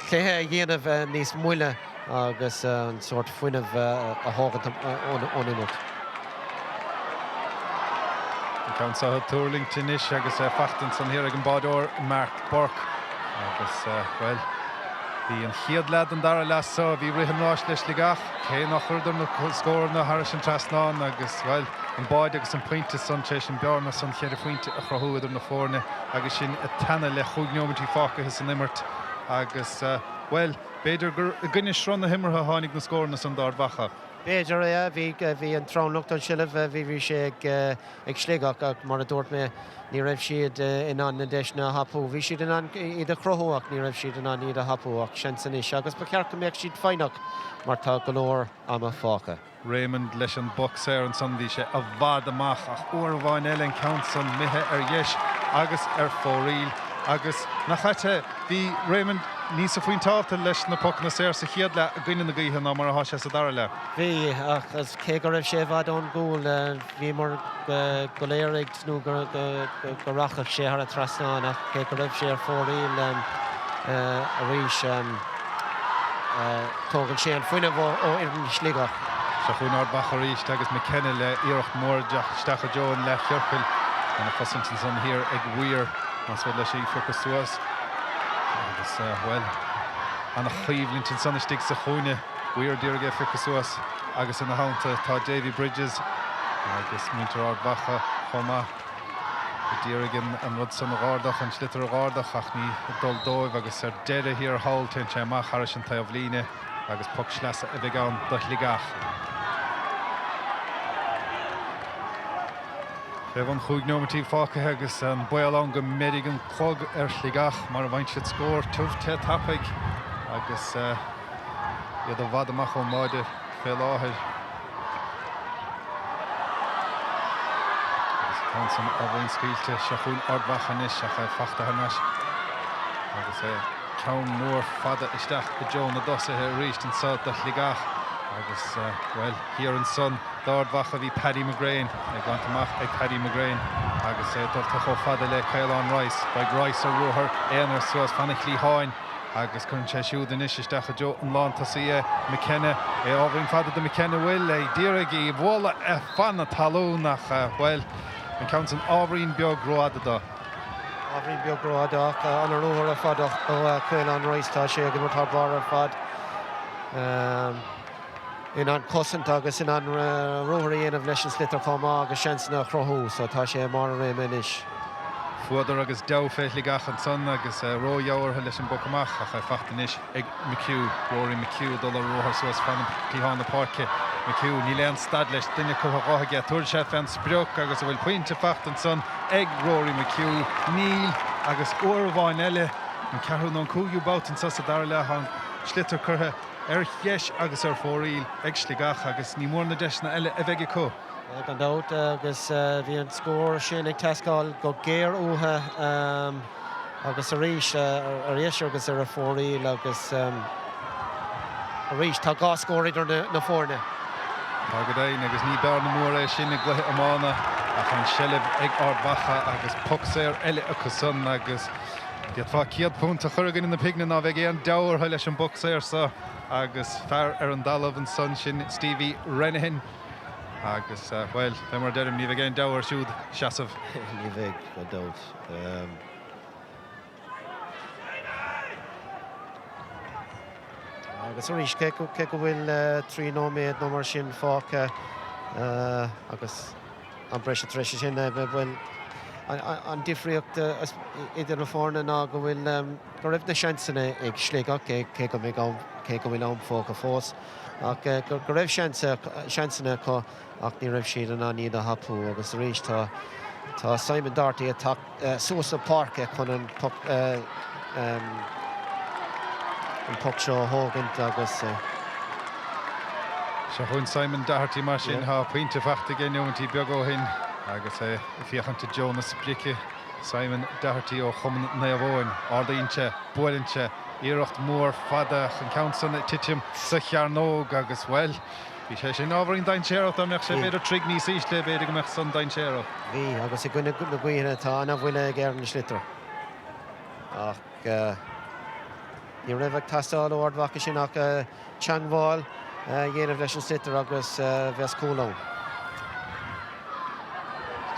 B: cluiche a dhéanamh níos moille agus an sórt fuinneamh a thógaint ón imirt.
A: An ceann seo ag tuirlingt anois agus é fachta ansan thiar ag an báideoir Mark Burke agus, bhuel, Bhí an chéad leath den dara leath so, bhí rith an ráis le Sligeach, cé nach chuireadar na scóranna thairis an trasnán agus, bhuel, an báide agus an pointe san tar éis an bearna san cheithre phointe a chruthú idir na foirne agus sin ag teannadh le chúig neomaintí fágtha san imirt agus, bhuel, b'fhéidir gur i gcoinne sruth na himeartha a tháinig na scóranna san d'Ard Mhacha.
B: B'fhéidir, yeah, bhí, bhí an tromlach den seilbh, bhí, bhí sé ag, ag Sligeach ach mar a dúirt mé, ní raibh siad in ann na deiseanna a thapú. Bhí siad in ann iad a chruthú ach ní raibh siad in ann iad a thapú ach seans anois agus ba cheart go mbeadh siad foighneach mar tá go leor ama fágtha.
A: Raymond leis an bpoc saor ansan, bhí sé i bhfad amach ach uair amháin eile an ceann san imithe ar dheis agus ar fóraoil agus nach ait é, bhí Raymond níosa phointeálta leis na pocanna saor sa chéad leath i gcoinne na gaoithe ná mar atá sé sa dara leath.
B: Bhí, ach cé go raibh sé i bhfad ón gcúl, bhíomar go léir ag tnúth go rachadh sé thar an trasnán ach cé go raibh sé ar fóraoil arís, tógann sé an fuinneamh ó fhoireann Shligeach.
A: Seo chugainn Ard Mhacha arís agus McKenna le iarracht mhór isteach i dtreo an leathchiorcail. Ana chosaint ansan thiar ag Weir, más rud leis í a phiocadh suas. Agus, bhuel, ana choimhlint ansan istigh sa chúinne. Weir d'iarraidh é a phiocadh suas agus ina theannta tá Davy Bridges agus muintir Ard Mhacha chomh maith a d'iarraidh an rud san a dh'ardach, an sliotar a dh'ardach ach ní ag dul dóibh agus ar deireadh thiar thall téann sé amach thairis an taobhlíne agus poc sleasa a bheidh ann do Shligeach. Fé bhun chúig neomaintí fágtha agus an baol ann go mbéarfaidh an clog ar Shligeach mara bhfaigheann siad scór tiubh te tapaidh agus iad i bhfad amach ón mbáide fé láthair. Agus an ceann san ábhairín scaoilte. Seo chugainn Ard Mhacha anois ach é fachta thar n-ais agus é ceann mór fada isteach i dtreo na dtosaithe arís anso do Shligeach agus, bhuel, thiar ansan d'Ard Mhacha bhí Paddy McGrane, é glanta amach ag Paddy McGrane agus é dulta chomh fada le Caolán Rice. Beidh Rice ar ruathar aonair suas fan an chliatháin. Agus cuireann sé siúd anois isteach i dtreo an lántosaí é, McKenna. É ábhairín fada do McKenna, bhfuil, é d'iarraidh í a bhualadh fan na talún ach, bhuel, an ceann san ábhairín beag rófhada dó.
B: Ábhairín beag rófhada ach an-ruathar ar fad ó Chaolán Rice. Tá sé ag imirt thar barr ar fad. In ann cosaint agus in ann ruathar a dhéanamh leis an sliotar chomh maith agus seansanna a chruthú so tá sé i mbarr a réime anois.
A: Fuadar agus deabhadh fé Shligeach ansan agus ródheabhadh orthu leis an bpoc amach ach é fachta anois ag McHugh, Rory McHugh ag dul ar ruathar suas fan cliathán na páirce. McHugh, níl aon stad leis, duine curtha dho aige, tabharfaidh sé fén sprioc agus an bhfuil pointe fachta ansan ag Rory McHugh? Níl, agus uair amháin eile, an ceathrú nó an cúigiú babhta anso sa dara leath, tá an sliotar curtha ar dheis agus ar fóraoil ag Sligeach agus ní mór na deiseanna eile a bheidh acu.
B: Gan dabht, agus bhí an scór sin ag teastáil go géar uathu agus arís ar dheis agus ar fóraoil agus arís tá 2 scór idir na foirne.
A: Tá go deimhin, agus ní bearna mór é sin i gcluiche iomána ach an tseilbh ag Ard Mhacha agus poc saor eile acu san agus d'fhéadfá £100 a chur i gcoinne na pighne ná bheidh aon deabhadh orthu leis an bpoc saor so agus fear ar an dtalamh ansan, sin Stevie Renehan. Agus, bhuel, fé mar a deirim, ní bheidh aon deabhadh air siúd seasamh.
B: Ní bheidh, gan dabht. Agus arís, cé go bhfuil 3 nóiméad nó mar sin fágtha agus am breise tar éis sin, bhuel, an difríocht idir na foirne ná go bhfuil, go raibh na seansanna ag Sligeach, cé go mbeidh am, cé go bhfuil am fágtha fós. Ach go raibh seansanna acu ach ní raibh siad in ann iad a thapú agus arís tá tá Simon Doherty ag teacht suas na páirce chun an poc an poc seo a thógaint agus.
A: Seo chugainn Simon Doherty mar sin. Tá pointe fachta aige neomaintí beaga ó shin agus é ag féachaint i dtreo na sprice. Simon Doherty ó Chumann Naomh Eoin. Ardaíonn sé, buaileann sé. Iarracht mhór fada ach an ceann san ag titim sa chearnóg agus, bhuel, bhí sé sin ábhairín dainséarach. Dá mbeadh sé b'fhéidir troigh níos ísle, b'fhéidir go mbeadh san dainséarach.
B: Bhí, agus i gcoinne na gaoithe tá ana-bhuille aige ar an sliotar. Ach ní raibh ag teastáil ó Ard Mhacha sin ach teangmháil a dhéanamh leis an sliotar agus bheas cúl ann.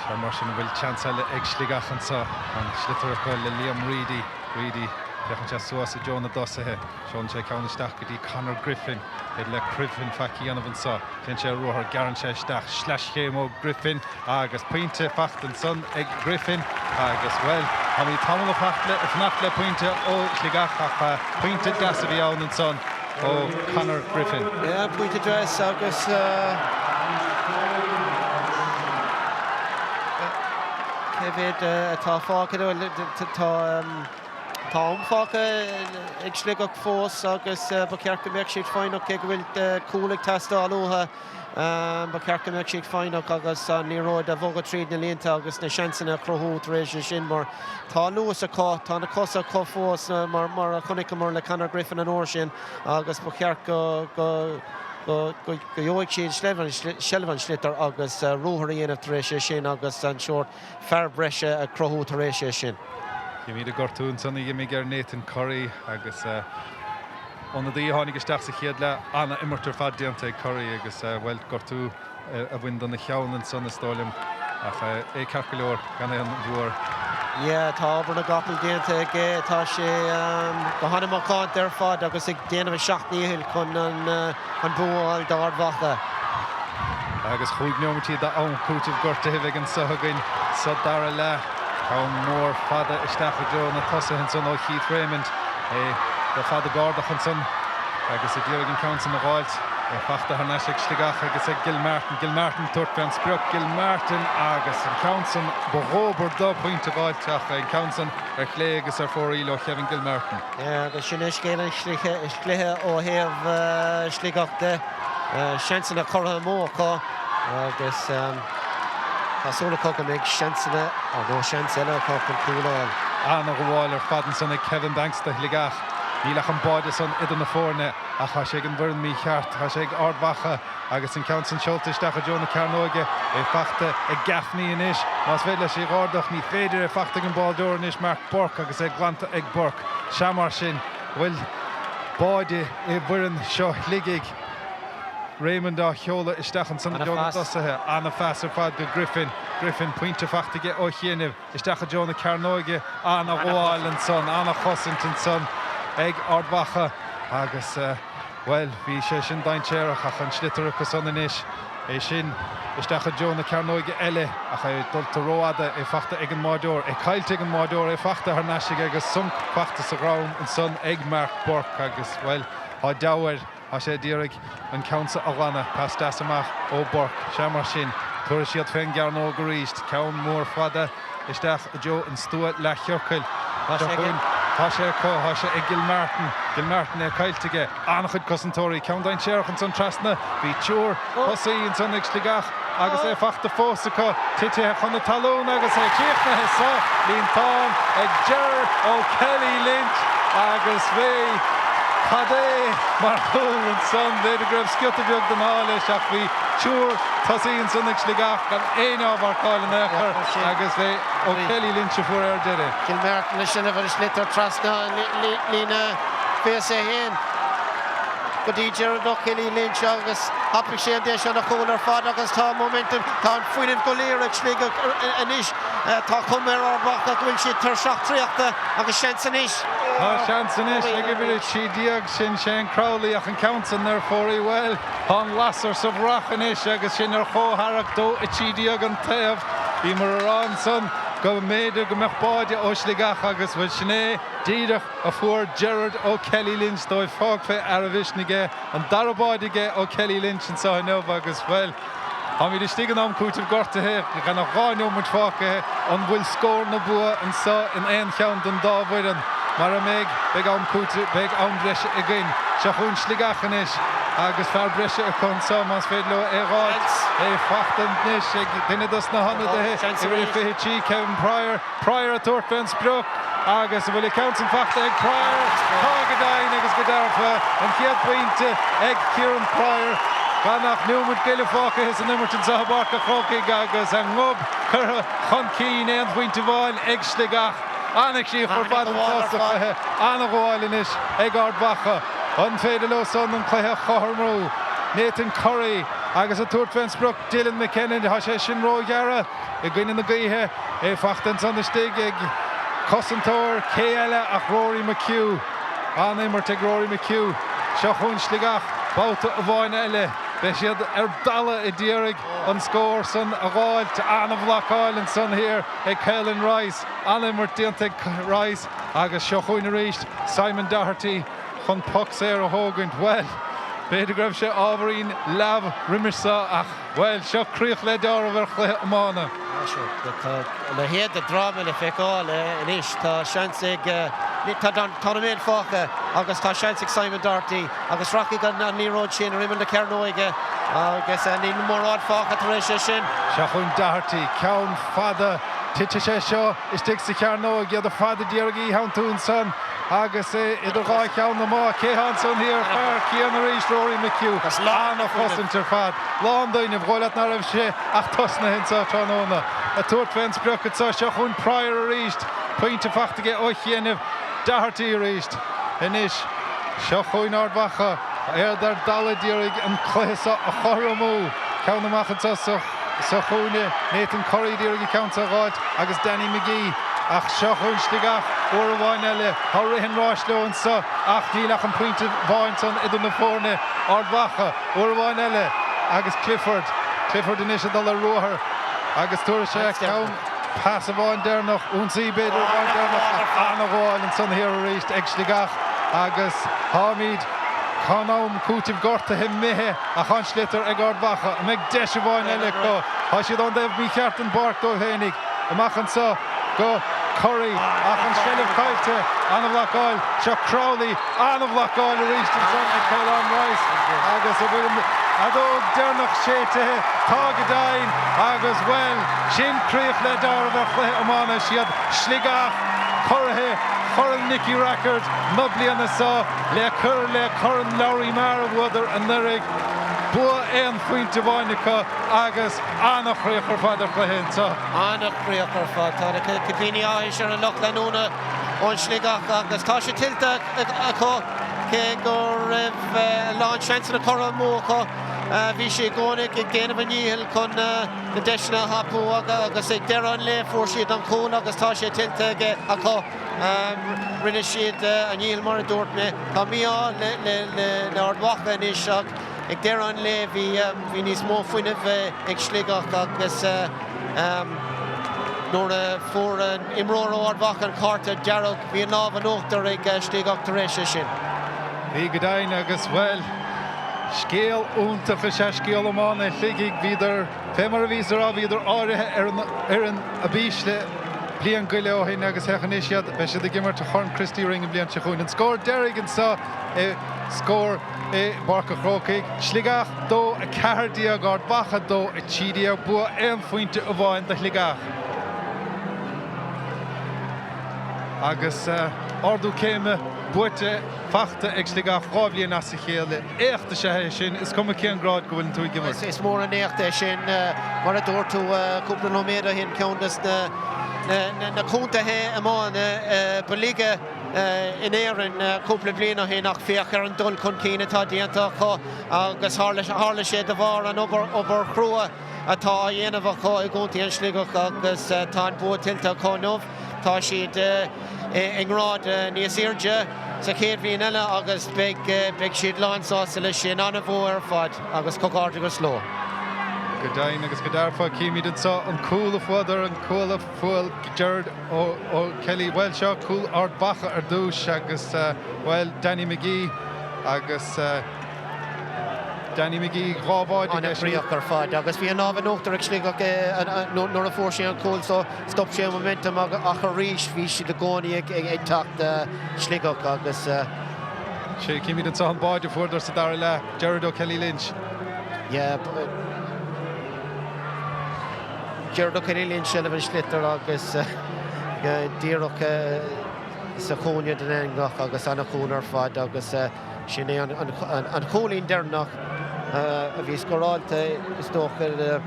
A: Sea, mar sin, an bhfuil seans eile ag Sligeach anseo? An sliotar acu le Liam Reidy. Reidy, féachann sé suas i dtreo na dtosaithe. Seolann sé ceann isteach go dtí Conor Griffin. Féidir le Griffin faic a dhéanamh anseo. Téann sé ar ruathar, gearrann sé isteach. Sleaschéim ó Griffin agus pointe fachta ansan ag Griffin agus, bhuel, táimid tamall ag fanacht le pointe ó Shligeach ach pointe deas a bhí ann ansan. ó Conor Griffin.
B: Yeah, pointe deas agus cé mhéad atá fágtha? Tá tá am fágtha ag Sligeach fós agus ba cheart go mbeadh siad foighneach cé go bhfuil cúl ag teastáil uathu. Ba cheart go mbeadh siad foighneach agus an liathróid a bhogadh tríd na línte agus na seansanna a chruthú tar éis sin mar tá luas acu, tá na cosa acu fós mar a chonaiceamar le Conor Griffin an uair sin agus ba cheart go gheobhaidh siad seilbh an sliotair agus ruathar a dhéanamh tar éis sin agus an sórt fear breise a chruthú tar éis é sin.
A: Chímid an gortú ansan a d'imigh ar Nathan Curry agus ionadaí a tháinig isteach sa chéad leath. Ana-imirt ar fad déanta ag Curry agus, bhuel, gortú a bhain dona cheann ansan is dóigh liom ach é ceart go leor gan aon bhuairt.
B: Yeah, tá obair na gcapall déanta aige. Tá sé go han-mhacánta ar fad agus ag déanamh a sheacht ndícheall chun an bua a fháil d'Ard Mhacha.
A: Agus chúig neomaití d'am cúitimh gortaithe a bheidh anso againn sa dara leath. Ceann mór fada isteach i dtreo na tosaithe ansan ó Keith Raymond. É le fada gardach ansan agus ag iarraidh an ceann san a dh'fháilt. É fachta thar n-ais ag Sligeach agus ag Gilmartin. Gilmartin ag tabhairt fén sprioc. Gilmartin agus an ceann san ba dhóbair dó pointe a dh'fháilt ach an ceann san ar chlé agus ar fóraoil ó Kevin Gilmartin.
B: Agus sin é scéal an chluiche ó thaobh Sligeach de. Seansanna curtha amú acu agus tá súil acu go mbeidh seansanna nó seans eile acu chun cúl a fháil.
A: Ana-ghabháil ar fad ansan ag Kevin Banks do Shligeach. Níl ach an báide san idir na foirne ach tá sé ag an bhfoireann mícheart. Tá sé ag Ard Mhacha agus an ceann san seolta isteach i dtreo na cearnóige. É fachta ag Gaffney anois. Más féidir leis é dh'ardach, ní féidir. É fachta ag an báideoir anois, Mark Burke, agus é glanta ag Burke. Sea mar sin, bhfuil báide i bhfoireann seo Shligigh. Raymond á sheoladh isteach ansan i dtreo na dtosaithe. Ana-phas ar fad go Griffin. Griffin, pointe fachta aige ó chianaibh. Isteach i dtreo na cearnóige. Ana-ghabháil ansan, ana-chosaint ansan ag Ard Mhacha agus, bhuel, bhí sé sin dainséarach ach an sliotar acu san anois. É sin isteach i dtreo na cearnóige eile ach é dulta rófhada, é fachta ag an mbáideoir, é caillte ag an mbáideoir, é fachta thar n-ais aige agus sonc fachta sa dhroim ansan ag Mark Burke agus, bhuel, tá deabhadh air. Tá sé a d'iarraidh an ceann so a ghlanadh. Pas deas amach ó Burke. Sea mar sin, tabharfaidh siad fén gcearnóg arís. Ceann mór fada isteach i dtreo an stua leathchiorcail.
B: Tá sé aige.
A: Tá sé acu. Tá sé ag Gilmartin. Gilmartin é caillte aige. An-chuid cosantóirí. Ceann dainséarach ansan trasna. Bhí triúr tosaí ansan ag Sligeach agus é fachta fós acu. Titithe chun na talún agus é críochnaithe sa líontán ag Ger O'Kelly Lynch agus bhí cad é mar chúl ansan. B'fhéidir go raibh sciota beag den ádh leis ach bhí triúr tosaí ansan ag Sligeach gan éinne á mharcáil in aon chor agus bhí O'Kelly Lynch a fuair é ar deireadh.
B: Gilmartin le seilbh ar a sliotar trasna an líne péas é féin go dtí Gerard O'Kelly Lynch agus thapaigh sé an deis ana chúl ar fad agus tá momentum, tá an fuinneamh go léir ag Sligeach anois. Tá cuma ar Ard Mhacha go bhfuil siad tuirseach traochta agus seans anois.
A: Tá seans anois ag uimhir 13 sin Shane Crowley ach an ceann san ar fóraoil, bhuel, tá an lasair sa bhfraoch anois agus sin ar chomhtharrac 2-13 an taobh. Bhíomar a rá ansan go mb'fhéidir go mbeadh báide ó Shligeach agus bhuel sin é díreach a fuair Gerard O'Kelly Lynch dóibh. Fág fé fhear a mhisnigh é. An dara báide aige O'Kelly Lynch anseo inniu agus bhuel, Táimid istigh in am cúitimh gortaithe, gan ach 2 neomat fágtha. An bhfuil scór nó bua anseo in aon cheann den dá bhfoireann? Mara mbeidh, beidh am cúitimh, beidh am breise againn. Seo chugainn Sligeach anois agus fear breise acu anseo más féidir leo é a dh'fháilt. É fachta anois ag duine dos na hionadaithe, uimhir a 23, Kevin Prior. Prior ag tabhairt fén sprioc agus an bhfuil an ceann san fachta ag Prior? Tá go deimhin agus go dearfa, an chéad phointe ag Kieran Prior. Gan ach neomat go leith fágtha san imirt anseo i bPáirc a' Chrócaigh agus a ngob curtha chun cinn aon phointe amháin ag Sligeach. An-chríoch ar fad anseo sa chluiche. An-ghabháil anois ag Ard Mhacha. An féidir leo san an cluiche a chothromú? Nathan Curry agus ag tabhairt fén sprioc Dylan McKenna. Tá sé sin róghearr. I gcoinne na gaoithe, é fachta ansan istigh ag cosantóir, cé eile ach Rory McHugh. An-imirt ag Rory McHugh. Seo chugainn Sligeach, babhta amháin eile. Beidh siad ar dalladh a d'iarraidh an scór san a dh'fháilt. An-bhlocáil ansan thiar ag Caelan Rice. An-imirt déanta ag Rice agus seo chugainn arís Simon Doherty chun poc saor a thógaint. Bhuel, b'fhéidir go raibh sé ábhairín leamh roimis seo ach. Bhuel, seo críoch le deáramh ar chluiche iomána.
B: Tá a leithéid de dhráma le feiceáil anois. Tá seans ag, tá nóiméad fágtha agus tá seans ag Simon Doherty agus rachaidh an liathróid sin ar imeall na cearnóige agus níl mórán fágtha tar éis é sin.
A: Seo chugainn Doherty, ceann fada. Titfidh sé seo istigh sa chearnóg, iad ar fad a d'iarraidh í a theanntú ansan agus é idir dhá cheann na meá. Cé thá ansan thiar? Fear Cian arís, Rory McHugh. An-chosaint ar fad. Lán d'fhuinneamh. Dhóigh leat ná raibh sé ach tosnaithe anseo tráthnóna. Ag tabhairt fén sprioc anseo. Seo chugainn Prior arís. Pointe fachta aige ó chianaibh. Doherty arís. Anois, seo chugainn Ard Mhacha. Iad ar dalladh d'iarraidh an cluiche seo a chothromú. Ceann amach anseo sa chúinne. Nathan Curry d'iarraidh an ceann seo a dh'fháilt agus Danny McGee. Ach seo chugainn Sligeach uair amháin eile. Tá rith an ráis leo anseo ach níl ach an pointe amháin san idir na foirne. Ard Mhacha. Uair amháin eile agus Clifford, Clifford anois ag dul ar ruathar agus tabharfaidh sé ceann, pas amháin deireanach, ionsaí b'fhéidir amháin deireanach ach an-ghabháil ansan thiar arís ag Sligeach agus táimid chun am cúitimh gortaithe imithe ach an sliotar ag Ard Mhacha. An mbeidh deis amháin eile acu? Tá siad ón dtaobh mícheart den bpáirc dóibh fhéinig. Amach anso go Curry ach an seilbh caillte. An-bhlocáil. Seo Crowley. An-bhlocáil arís ansan ag Caolán Rice agus an bhfuil an fheadóg deireanach séidte? Tá go deimhin agus, bhuel, sin críoch le deáramh ar chluiche iomána. Siad Sligeach curaithe Chorn Nicky Rackard na bliana seo le cur le Corn Lory Meagher a bhuadar anuraidh. Bua aon phointe amháin acu agus an-chríoch ar fad ar chluiche anseo.
B: An-chríoch ar fad. Tá na cipíní áthais ar an lucht leanúna ón Sligeach agus tá sé tuillte acu cé go raibh a lán seansanna curtha amú acu. Bhí siad i gcónaí ag déanamh a ndícheall chun na deiseanna a thapú agus ag deireadh an lae fuair siad an cúl agus tá sé tuillte acu. Rinne siad a ndícheall mar a dúirt mé. Tá mí-ádh le Ard Mhacha anois ach ag deireadh an lae bhí níos mó fuinnimh ag Sligeach agus nuair a fuair an imreoir ó Ard Mhacha an cárta dearg bhí an lámh in uachtar ag Sligeach tar éis é sin.
A: Bhí go deimhin agus, bhuel. Scéal iontach is ea scéal iomána Shligigh. Bhíodar, fé mar a bhíos a rá, bhíodar áirithe ar an fhoireann ab ísle bliain go leith ó shin agus féach anois iad, beidh siad ag imirt i Chorn Christy Ring an bhliain seo chugainn. An scór deiridh anseo i scór i bPáirc an Chrócaigh, Sligeach 2, 14, Ard Mhacha 2, 13, bua aon phointe amháin do Shligeach. Agus ardú céime buaite fachta ag Sligeach 2 bhliain as a chéile. Éacht is ea é sin, is cuma cén grád go bhfuileann tú ag imirt.
B: Is mór an éacht é sin. Mar a dúirt tú cúpla nóiméad ó shin, ceann de na contaetha iomána ba laige in Éirinn cúpla bliain ó shin ach féach ar an dul chun cinn atá déanta acu agus tharla sé de bharr an obair chrua atá á dhéanamh acu i gcontae an Sligeach agus tá an bua tuillte acu inniu. Tá siad i ngrád níos airde sa chéad bhliain eile agus beidh siad lánsásta leis sin. An-bhua ar fad agus comhghairdeachas leo.
A: Go deimhin agus go dearfa, címid anseo an cúl a fuadar, an cúl a fuail Gerard O'Kelly. Bhuel, seo cúl Ard Mhacha ar dtús agus, bhuel, Danny McGee agus. Danny McGee, 2 bháide aige siúd.
B: An-chríoch ar fad agus bhí an lámh in uachtar ag Sligeach nuair a fuair sé an cúl so stop sé an momentum ach arís bhí siad i gcónaí ag teacht Sligeach agus.
A: Sea, címid anseo an báide a fuaireadar sa dara leath, Gerard O'Kelly Lynch.
B: Yeah, Gerard O'Kelly Lynch seilbh an sliotar agus díreach sa chúinne den eangach agus an-chúl ar fad agus. Sin é an cúilín deireanach a bhí scóráilte, is dócha,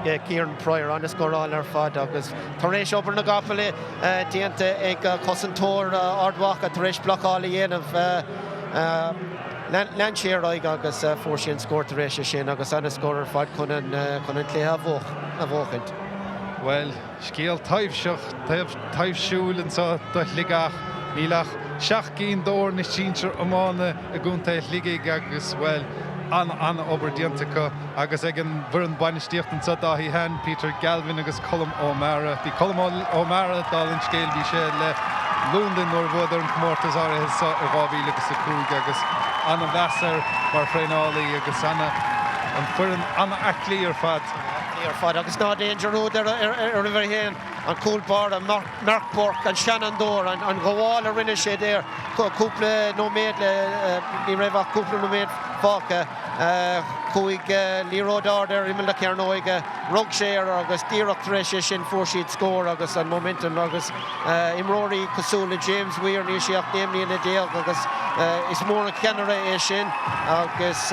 B: ag Kieran Prior. An-scóráil ar fad agus tar éis obair na gcapall déanta ag cosantóir Ard Mhacha tar éis blocáil a dhéanamh, lean sé ar aghaidh agus fuair sé an scór tar éis sin agus an-scór ar fad chun an cluiche a bhuachaint.
A: Bhuel. Scéal taibhseach, taibhsiúil anseo do Shligeach. Níl ach 7 gcinn d'fhoirne sinsir iomána i gContae Shligigh agus, bhuel, an-an-obair déanta acu agus ag an bhfoireann bainistíochta anseo, Dáithí Hann, Peter Galvin agus Colm O'Meara. Bhí Colm O'Meara, dála an scéil, bhí sé le Londain nuair a bhuadar an comórtas áirithe seo i 2005 agus an-mheas air mar thraenálaí agus ana, an foireann an-aclaí ar fad.
B: Ar fad agus ná déan dearúd ar uimhir a haon, an cúl báire, Mark Burke, an seanfhondúir, an ghabháil a rinne sé there cúpla nóiméad le, ní raibh ach cúpla nóiméad fágtha, chuaigh liathróid ard ar imeall na cearnóige, rug sé air agus díreach tar éis é sin fuair siad scór agus an momentum agus imreoirí cosúil le James Weir, níl sé ach 19 mbliana agus is mór an ceannaire é sin agus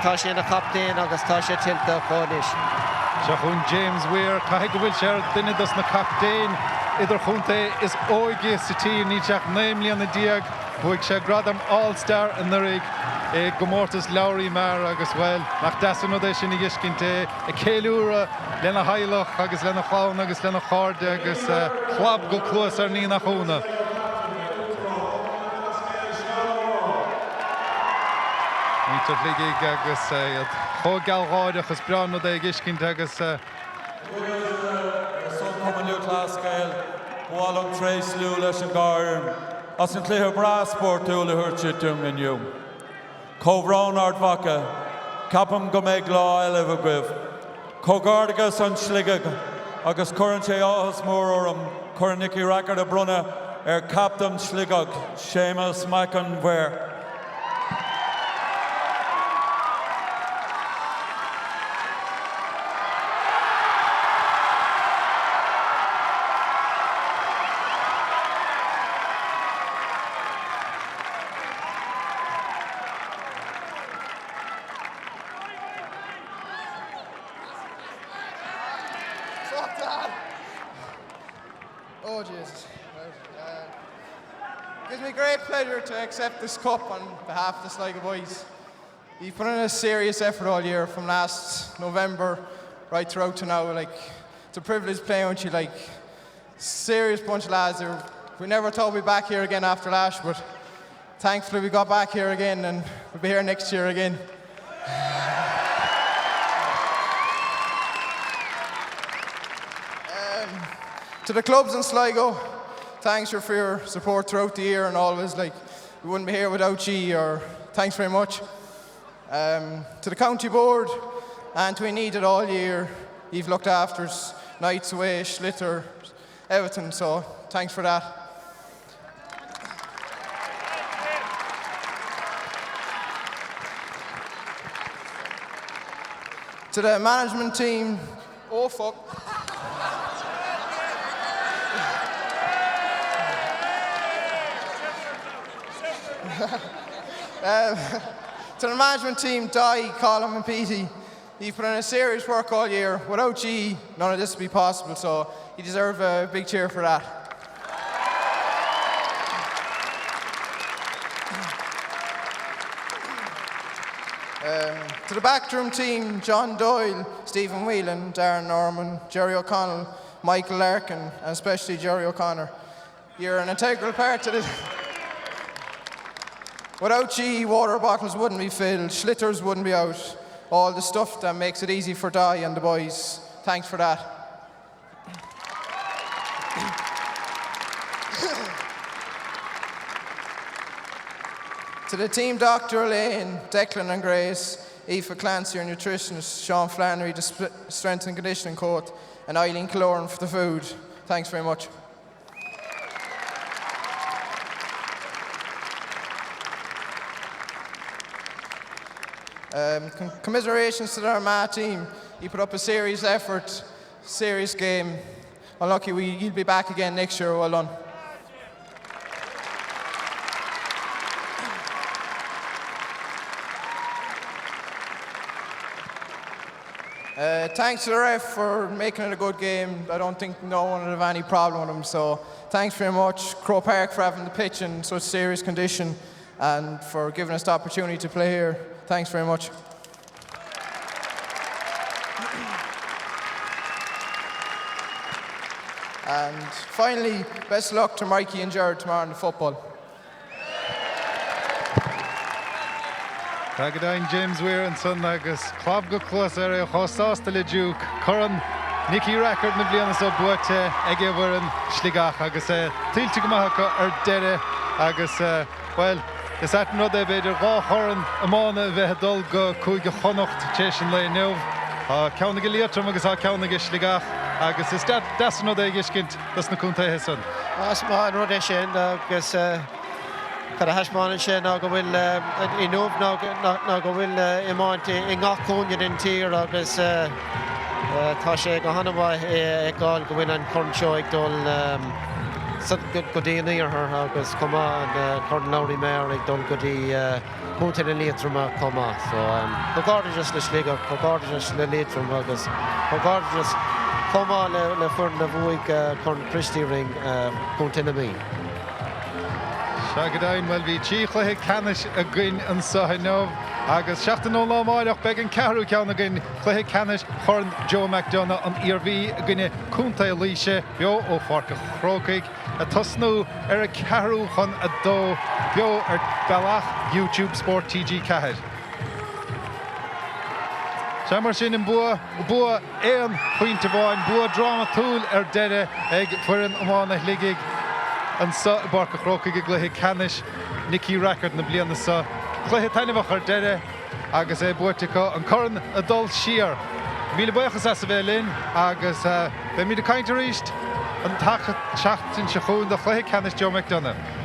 B: tá sé ina chaptaen agus tá sé tuillte acu anois.
A: Seo chugainn James Weir, caithfidh go bhfuil sé ar duine dos na captaein idirchontae is óige sa tír, níl sé ach 19 mbliana. Bhuaigh sé gradam All Star anuraidh i gcomórtas Lory Meagher agus, bhuel, nach deas an rud é sin a dh'fheiscint é ag ceiliúradh lena theaghlach agus lena chlann agus lena chairde agus clab go cluas air ní nach ionadh. Muintir Shligigh agus iad chomh gealgháireach, is breá an rud é a dh'fheiscint agus.
C: Ar son Chumann Lúthchleas Gael, ba mhaith liom tréaslú leis an dhá fhoireann as an chluiche breá spórtúil a thabhairt siad dúinn inniu. Comhbhrón Ard Mhacha, ceapaim go mbeidh lá eile agaibh. Comhghairdeachas an Sligeach agus cuireann sé áthas mór orm Corn Nicky Rackard a bronnadh ar Captaen Sligeach, Séamus Mac an Mhaoir.
D: Fuck that! Oh Jesus. Right. Uh, gives me great pleasure to accept this cup on behalf of the Sligo boys. You've put in a serious effort all year from last November right throughout to now. Like, it's a privilege playing with you. Like, serious bunch of lads. We never thought we'd be back here again after last, but thankfully we got back here again and we'll be here next year again. Um, to the clubs in Sligo, thanks for your support throughout the year and always like. We wouldn't be here without ye, or thanks very much. Um, to the county board, and we need it all year. You've looked after us, nights away, Schlitter, everything, so thanks for that. To the management team, oh fuck. um, to the management team, Di, Colin and Petey, you've put in a serious work all year. Without you, none of this would be possible, so you deserve a big cheer for that. Um, to the backroom team, John Doyle, Stephen Whelan, Darren Norman, Jerry O'Connell, Michael Larkin, and especially Jerry O'Connor. You're an integral part of this. Without you, water bottles wouldn't be filled, schlitters wouldn't be out, all the stuff that makes it easy for Di and the boys. Thanks for that. to the team doctor Elaine, Declan and Grace, Aoife Clancy, our nutritionist, Sean Flannery, the strength and conditioning coach, and Eileen Killoran for the food. Thanks very much. Um, commiserations to the Armagh team. He put up a serious effort, serious game. Unlucky we, you'll be back again next year. Well done. Uh, thanks to the ref for making it a good game. I don't think no one would have any problem with him. So thanks very much, Croke Park, for having the pitch in such serious condition and for giving us the opportunity to play here. Thanks very much. And finally, best luck to Mikey and Jared tomorrow in the football.
A: Tá go deimhin James Weir ansan agus clab go cluas air é chomh sásta le Duke. Corn Nicky Rackard na bliana seo buaite ag a bhfoireann Sligeach agus é tuillte go maith acu ar deireadh agus, bhuel, is ait an rud é b'fhéidir dhá chorn iomána a bheith ag dul go Cúige Chonnacht tar éis an lae inniu. Tá ceann aige Liatroim agus tá ceann aige Sligeach agus is deas an rud é a dh'fheiscint dos na contaetha san.
B: Is maith an rud é sin agus cad a thaispeánann sé ná go bhfuil inniu ná go bhfuil iomáint i ngach cúinne den tír agus tá sé go han-mhaith é a fheiceáil go bhfuil an corn seo ag dul go dtí an iarthar agus chomh maith an Corn Lory Meagher ag dul go dtí Contae na Liatroma chomh maith. So, comhghairdeas le Sligeach, comhghairdeas le Liatroim agus comhghairdeas chomh maith le foireann a bhuaigh Corn Christy Ring, Contae na Mí.
A: Sea go deimhin, bhuel bhí 3 chluiche ceannais againn anseo inniu agus seachtain ón lá amáireach beidh an ceathrú ceann againn, cluiche ceannais Chorn Joe McDonagh, an Iarmhí i gcoinne Contae Laoise, beo ó Pháirc an Chrócaigh. Ag tosnú ar a ceathrú chun a dó, beo ar bhealach YouTube Spórt TG4. Sea, mar sin, an bua, bua aon phointe amháin, bua drámatúil ar deireadh ag foireann iomána Shligigh anseo i bPáirc an Chrócaigh i gcluiche ceannais Nicky Rackard na bliana seo. Cluiche taitneamhach ar deireadh agus é buaite acu, an corn ag dul siar. Míle buíochas as a bheith linn agus beimid ag caint arís an tseachtain seo chugainn do chluiche ceannais Joe McDonagh.